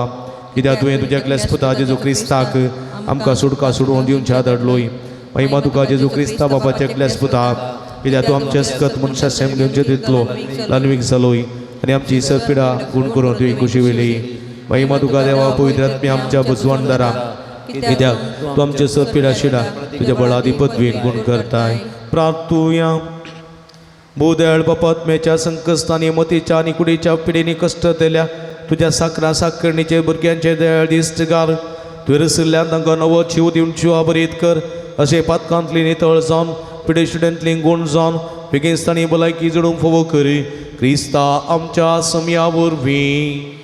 कित्याक तुवें तुज्या क्लेस पुता जेजू क्रिस्ताक आमकां सुटका सोडोवन दिवच्या धाडलोय. महिमा तुका जेजू क्रिस्ता बापाच्या क्लेस पुता कित्याक तूं आमच्या सकत मनशा सेम घेवचे दितलो ल्हानवीक जालोय आनी आमची सर पिडा गुण करून तुवें खुशी वेली. महिमा तुका देवा पवित्र आत्म्या आमच्या बुजवणदारा कित्याक तूं आमचे सर पिडा शिडा तुज्या बळादी पदवीन गुण करताय. प्रार्थुया. भूदयाळ बापात्म्याच्या संकश्टांनी मतीच्या आनी कुडीच्या पिडेनी कश्ट दिल्या तुज्या साकरा साकरणीचे भुरग्यांचे दयाळ दिश्ट घाल. तुवें रसिल्ल्यान तांकां नवो जीव दिवन जिवा बरीत कर अशें पातकांतली नितळ जावन पिडेशिडेंतली गुण जावन बेगिस्तानी भलायकी जोडूंक फावो करी क्रिस्ता आमच्या समया वरवीं.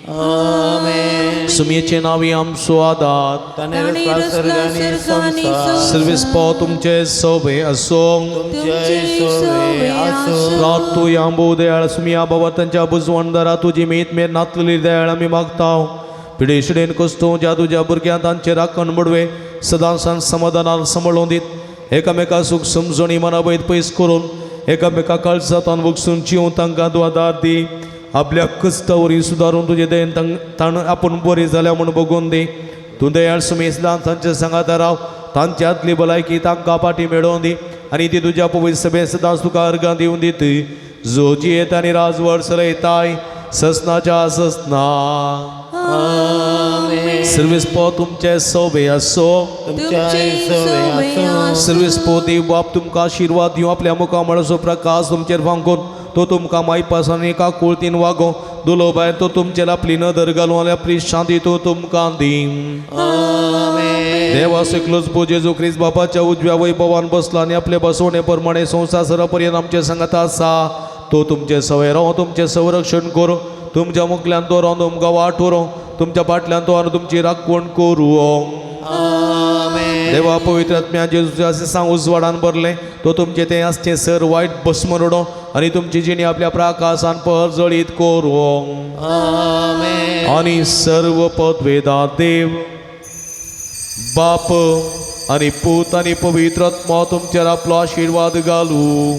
सुमयेचे नांवी आमचो आदार ताणें रचला सर्ग आनी संवसार. सर्वेस्पो तुमचे सोबे असो तुमचे सोबे आसूं. प्रार्थुया. दयाळ सुमिया बाबा तांच्या बुजवणदारा तुजी मेत मेर नातलेली दयाळ आमी मागता. पिडेशिडेन कस्तो ज्या तुज्या भुरग्यां तांचे राखण बडवे सदांसान समाधानान सांबाळून दीत एकामेका सूख समजणी मनावयत पयस करून एकामेका काळजातान वगसून जिवन तांकां तूं आदार दी. आपल्या कश्टा वरवीं सुदारून तुजे दयेन ताण आपूण बरी जाल्या म्हूण बगोवन दी. तूं दयाळ सुमी सदां तांचे सांगाता राव तांच्या आदली भलायकी तांकां पाटी मेळोवन दी आनी ती तुज्या पवित्र सभेंत सदांच तुका अर्गां दिवन दित जो जियेत आनी राजवट चलयताय ससनाच्या ससना. सर्वेस्पो तुमचे सोबे असो. तुमचे सोबे आसूं. सर्वेस्पो देव बाप तुमकां आशिर्वाद दिवं आपल्या मुखामळाचो प्रकाश तुमचेर फांकून तो तुमकां मायपास आनी काकुळतीन वागों दुलो बाय तो तुमचेर आपली नदर घालूं आनी आपली शांती तो तुमकां दी. देवा एकलोच पो जेजू क्रिस्त बापाच्या उजव्या वैभवान बसला आनी आपले बसवणे प्रमाणे संवसार सरापर्यंत आमचे सांगात आसा. तो तुमचे सवय राव तुमचें संरक्षण करूं तुमच्या मुखल्यान तो रावन तुमकां वाट उरों तुमच्या फाटल्यान तो आनी तुमची राखवण करूं. देवा पवित्र आत्म्या जेजूच्या अशें सांग उजवाडान भरलें तो तुमचें तें आसचें सर वायट भस्म रडो आनी तुमची जिणी आपल्या प्राकासान परजळीत करूं. आनी सर्व पदवेदा देव बाप आनी पूत आनी पवित्र आत्मा तुमचेर आपलो आशिर्वाद घालूं.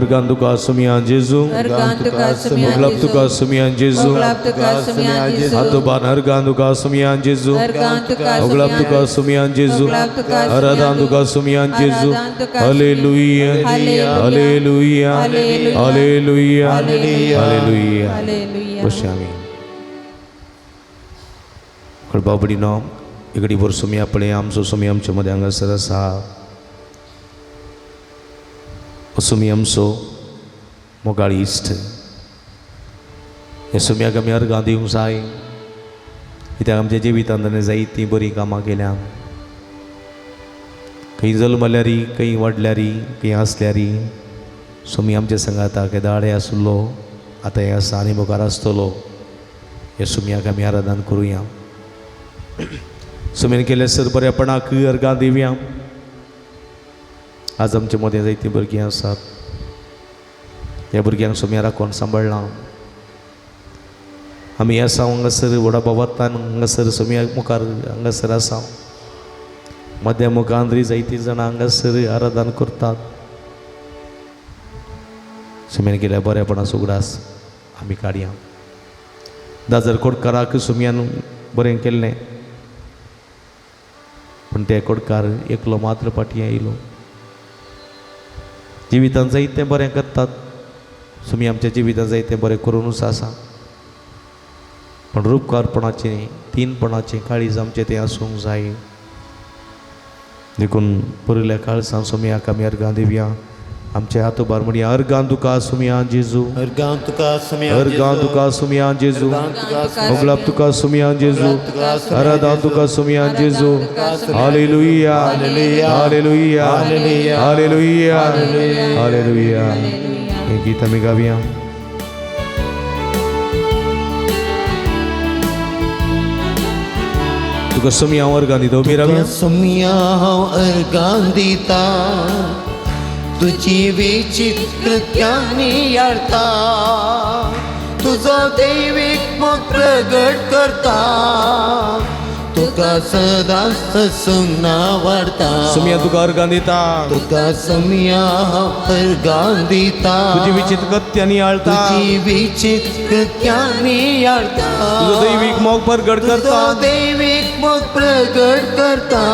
अर्गान तुका सुमया जेजू. अर्गान तुका सुमया मोगलाप तुका जेजू. सुमया जेजू. मोगलाप तुका सुमया जेजू. हातोबान अर्गान तुका सुमया जेजू. अर्गान तुका मोगलाप सुमया तुका सुमया जेजू. मोगलाप तुका सुमया आराधान तुका सुमया जेजू. आराधान तुका hallelujah. Hallelujah. Hallelujah. Hallelujah. Hallelujah. Hallelujah. Hallelujah. बसया आमी बाबडीनो इकडी भर सुमया पळय आमचो सुमया आमच्या मदें हांगासर आसा. सुमी आमचो मोगाळ इश्ट. ह्या सुमयाक आमी अर्गां दिवंक जाय कित्याक आमच्या जिवितांत ताणें जायतीं बरीं कामां केल्या. खंय जल्मल्यारी खंय वाडल्यारी खंय आसल्यारी सुमी आमच्या संगाता केदाळे आसलो आतां हें आसा आनी मुखार आसतलो. ह्या सुमयाक आमी आराधन करुया. सुमेन केले सर बऱ्यापणाक अर्गां दिवया. आज आमच्या मदें जायतीं भुरगीं आसात. ह्या भुरग्यांक सुमया राखून सांबाळ्ळां. आमी आसा हांगासर व्हडा बाबातान हांगासर सुमया मुखार हांगासर आसा. मद्या मुखांतरी जायतीं जाणां हांगासर आराधन करतात. सुमयान केल्या बऱ्यापणाचो उगडास आमी काडया. दाजर कोडकाराक सुमयान बरें केल्लें पूण ते कोडकार एकलो मात्र फाटीं आयलो. जिवितांत जायतें बरें करतात. सुमी आमच्या जिवितांत जायतें बरें करुनूच आसा. पूण रुपकारपणाचें तीनपणाचें काळीज आमचें तें आसूंक जाय. देखून पुरिल्ल्या काळसान सुमयाक आमी अर्गां दिवया. आमचे हात उबार म्हणया अर्गां तुका सुमया जेजू. अर्गां तुका सुमया अर्गां तुका सुमया जेजू. मोगलाप तुका सुमया जेजू. आराधान तुका सुमया जेजू. Hallelujah. Hallelujah. Hallelujah. Hallelujah. हें गीत आमी गावया. तुका सुमया हांव अर्गां दिता. उबी रावया. सुमया हांव अर्गां दिता तुजी विचित्र नियाळता तुजो दैवीक मोग प्रगट करता तुका सदांच सुना वाडता. सुमया तुका अर्गां दिता. तुका सुमया हांव अर्गां दिता तुजी विचित्र कृत्यां नियाळता. तुजी विचित्र कृत्यां नियाळता तुजो दैवीक मोग प्रगट करता. तुजो दैवीक मोग प्रगट करता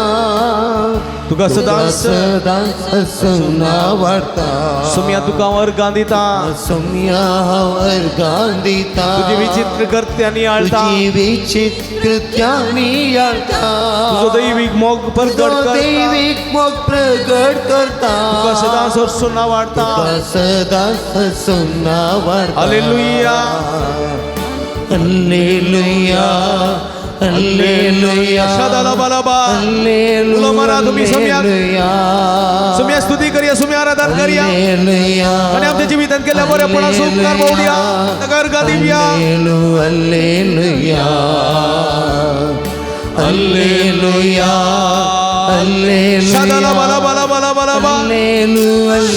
तुका सदांच सदांच सुना वाडता. सुमया तुका हांव अर्गां दिता. सुमया हांव अर्गां दिता तुजी विचित्र कृत्यां नियाळता. तुजी विचित्र कृत्यां नियाळता तुजो दैवीक मोग प्रगट तुजो करता. दैवीक मोग प्रगट करता तुका सदांच सुना वाडता. तुका सदांच सुना वाडता. Hallelujah. Hallelujah. Hallelujah. शादालाबालाबा. उलो मारा तुम्ही सुमयाक. सुमया स्तुती करूया. सुमया आराधन करूया. आनी आमच्या जिवितांत केल्ल्या बऱ्यापणाचो उपकार बावडया ताका अर्गां दिवया. Hallelujah. Hallelujah. Hallelujah. शादालाबालाबालाबालाबा.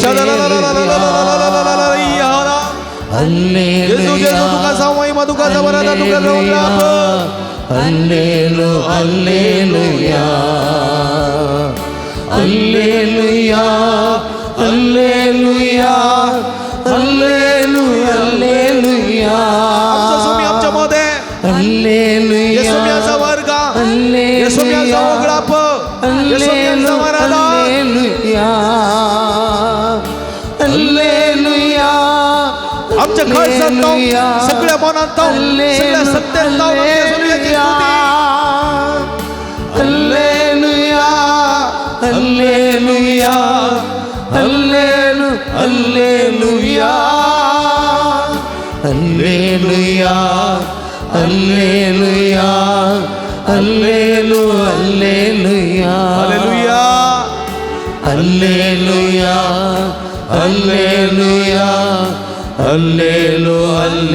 शादालालालालालालालालालालाला. जेजू जेजू तुका जावं महिमा तुका जावं आराधन तुका जावं लाभ. Hallelujah. Hallelujah. Hallelujah. Hallelujah. Hallelujah. Hallelujah. आमचो सुमी आमच्या मदें. हालेलुया. येसुम्याचा वर्ग. येसुम्याचा वगळाप. येसुम्याचा आराधन. हालेलुया. हालेलुया. आमच्या खळसांत सगळ्या मनांत सगळ्या सत्तेत आमच्या सुम्याची स्तुती. Hallelujah. Hallelujah. Hallelujah. Hallelujah. Hallelujah. Hallelujah. Hallelujah. Hallelujah. Hallelujah. Hallelujah. Hallelujah.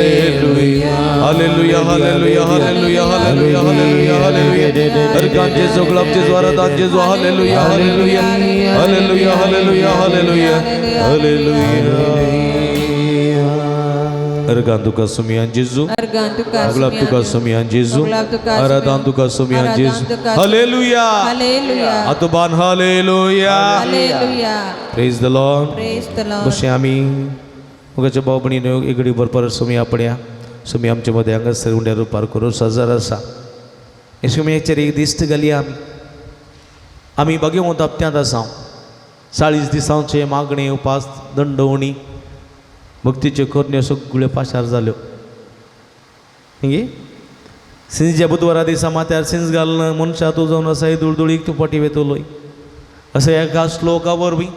Hallelujah. Hallelujah. Hallelujah. Hallelujah. Hallelujah. अर्गां जेजू गुलाब जेजू आराधन जेजू. Hallelujah. Hallelujah. Hallelujah. Hallelujah. Hallelujah. Hallelujah. अर्गां तुका सुमयान जेजू. अर्गान तुका गुलाब तुका सुमयान जेजू. आराधन तुका सुमयान जेजू. हालेलुया. हालेलुया. आतोबान hallelujah. Hallelujah. Praise the Lord. Praise the Lord. बशें आमी मुखाच्या भाव भयणीनो एगडी बरोबर सुमी आपण्या सुमी आमचे मदें हांगासर उंड्या रुपार करून सजार आसा. हे सुमयाचेर एक दिश्ट घाली आमी आमी बगेवंत हप्त्यांत आसा. 40 दिसांचे मागणे उपास दंडवणी भक्तीच्यो करण्यो सगळ्यो पाशार जाल्यो. गे सिंजच्या बुधवारा दिसा माथ्यार सिंज घालून मनशा तूं जावन आसा दुळदुळीक तूं फाटी वेतलोय असं एका श्लोका वरवीं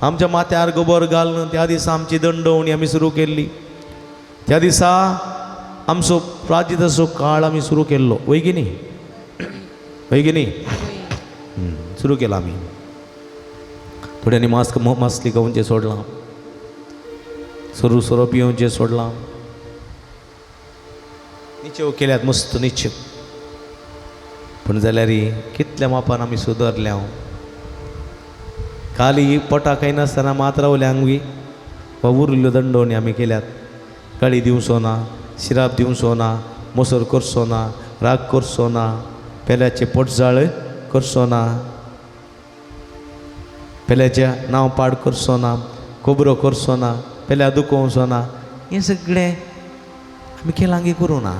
आमच्या माथ्यार गोबर घालून त्या दिसा आमची दंडवणी आमी सुरू केल्ली. त्या दिसा आमचो प्राजिताचो काळ आमी सुरू केल्लो. वय की न्ही? वय की न्ही? सुरू केला आमी. थोड्यांनी मास्क मासली खावचें सोडलां, सोरो सोरो पिवचें सोडलां, निचेव केल्यात मस्त निचेव. पूण जाल्यार कितल्या मापान आमी सुदरल्या. खाली पोटा खायनासतना मात रावल्या आंगवी वा उरिल्ल्यो दंडवणी आमी केल्यात. गाळी दिवचो ना, शिराप दिवचो ना, मोसर करचो ना, राग करचो ना, पेल्याचें पोटजाळ करचो ना, पेल्याचें नांव पाड करचो ना, खबरो करचो ना, पेल्या दुखोवचो ना. हें सगळें आमी केलांगी करूं ना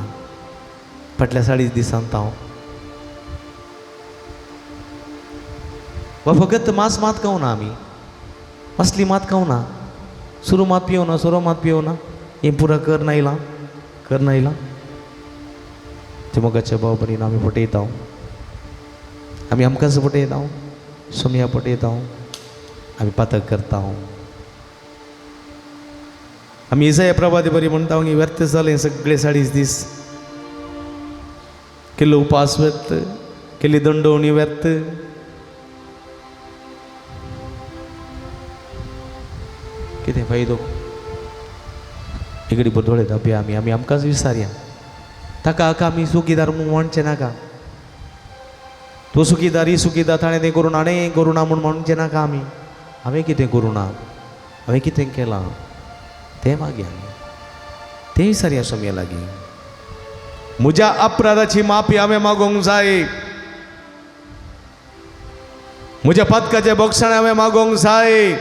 फाटल्या 40 दिसांत हांव वा फकत मांस मात खावना आमी, मासली मात खावना, सुरू मात पिवना, सोरो मात पिवना. हें पुरा कर नायलां, कर नायलां. ते मोगाच्या भाव भयणीन आमी फटयता, आमी आमकांच फटयता, सोमया फटयता, आमी पातक करता. आमी इसाया प्रभाते बरी म्हणटा की व्यर्थ जालें सगळे 40 दीस. केल्लो उपास व्यर्थ, केल्ली दंडवणी व्यर्थ. कितें फायदो? इकडे दोळे धांपया आमी, आमी आमकांच विसारया. ताका हाका आमी सुखीदार म्हूण म्हणचें नाका. तो सुखीदार ही सुखीदार ताणें तें करूं ना, हाणें करूं ना म्हूण म्हणचें नाका. आमी हांवें कितें करूं ना, हांवें कितें केलां तें मागीर आमी तें विसारया सोमया लागीं. म्हज्या अपराधाची माफी हांवें मागोवंक जाय, म्हज्या पातकाचें बोगसाण हांवें मागोवंक जाय.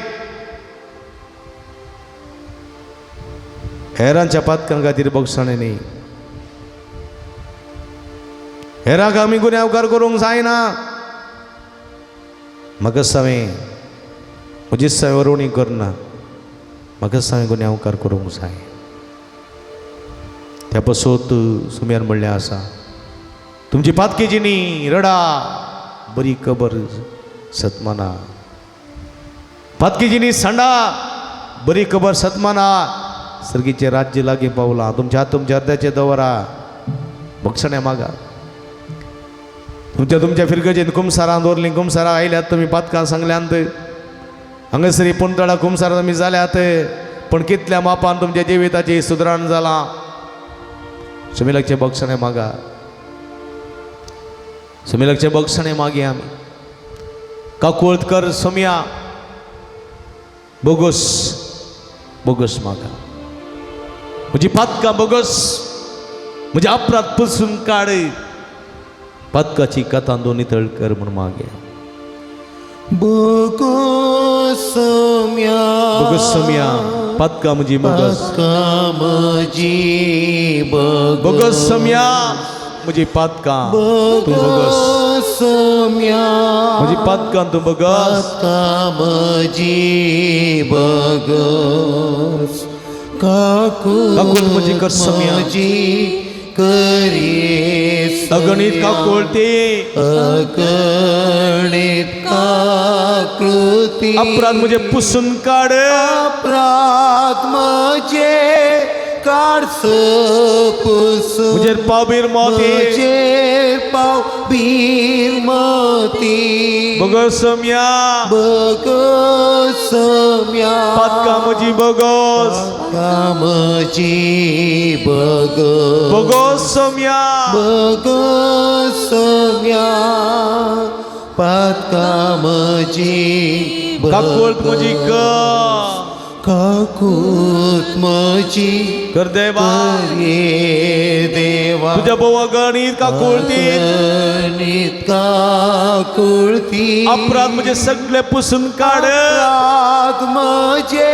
हेरांच्या पातकां खातीर बोगसाणें न्ही, हेरांक आमी गुन्यांवकार करूंक जायना. म्हाका हांवें म्हजीच हांवें वरोवणी करना, म्हाका हांवें गुन्यांवकार करूंक जाय. त्या पसोत सुम्यान म्हणलें आसा, तुमची पातकेची न्ही रडा बरी खबर सतमाना, पातकेची न्ही सांडा बरी खबर सतमाना. सर्गीचें राज्य लागीं पावलां, तुमच्या हात तुमच्या अर्द्याचे दवरा, बक्षण्या मागा. तुमच्या तुमच्या फिरगजेन कुमसारां दवरलीं, कुमसारां आयल्यात तुमी पातकां सांगल्यांत. हांगासर पुंतळा कुमसारां तुमी जाल्यात, पूण कितल्या मापान तुमच्या जिविताची सुदराण जालां. सुमिलाचे बक्षणें मागा, सुमिलाचे बक्षणें मागया आमी. काकुळत कर सोमया, बोगस बोगस मागा. म्हजी पातकां बोगस, म्हजे अपराध पुसून काड, पातकाची कथां दोन नितळ कर म्हूण मागया. बोगस सोम्या, बोगस सोमया, पातकां म्हजी बोगस, पातकां म्हजी बोगस सोमया, म्हजी पातकां तूं बोगस, सोम्या, म्हजी पातकां तूं बोगस, पातकां म्हजी बोगस. काकूळ म्हजी कर सोमया, म्हजी करी अगणीत काकुळती, अगणीत काकृती, अपराध म्हजे पुसून काड, अपराध म्हजे काड पुसून, म्हजेर पावबीर मोती, म्हजेर पावबीर मोती. बोगस सोमया, बोगस सोम्या, पातकां म्हजी बोगस, पातकां म्हजी बोगस, बोगस सोमया, बोगस सोम्या, पातकां म्हजी काकूळत म्हजी कर, काकूत म्हजी कर देवा, रे देवा, तुज्या भोव अगणीत काकुळती, अगणीत काकुळती, अपराध म्हजे सगळे पुसून काड, अपराध अपराध म्हजे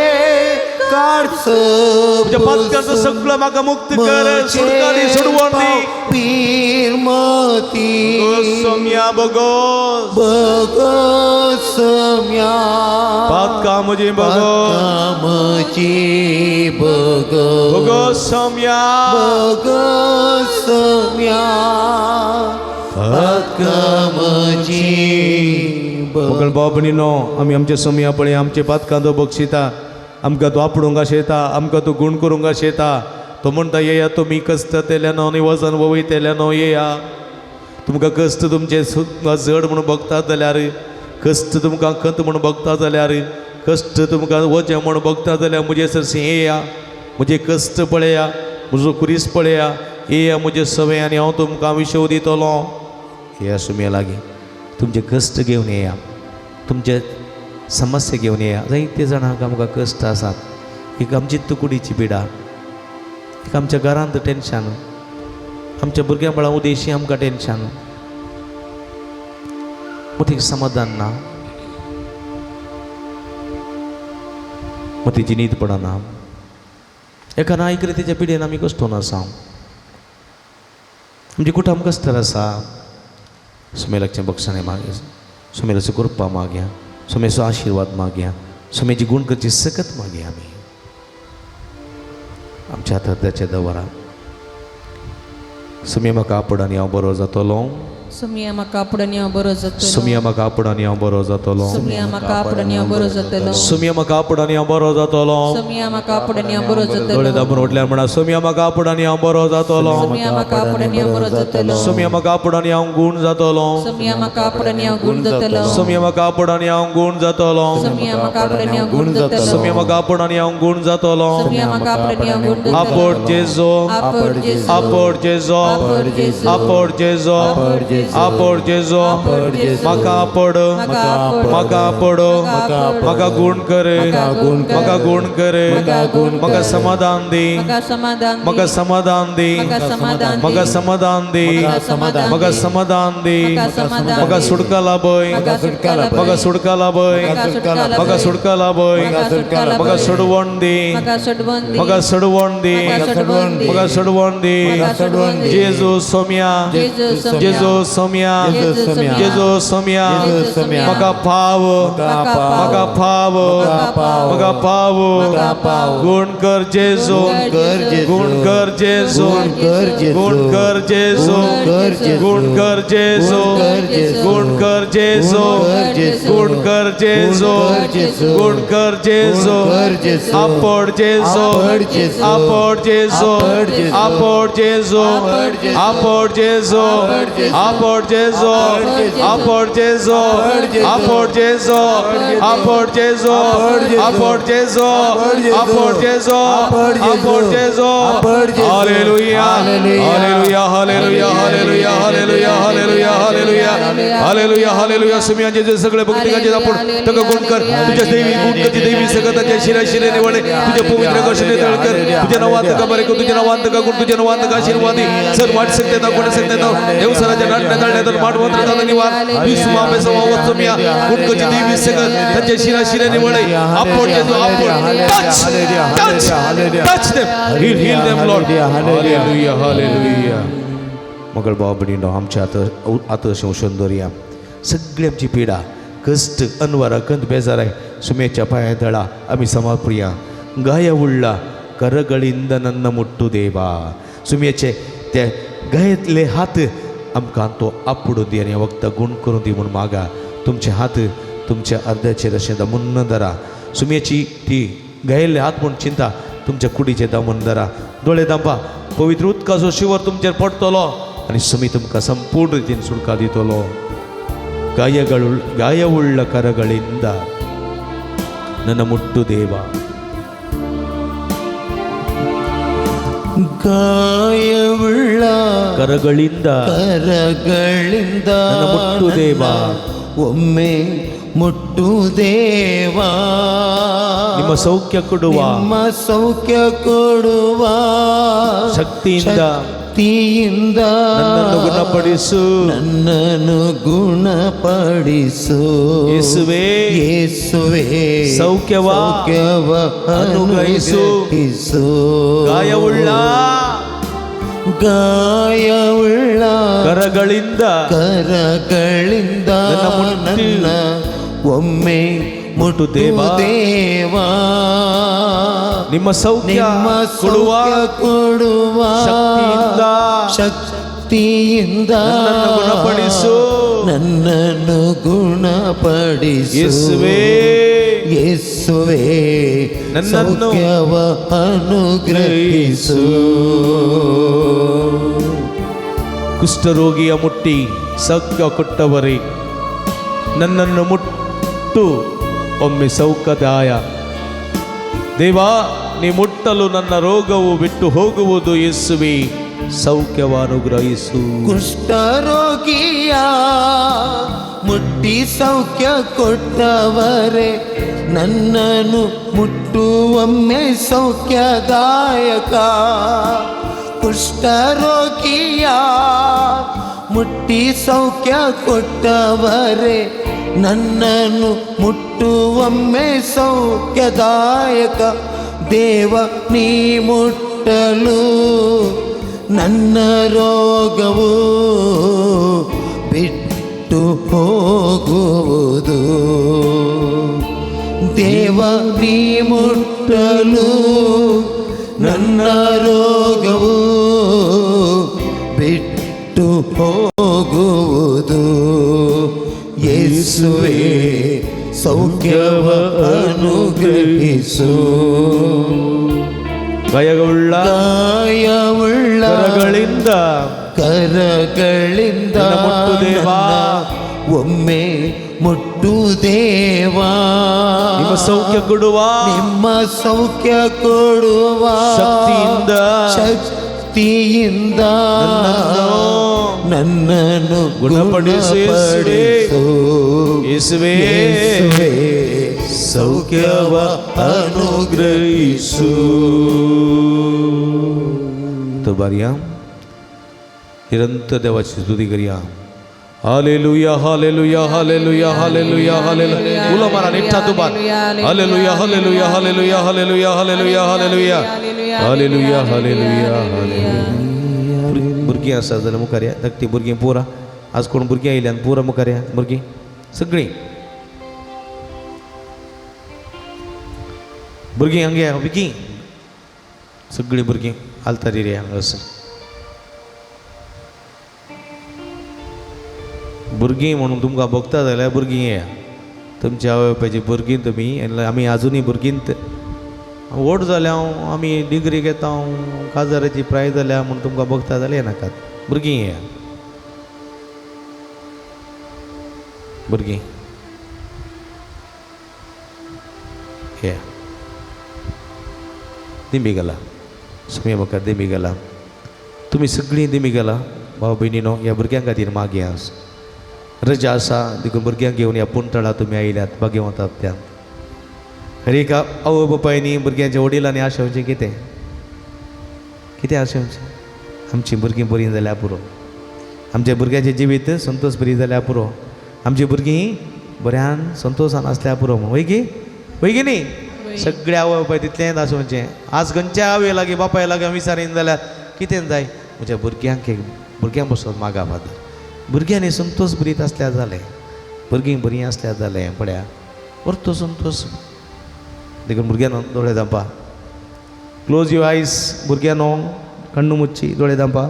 काड म्हज्या पातकांचो सगळो म्हाका मुक्त कर, सुटका दी, सोडवण दी. पीर मती सोम्या बगोस बगस सम्या पातकां म्हजी बगोस म्हजी बगस बगोस सोम्या बगस सम्या पातकां म्हजी मगळ बाबणीनो आमी आमच्या सोम्या पळय आमचे पातकां तो बक्षिता, आमकां तो आपडूंक आशेता, आमकां तो गुण करूंक आशेता. तो म्हणटा येया तुमी कश्ट तेल्यानो आनी वजन वयतेल्यानो येया. तुमकां कश्ट तुमचें जड म्हूण भोगता जाल्यार, कश्ट तुमकां खंत म्हूण भोगता जाल्यार, कश्ट तुमकां वजें म्हूण भोगता जाल्यार म्हजे सरशी येया, म्हजे कश्ट पळया, म्हजो कुरीस पळया, येया म्हजे सवय आनी हांव तुमकां विशव दितलो. येया सुमया लागीं, तुमचे कश्ट घेवन येया, तुमचे समस्या घेवन येया. जायते जाणांक आमकां कश्ट आसात, एक आमची तुकडीची पिडा, एक आमच्या घरांत टेन्शन, आमच्या भुरग्यां बाळां उदेशी आमकां टेन्शन, मतीक समाधान ना, मतीची न्हीद पडना. एका ना एक रितीच्या पिडेन आमी कश्टोन आसा, आमचे कुटुंब कश्टर आसा. सुमेलाचें बक्षाणें मागया, सुमेलाचो कृपा मागया, सुमेचो आशिर्वाद मागया, सुमेची गुण करची सकत मागया. आमी आमच्या हाताचे दवरा. सुमे म्हाका आपड आनी हांव बरो जातलो. सुमिया म्हाका आपड आनी हांव बरो जातलो. सुमिया म्हाका आपड आनी हांव बरो जातलो. सुमिया म्हाका आपड आनी हांव बरो जातलो. सुमिया म्हाका आपड आनी हांव बरो जातलो. सुमिया म्हाका आपड आनी हांव बरो जातलो. दोळे दाबून उठल्यार म्हणा, सुमिया म्हाका आपड आनी हांव बरो जातलो. सुमिया म्हाका आपड आनी हांव बरो जातलो. सुमिया म्हाका आपड आनी हांव गूण जातलो. सुमिया म्हाका आपड आनी हांव गूण जातलो. सुमिया म्हाका आपड आनी हांव गूण जातलो. सुमिया म्हाका आपड आनी हांव गूण जातलो. सुमिया म्हाका आपड आनी हांव गूण जातलो. सुमिया म्हाका आपड आनी हांव गूण जातलो. आपड जेजो, आपड जेजो, आपड जेजो, आपड जेजो, आपड जेजो, आपड जेजो, म्हाका आपड, म्हाका आपड, म्हाका गुण कर, म्हाका गुण कर, म्हाका समाधान दी, म्हाका समाधान दी, म्हाका समाधान दी, म्हाका समाधान दी, म्हाका सुटका लाभय, म्हाका सुटका लाभय, म्हाका सुटका लाभय, म्हाका सोडवण दी, म्हाका सोडवण दी, म्हाका सोडवण दी. जेजू सोम्या, जेजू सोम्या, जेजू सोम्या, म्हाका पाव, म्हाका पाव, म्हाका पाव. गुण कर जेजू, गुण कर जेजू, गुण कर जेजू, गुण कर जेजू, गुण कर जेजू, गुण कर जेजू, गुण कर जेजू. आपड जेजू, आपड जेजू, आपड जेजू, आपड जेजू, आपड जेजू, आपड जेजू, आपड जेजू, आपड जेजू, आपड जेजू, आपड जेजू, आपड जेजू. Hallelujah, hallelujah, hallelujah, hallelujah, hallelujah, hallelujah, hallelujah, hallelujah, hallelujah. सुमिया जेजू सगळे भक्तिकाचे आपण तक गुण कर. तुझ्या देवी गुण करची देवी सगळ्याच्या शिरा शिरेने वळे तुझ्या पवित्र घोषणे तळ कर. तुझ्या नावात का बरे, तुझ्या नावात का गुण, तुझ्या नावात का आशीर्वादी सर वाट सकते ना कोण सकते ना देवसराच्या नाटण्या ताळण्यातून माठवंत्र निवार सुमिया गुण करची देवी सगळं त्यांच्या शिरा शिरेने वळे आपण जेजू आपण touch, touch, touch them, heal, heal them Lord. Hallelujah, hallelujah. मगळ भाव भयणीनो आमच्या आतां आतां संशोधन दवरया. सगळी आमची पिडा कश्ट अनवरा कंद बेजाराय सुमेच्या पांया तळा आमी समर्पया. ಗಾಯವುಳ್ಳ ಕರಗಳಿಂದ ನನ್ನ ಮುಟ್ಟು ದೇವಾ. सुमयेचे ते गयेतले हात आमकां तो आपडून दी आनी वखदां गुण करून दी म्हूण मागा. तुमचे हात तुमच्या अर्द्याचेर अशें दमून धरा. सुमयेची ती गयेल्ले हात म्हूण चिंता तुमच्या कुडीचे दमून धरा. दोळे दांपा, पवित्र उदकाचो शिवर तुमचेर पडटलो आनी सुमी तुमकां संपूर्ण रितीन सुटका दितलो. ಗಾಯವುಳ್ಳ ಕರಗಳಿಂದ ನನ್ನ ಮುಟ್ಟು ದೇವ. ಗಾಯವುಳ್ಳ ಕರಗಳಿಂದ ಕರಗಳಿಂದ ನನ್ನ ಮುಟ್ಟು ದೇವ. ಒಮ್ಮೆ ಮುಟ್ಟು ದೇವ. ನಿಮ್ಮ ಸೌಖ್ಯ ಕೊಡುವ, ನಿಮ್ಮ ಸೌಖ್ಯ ಕೊಡುವ ಶಕ್ತಿಯಿಂದ, ಶಕ್ತಿಯಿಂದ ನನ್ನನ್ನು ಗುಣಪಡಿಸು. ನನ್ನನ್ನು ಗುಣಪಡಿಸು. ಯೇಸುವೇ, ಯೇಸುವೇ, ಸೌಖ್ಯವ ಸೌಖ್ಯವ ಅನುಗ್ರಹಿಸು. ಅನುಗ್ರಹಿಸು. ಗಾಯವುಳ್ಳ ಗಾಯವುಳ್ಳ ಕರಗಳಿಂದ ಕರಗಳಿಂದ ನನ್ನ ಮುಟ್ಟು. ನನ್ನ ಒಮ್ಮೆ ಮುಟ್ಟು ದೇವ. ದೇವ. ನಿಮ್ಮ ಸೌಖ್ಯ ನಿಮ್ಮ ಕೊಡುವ ಸೌಖ್ಯ ಕೊಡುವ ಶಕ್ತಿಯಿಂದ ಶಕ್ತಿಯಿಂದ ನನ್ನನ್ನು ಗುಣಪಡಿಸು. ನನ್ನನ್ನು ಗುಣಪಡಿಸು. ಯೇಸುವೇ, ಯೇಸುವೇ, ನನ್ನನ್ನು ಸೌಖ್ಯವ ಅನುಗ್ರಹಿಸು. ಕುಷ್ಠರೋಗಿಯ ಮುಟ್ಟಿ ಸೌಖ್ಯ ಕೊಟ್ಟವರೇ, ನನ್ನನ್ನು ಮುಟ್ಟು ಒಮ್ಮೆ ಸೌಖ್ಯದಾಯ ದೇವಾ. ನೀ ಮುಟ್ಟಲು ನನ್ನ ರೋಗವು ಬಿಟ್ಟು ಹೋಗುವುದು. ಯೇಸುವೆ, ಸೌಖ್ಯವ ಅನುಗ್ರಹಿಸು. ಕುಷ್ಠರೋಗಿಯ ಮುಟ್ಟಿ ಸೌಖ್ಯ ಕೊಟ್ಟವರೇ, ನನ್ನನ್ನು ಮುಟ್ಟುವೊಮ್ಮೆ ಸೌಖ್ಯದಾಯಕ. ಕುಷ್ಠರೋಗಿಯ ಮುಟ್ಟಿ ಸೌಖ್ಯ ಕೊಟ್ಟವರೇ, ನನ್ನನ್ನು ಮುಟ್ಟುವೊಮ್ಮೆ ಸೌಖ್ಯದಾಯಕ. ದೇವ ನೀ ಮುಟ್ಟಲು ನನ್ನ ರೋಗವು ಬಿಟ್ಟು ಹೋಗುವುದು. ದೇವ ನೀ ಮುಟ್ಟಲು ನನ್ನ ರೋಗವು ಬಿಟ್ಟು ಹೋಗುವುದು. ಯೇಸುವೇ, ಸೌಖ್ಯವ ಅನುಗ್ರಹಿಸು. ಗಾಯವುಳ್ಳ ಗಾಯವುಳ್ಳ ಕರಗಳಿಂದ ಕರಗಳಿಂದ ನನ್ನ ಮುಟ್ಟು ದೇವಾ. ನನ್ನ ಒಮ್ಮೆ ಮುಟ್ಟು ದೇವಾ. ನಿಮ್ಮ ಸೌಖ್ಯ ಕೊಡುವ ನಿಮ್ಮ ಸೌಖ್ಯ ಕೊಡುವ ಶಕ್ತಿಯಿಂದ ಶಕ್ತಿಯಿಂದ ನನ್ನನ್ನು ನನ್ನನ್ನು ಗುಣಪಡಿಸು ಯೇಸುವೇ. ಗುಣಪಡಿಸು. ಯೇಸುವೇ, ಯೇಸುವೇ, ಸೌಖ್ಯವ ಅನುಗ್ರಹಿಸು. तो बारया निरंतर देवाची स्तुती करूया. Hallelujah, hallelujah, hallelujah, hallelujah, hallelujah. उलो मारा निठ्ठा तुबार. Hallelujah, hallelujah, hallelujah, hallelujah, hallelujah, hallelujah, hallelujah, hallelujah, hallelujah. भुरगीं आसा जाल्यार मुखार या. धाकटीं भुरगीं पुरा. आज कोण भुरगीं आयल्यान पुरा मुखार या. भुरगीं सगळीं भुरगीं हांगा या बेगीन. सगळीं भुरगीं आल्तारीर या हांगासर. भुरगीं म्हणून तुमकां भोगता जाल्यार भुरगीं येया. तुमच्या आवय बापायची भुरगीं तुमी. आमी आजुनूय भुरगींत व्हड जाल्या. हांव आमी डिग्री घेता, हांव काजाराची प्राय जाल्या म्हूण तुमकां भोगता जाल्यार येनाकात. भुरगीं येया. भुरगीं येया. दिंबी घाला सुमया मुखार दिंबी घाला. तुमी सगळीं दिंबी घाला. भाव भयणीनो, ह्या भुरग्यां खातीर मागीं. आज रजा आसा देखून भुरग्यांक घेवन ह्या पुणतळा तुमी आयल्यात बागेवता हप्त्यान. हर एका आवय बापायनी भुरग्यांच्या वडिलांनी आशेवचें कितें कितें आशेवचें? आमचीं भुरगीं बरीं जाल्यार पुरो, आमच्या भुरग्यांचें जिवीत संतोष बरी जाल्यार पुरो, आमचीं भुरगीं बऱ्यान संतोशान आसल्यार पुरो म्हूण. वय गी? वय गी न्ही? सगळे आवय बापाय तितलेंच आसोवचें. आज खंयच्या आवय लागीं बापाय लागीं विचारीन जाल्यार कितें जाय? म्हज्या भुरग्यांक एक भुरग्यां बसोन मागा फादर. भुरग्यांनी संतोष बरीत आसल्यार जालें, भुरगीं बरीं आसल्यार जालें. पळया परतो संतोष. देखून भुरग्यांनो दोळे धांपा. Close your eyes. भुरग्यांनो कण्णू मुच्ची, दोळे धांपा.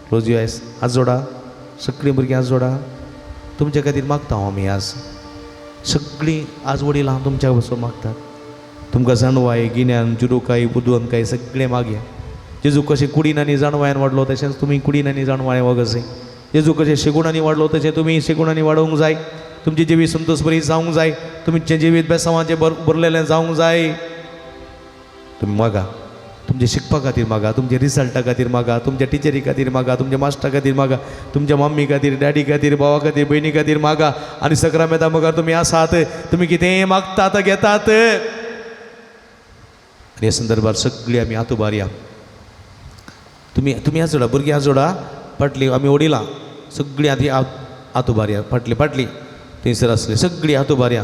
Close your eyes. हात जोडा. सगळीं भुरगीं हात जोडा. तुमच्या खातीर मागता हांव. आमी आज सगळीं आज वडील हांव तुमच्या बसून मागतात. तुमकां जाणवाय, गिन्यान, जुरुकाय, बुदवंतकाय सगळें मागया. जेजू कशें कुडीन आनी जाणवायन वाडलो तशेंच तुमी कुडीन आनी जाणवाय वागसे. जेजू कशें शेगुणांनी वाडलो तशें तुमी शेगुणांनी वाडोवंक जाय. तुमचें जिवीत संतोष बरी जावंक जाय. तुमचें जिवीत बेसांवाचें भरलेलें जावंक जाय. तुमी मागा. तुमचे शिकपा खातीर मागा, तुमच्या रिजल्टा खातीर मागा, तुमच्या टिचरी खातीर मागा, तुमच्या मास्टरा खातीर मागा, तुमच्या मम्मी खातीर, डॅडी खातीर, भावा खातीर, भयणी खातीर मागा. आनी सक्रामेता मुखार तुमी आसात, तुमी कितेंय मागतात घेतात. आनी ह्या संदर्भार सगळीं आमी हात उबारया. तुमी तुमी आजोडा भुरगीं आजोडा फाटली आमी वडिलां सगळीं आदी हात उबारया फाटली फाटली थंयसर आसली सगळीं हात उबारया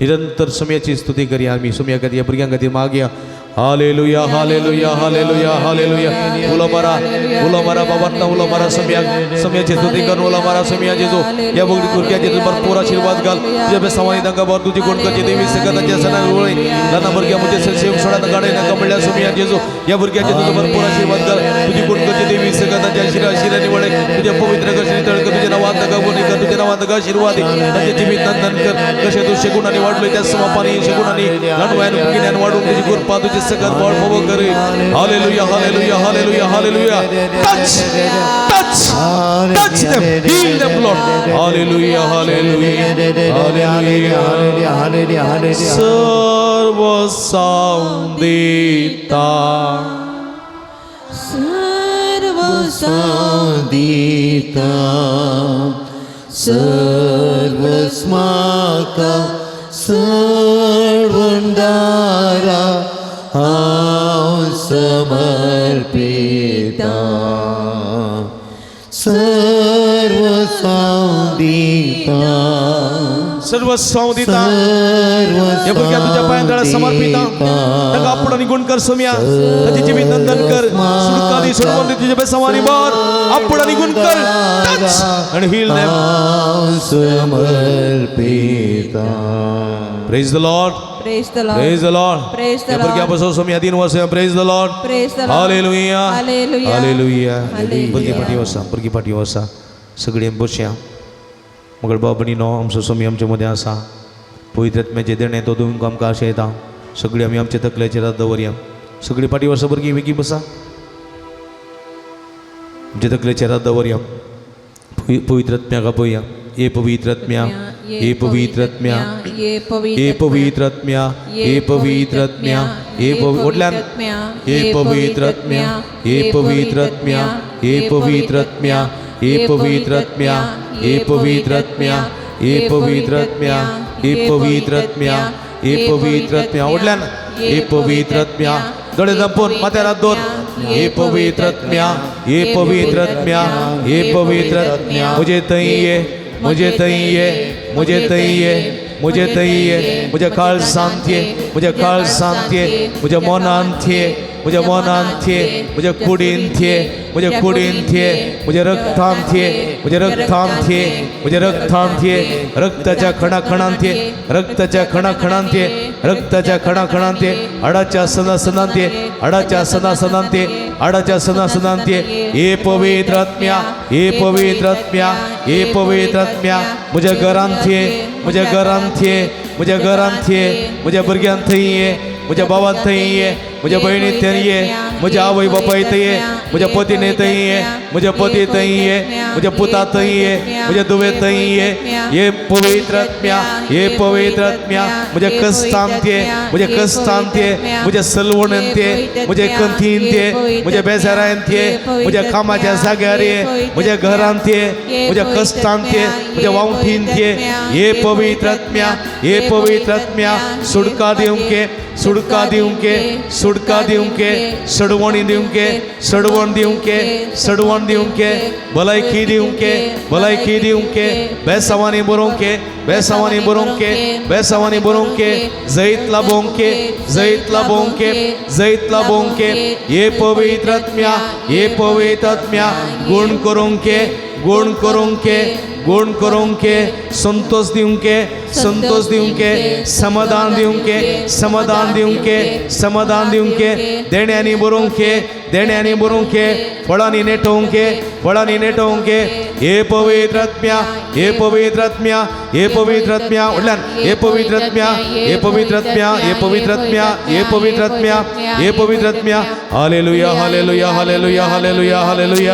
निरंतर सोम्याची स्तुती करया आमी सोम्या खातीर भुरग्यां खातीर मागया. Hallelujah hallelujah hallelujah hallelujah. उलो मारा उलो मारा बाबांना उलो मारा सोम्याक सोम्याची स्तुती करून उलो मारा सोम्या जेजू ह्या भुरग्यांचे तूं भरपूर आशिर्वाद घाल. तुज्या बेसांवांनी तांकां भर तुजी गुण करची देवी सकताच्या सणाक वळय ल्हान भुरग्यां म्हजे सेव सोडा गाडय नाका म्हणल्यार सोम्या जेजू ह्या भुरग्यांचे तुजो भरपूर आशिर्वाद घाल. तुजी गुण करची देवी सकताच्या शिरा शिरांनी वळय तुज्या पवित्र कशी तळक तुज्या नांवान तांकां गुणी कर तुज्या नांवान तांकां आशिर्वाद तांचे जिवीत नंदन कर. कशें तूं शेगुणांनी वाडलोय त्या समापानी शेगुणांनी ल्हान वयान गिन्यान वाडून तुजी कृपा तुजी सकत वाड फोव कर. Hallelujah hallelujah hallelujah hallelujah. Touch touch touch them, heal them Lord. Hallelujah hallelujah hallelujah hallelujah. सर्व सांदिता सर्व सांदिता सर्वस्माका सर्वंदारा हांव समर्पिता सर्व सांदिता सर्व सांदिता हे भुरग्या तुझ्या पांयां तळा समर्पिता ताका आपूण आनी गुण कर सोम्या ताचे जिवीत नंदन कर सुटका दी सोडवण दी तुझ्या बेसांवांनी भर आपूण आनी गुण कर टच आनी हील देम. हांव समर्पिता. Praise the Lord. Praise the Lord. Praise the Lord. Praise the ह्या भुरग्या Lord. पासून सोम्या तीन वर्सां. Praise the Lord. Praise the Lord. Hallelujah hallelujah. Hallelujah. Hallelujah. भुरगीं फाटीं वसा भुरगीं फाटीं वसा सगळीं बसया. मगळ बाब न्ही आमचो सोमी आमचे मदें आसा पवित्र आत्म्याचें देणें तो दिवंक आमकां आशा येता. सगळीं आमी आमच्या तकलेचेर हात दवरया. सगळीं फाटीं वसा भुरगीं बेगीन बसा आमच्या तकलेचेर हात दवरया. पवित्र आत्म्याक आपया. ए पवित्र आत्म्या ए पवित्र आत्म्या ये ए पवित्र आत्म्या ए पवित्र आत्म्या ए वडल्यान ए पवित्र आत्म्या ए पवित्र आत्म्या ए पवित्र आत्म्या ए पवित्र आत्म्या ए पवित्र आत्म्या ए पवित्र आत्म्या ए पवित्र आत्म्या ए पवित्र आत्म्या वडल्यान ए पवित्र आत्म्या दोळे धांपून माथ्यार हात दवर ए पवित्र आत्म्या ए पवित्र आत्म्या ए पवित्र आत्म्या म्हजे थंय ये म्हजे थंय ये म्हजे थंय ये म्हजे थंय ये म्हज्या काळजांत ये म्हज्या काळजांत ये म्हज्या मनांत ये म्हज्या मनांत ये म्हज्या कुडींत ये म्हज्या कुडींत ये म्हज्या रक्तांत ये म्हज्या रक्तांत ये म्हज्या रक्तांत ये रक्ताच्या खणाखणांत ये रक्ताच्या खणाखणांत ये रक्ताच्या खणाखणांत ये हाडाच्या सणासणांत ये हाडाच्या सणासणांत ये हाडाच्या सणासणांत ये हे पवित्र आत्म्या हे पवित्र आत्म्या हे पवित्र आत्म्या म्हज्या घरांत ये म्हज्या घरांत ये म्हज्या घरांत ये म्हज्या भुरग्यांत थंय ये म्हज्या भावांत थंय ये म्हज्या भयणीत थंय ये म्हज्या आवय बापाय थंय ये म्हज्या पतीने थंय ये म्हज्या पती थंय ये म्हज्या पुता थंय ये म्हज्या धुवे थंय ये हे पवित्र आत्म्या हे पवित्र आत्म्या म्हज्या कश्टांत ये म्हज्या कश्टांत ये म्हज्या सलवणेंत ये म्हज्या कंथींत ये म्हज्या बेजारांत ये म्हज्या कामाच्या जाग्यार ये म्हज्या घरांत ये म्हज्या कश्टांत ये म्हज्या वावठींत ये हे पवित्र आत्म्या हे पवित्र आत्म्या सुटका दिवंक सुटका दिवंक सुटका दिवंक सडवणी दिवंक सडवण दिवंक सडवण दिवंक भलायकी दिवंक भलायकी दिवंक बेसांवांनी बरोवंक बेसांवांनी बरोवंक बेसांवांनी बरोवंक जैत लाभोवंक जैत लाभोवंक जैत लाभोवंक हे पवित्र आत्म्या हे पवित्र आत्म्या गुण करूंक गुण करूंक गुण करूंक संतोष दिवंक संतोष दिवंक समाधान दिवंक समाधान दिवंक समाधान दिवंक देण्यांनी बरोवंक देण्यांनी बरोवंक फळांनी नेटोवंक फळांनी नेटोवंक हे पवित्र आत्म्या हे पवित्र आत्म्या हे पवित्र आत्म्या वडल्यान हे पवित्र आत्म्या हे पवित्र आत्म्या हे पवित्र आत्म्या हे पवित्र आत्म्या हे पवित्र आत्म्या. Hallelujah hallelujah hallelujah hallelujah hallelujah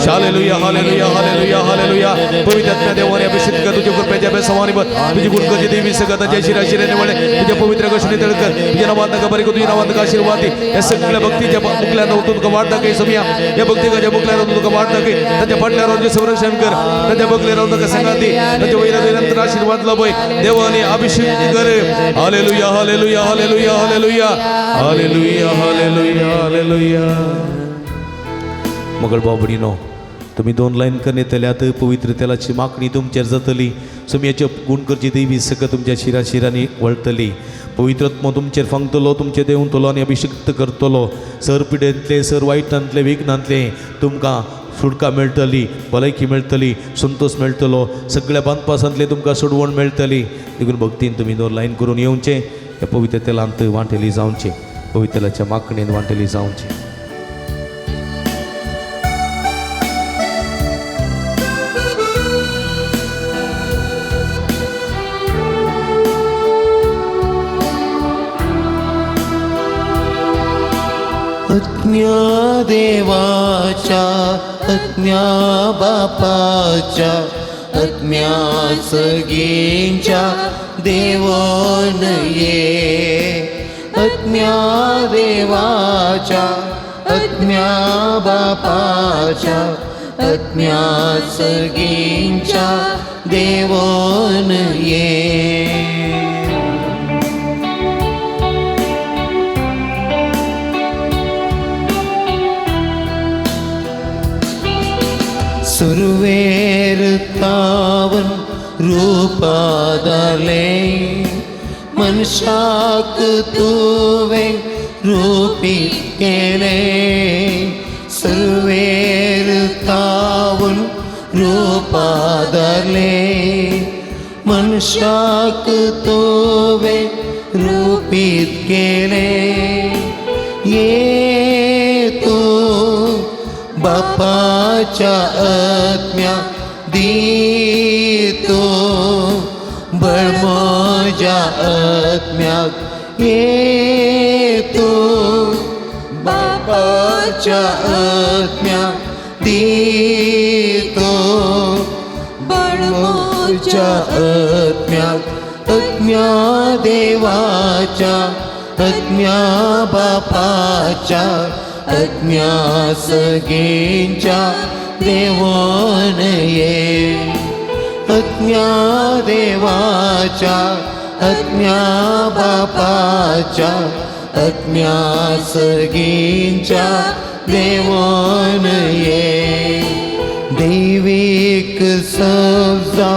hallelujah hallelujah hallelujah hallelujah. पवित्र आत्म्या देवाने अभिषेक कर तुझ्या कृपेच्या बेसवानी भर तुझी गुणकरची देवी सगळ्याच्या शिरा शिराने वळे तुझ्या पवित्र कशाने तळकर तुझ्या नावात नका बरे तुझ्या नावात नका आशीर्वाद दे. या सगळ्या भक्तीच्या मुकल्यानं तुका वाट दाखय समिया या भक्तीच्या मुकल्यानं तुका वाट दाखय त्यांच्या फाटल्या संरक्षण कर त्यांच्या बगले राहून नका सांगा दे त्यांच्या वैरा नंतर आशीर्वाद लाभय देवाने अभिषेक कर. Hallelujah hallelujah hallelujah hallelujah hallelujah hallelujah hallelujah. मगळ भाव भयणीनो, तुमी दोन लायन करून येतल्यात, पवित्र तेलाची मागणी तुमचेर जातली, सुमयाचे गुण करची देवी सकत तुमच्या शिरा शिरांनी वळटली, पवित्रत्म तुमचेर फांगतलो, तुमचेर देंवतलो आनी अभिषिक्त करतलो. सर पिडेंतले, सर वायटांतले, विघ्नांतले तुमकां सुटका मेळटली, भलायकी मेळटली, संतोश मेळटलो, सगळ्या बांदपासांतले तुमकां सोडवण मेळटली. देखून भक्तीन तुमी दोन लायन करून येवचें, ह्या पवित्र तेलांत वांटेली जावचें, पवित्र तेलाच्या मागणेन वांटेली जावचें. अज्ञा देवाच्या अज्ञा बापाच्या अज्ञा सगींच्या देवन ये, अज्ञा देवाच्या अज्ञा बापाच्या अज्ञा सगींच्या देवन ये. सुरवेर तावन रूपादले मनशाक तुवें रूपी केले, सुरवेर तावन रूपादले मनशाक तुवें रूपीत केले. ये तूं बापाच्या आत्म्या दितो बळ म्हज्या आत्म्याक, ये तूं बापाच्या आत्म्या दितो बळ म्हज्या आत्म्याक. आत्म्या देवाच्या आत्म्या बापाच्या अज्ञा सगींच्या देवन ये, अज्ञा देवाच्या अज्ञा बापाच्या अज्ञा सगींच्या देवन ये. दैवीक सब्जा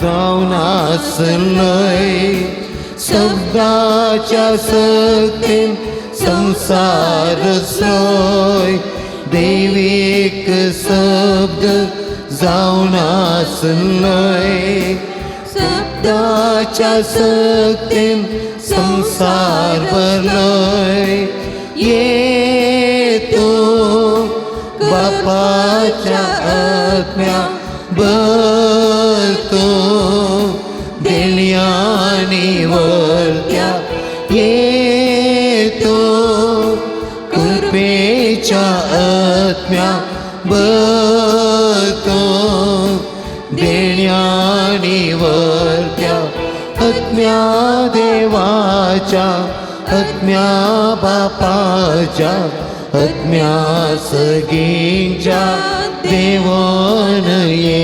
जावन आसलय, शब्दाच्या सक्तीन संसार सोय, दैवीक शब्द जावन आसलय, शब्दाच्या सक्तीन संसार भरलय. ये तूं बापाच्या आत्म्या भरतो देण्यानी वरत्या, ये तूं कृपेच्या आत्म्या भरतो देण्यानी वरत्या. आत्म्या देवाच्या आत्म्या बापाच्या आत्म्या सगींच्या देवन ये.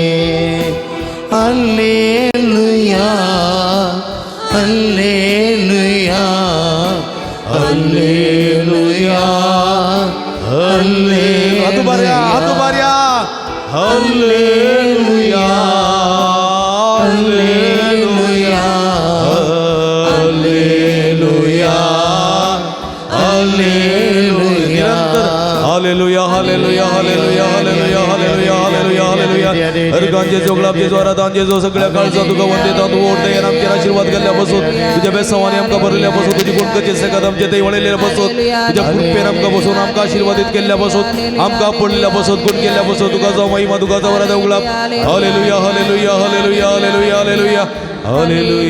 Hallelujah hallelujah hallelujah hallelujah hallelujah hallelujah hallelujah hallelujah hallelujah hallelujah hallelujah hallelujah hallelujah hallelujah hallelujah. अर्गांचे जोगलापचे जोरात जो सगळ्या काळजा तुका वंदेता, तूं ओढते आमचेर आशीर्वाद केल्ल्या बसून, तुज्या बेसावानी आमकां भरिल्ल्या बसून, तुजी गुणकचे सेगात आमचे थंय वळयल्ल्या बसून, तुज्या कृपेन आमकां बसून आमकां आशीर्वादीत केल्ल्या बसून, आमकां पडलेल्या बसून, गुण केल्ल्या बसून, तुका जावं महिमा, तुका जावं राजा उगलाप. Hallelujah hallelujah hallelujah hallelujah hallelujah hallelujah hallelujah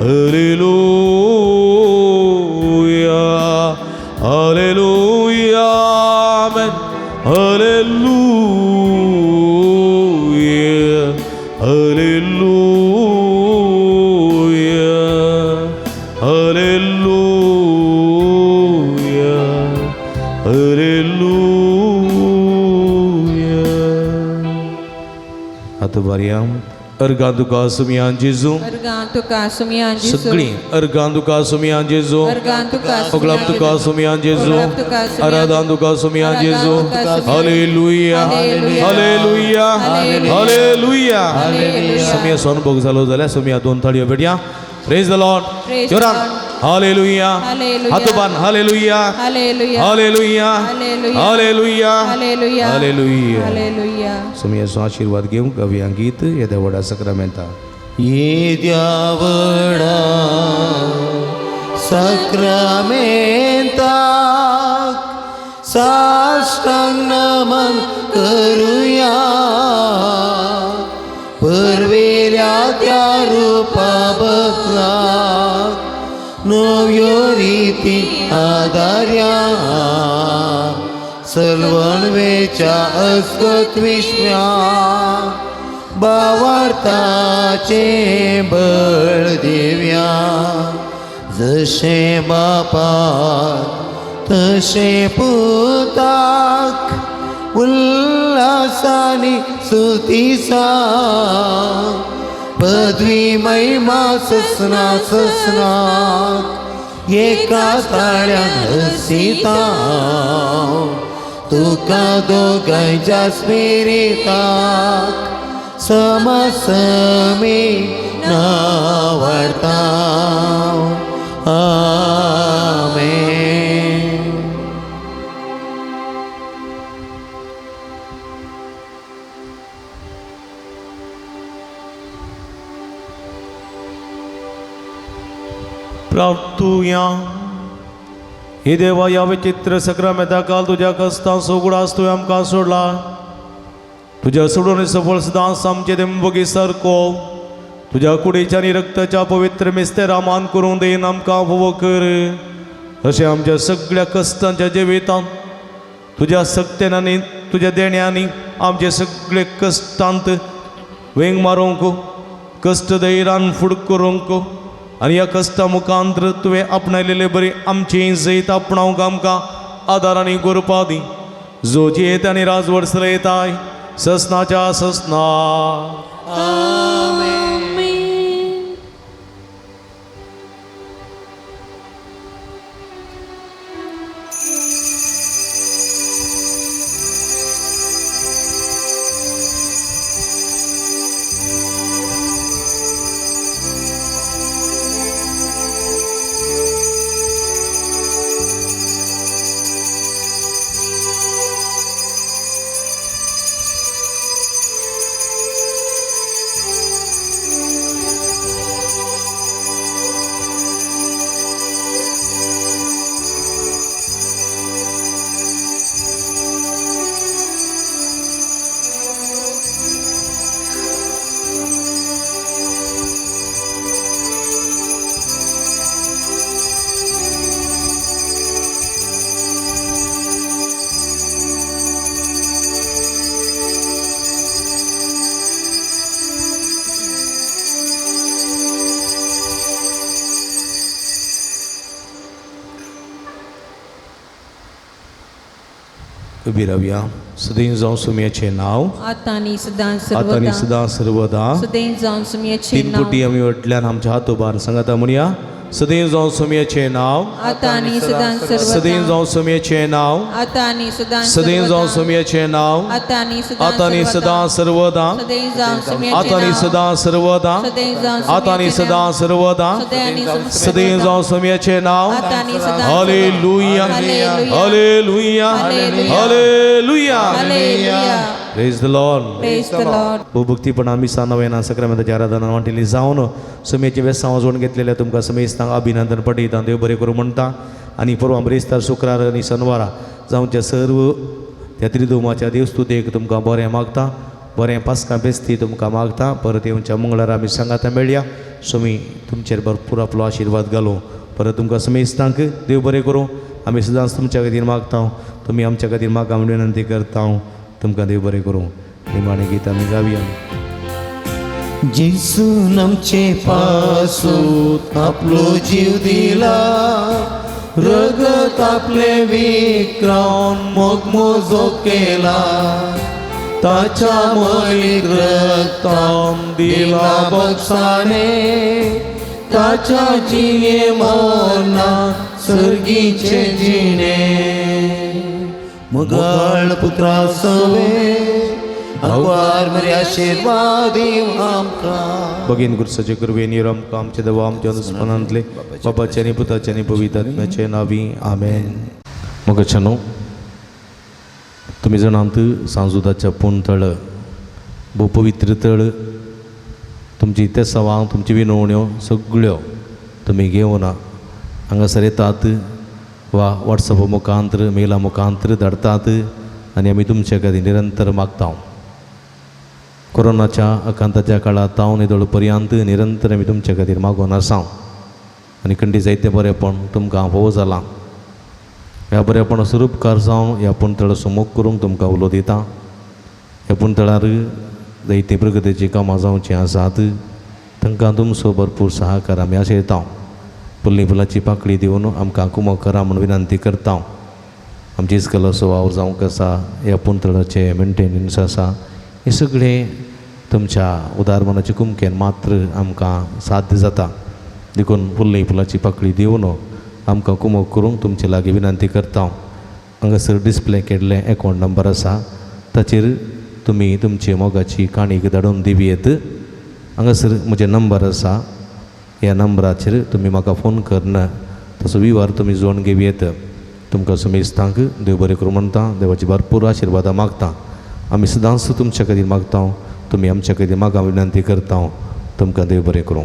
hallelujah hallelujah amen hallelujah hallelujah hallelujah hallelujah. आतां बारयां अर्गां तुका सुमयान जेजू अर्गां तुका सुमयान जेजू सगळीं अर्गां तुका सुमयान जेजू अर्गां तुका ओगलाप तुका सुमयान जेजू ओगलाप तुका सुमयान आराधान तुका सुमयान जेजू हालेलुया हालेलुया हालेलुया सुमया सोनभोग जालो जाल्यार सुमया दोन ताळयो भेटया. प्रेज the Lord. Praise the जोरान Lord. Hallelujah. Hallelujah. हातोबान hallelujah hallelujah hallelujah hallelujah. Hallelujah hallelujah hallelujah. Hallelujah. सुमयाचो आशिर्वाद घेवंक गावया गीत येद्या व्हडा सक्रामेंता. येद्या व्हडा साक्रामेंताक साष्टांग नमन करुया परवेल्या त्या रुपा बदलाक नव्यो रिती आदार्या सलवणवेच्या अस्कत विश्व्या बावार्थाचे बळ दिव्या जशें बापाक तशें पुताक उल्हासानी सुतीसा पदवी महिमा ससना ससनाक एका ताळ्यान हसिता तुका दोगांयच्या स्पिरिताक समसमी नावडता. आमेन. प्रार्थुया. हे देवा ह्या विचित्र सक्रामेंता काल तुज्या कस्तां सोगुडास तुवें आमकां सोडला. तुज्या सोडून सफळ सदांच आमचे देंबगी सारको तुज्या कुडीच्या आनी रक्ताच्या पवित्र मिस्तेरा मान करूंक देन आमकां फावो कर. अशें आमच्या सगळ्या कश्टांच्या जिवितांत तुज्या सक्तेन आनी तुज्या देण्यांनी आमचे सगळे कश्टांत वेंग मारूंक कश्ट धैर्यान फुड करूंक आनी ह्या कश्टा मुखांत्र तुवें आपणायलेले बरी आमची जैत आपणावंक आमकां आदार आनी गोरपा दी. जो जियेत आनी राजवट चलयताय ससनाच्या ससना. आमेन. उबी रावया. सदैव जावं सुमयाचें नांव आतां आनी सदां आतां आनी सर्वदा सदां सर्वदा. सदैव जावन सुमयाचें तीन नांव पुटी आमी वटल्यान आमच्या हात उबार सांगाता म्हणया. सदैव जावं सुमयाचें नांव आतां आनी सदां सदैव सर्वदा जावं सुमयाचें नांव आतां आनी सदां सदैव जावं सर्वदा सुमयाचें नांव आतां आनी सदां आतां आनी सदां सर्वदा सदैव जावं सुमयाचें आतां आनी नांव सदां सर्वदा सदैव जावं आतां आनी सुमयाचें सदां नांव सर्वदा सदैव सदैव जावं सुमयाचें नांव. आतां आनी सदां hallelujah hallelujah. Hallelujah hallelujah. Hallelujah. Hallelujah. Praise the Lord. Praise the Lord. भोवभक्तीपणान मिसां नव्यान सक्रामेंताच्या आराधना वांटिल्ली जावन सुमेचे वेसांव वाजोवन घेतलेल्या तुमकां समेस्तांक अभिनंदन पठयता. देव बरें करूं म्हणटा. आनी परवां ब्रेस्तार शुक्रार आनी शनवारा जावच्या सर्व त्या त्रिदोमाच्या देवस्तुतेक तुमकां बरें मागता. बरें पास्कां बेस्ती तुमकां मागता. परत येवच्या मंगळारा आमी सांगाता मेळया. सुमी तुमचेर भरपूर आपलो आशिर्वाद घालूं. परत तुमकां समेस्तांक देव बरें करूं. आमी सदांच तुमच्या खातीर मागता. तुमी आमच्या खातीर मागा म्हूण विनंती करता. तुमकां देव बरें करूं. निमाणें गीत आमी गावया. जेसून आमचे पासून आपलो जीव दिला रगत आपले विक्रावन मोग मोजो केला ताच्या मलीक रक्तान दिला बक्षाणे ताच्या जिणे मरना सर्गीचे जिणे. मुगाळ पुत्रा सवे अकवार मरे आशीर्वाद दिव आमकां. भगीन गुरसाचे कृपेन आमकां आमचे देवा आमच्या दुस्मनांतले बाबाचे आनी पुताचे आनी पवित्र आत्म्याचे नावी आमेन. मोगाच्यानो, तुमी जाणात सांजुदाच्या पूण तळ भोव पवित्र तळ. तुमची तेसावां, तुमची विनवण्यो सगळ्यो तुमी घेवन हांगासर येतात वा वॉट्सॅपा मुखांतर मेला मुखांतर धाडतात आनी आमी तुमचे खातीर निरंतर मागता. कोरोनाच्या आकांताच्या काळांत हांव निदळ पर्यंत निरंतर आमी तुमचे खातीर मागून आसा आनी खंडी जायतें बरेंपण तुमकां फावो जालां. ह्या बरेपणाचो उपकार जावन ह्या पुणतळाचो मोग करूंक तुमकां उलो दिता. ह्या पुणतळार जायतीं प्रगतीचीं कामां जावचीं आसात, तांकां तुमचो भरपूर सहाकार आमी आशयता. फुल्ली फुलाची पाकळी दिवन आमकां कुमक करा म्हूण विनंती करता. आमची इस्कलाचो वावर जावंक आसा, ह्या पुणतळाचें मेंटेनन्स आसा, हें सगळें तुमच्या उदार मनाचे कुमकेन मात्र आमकां साध्य जाता. देखून फुल्ली फुलाची पाकळी दिवन आमकां कुमक करूंक तुमचे लागीं विनंती करता. हांगासर डिस्प्ले केल्लें एकावंट नंबर आसा, ताचेर तुमी तुमची मोगाची काणीक धाडून दिवयेत. हांगासर म्हजें नंबर आसा, ह्या नंबराचेर तुमी म्हाका फोन करून तसो विवार तुमी जोडून घेवयेत. तुमकां सुमेस्तांक देव बरें करूं म्हणटा, देवाची भरपूर आशिर्वादां मागता. आमी सदांच तुमच्या खातीर मागता, तुमी आमच्या खातीर मागा विनंती करता. तुमकां देव बरें करूं.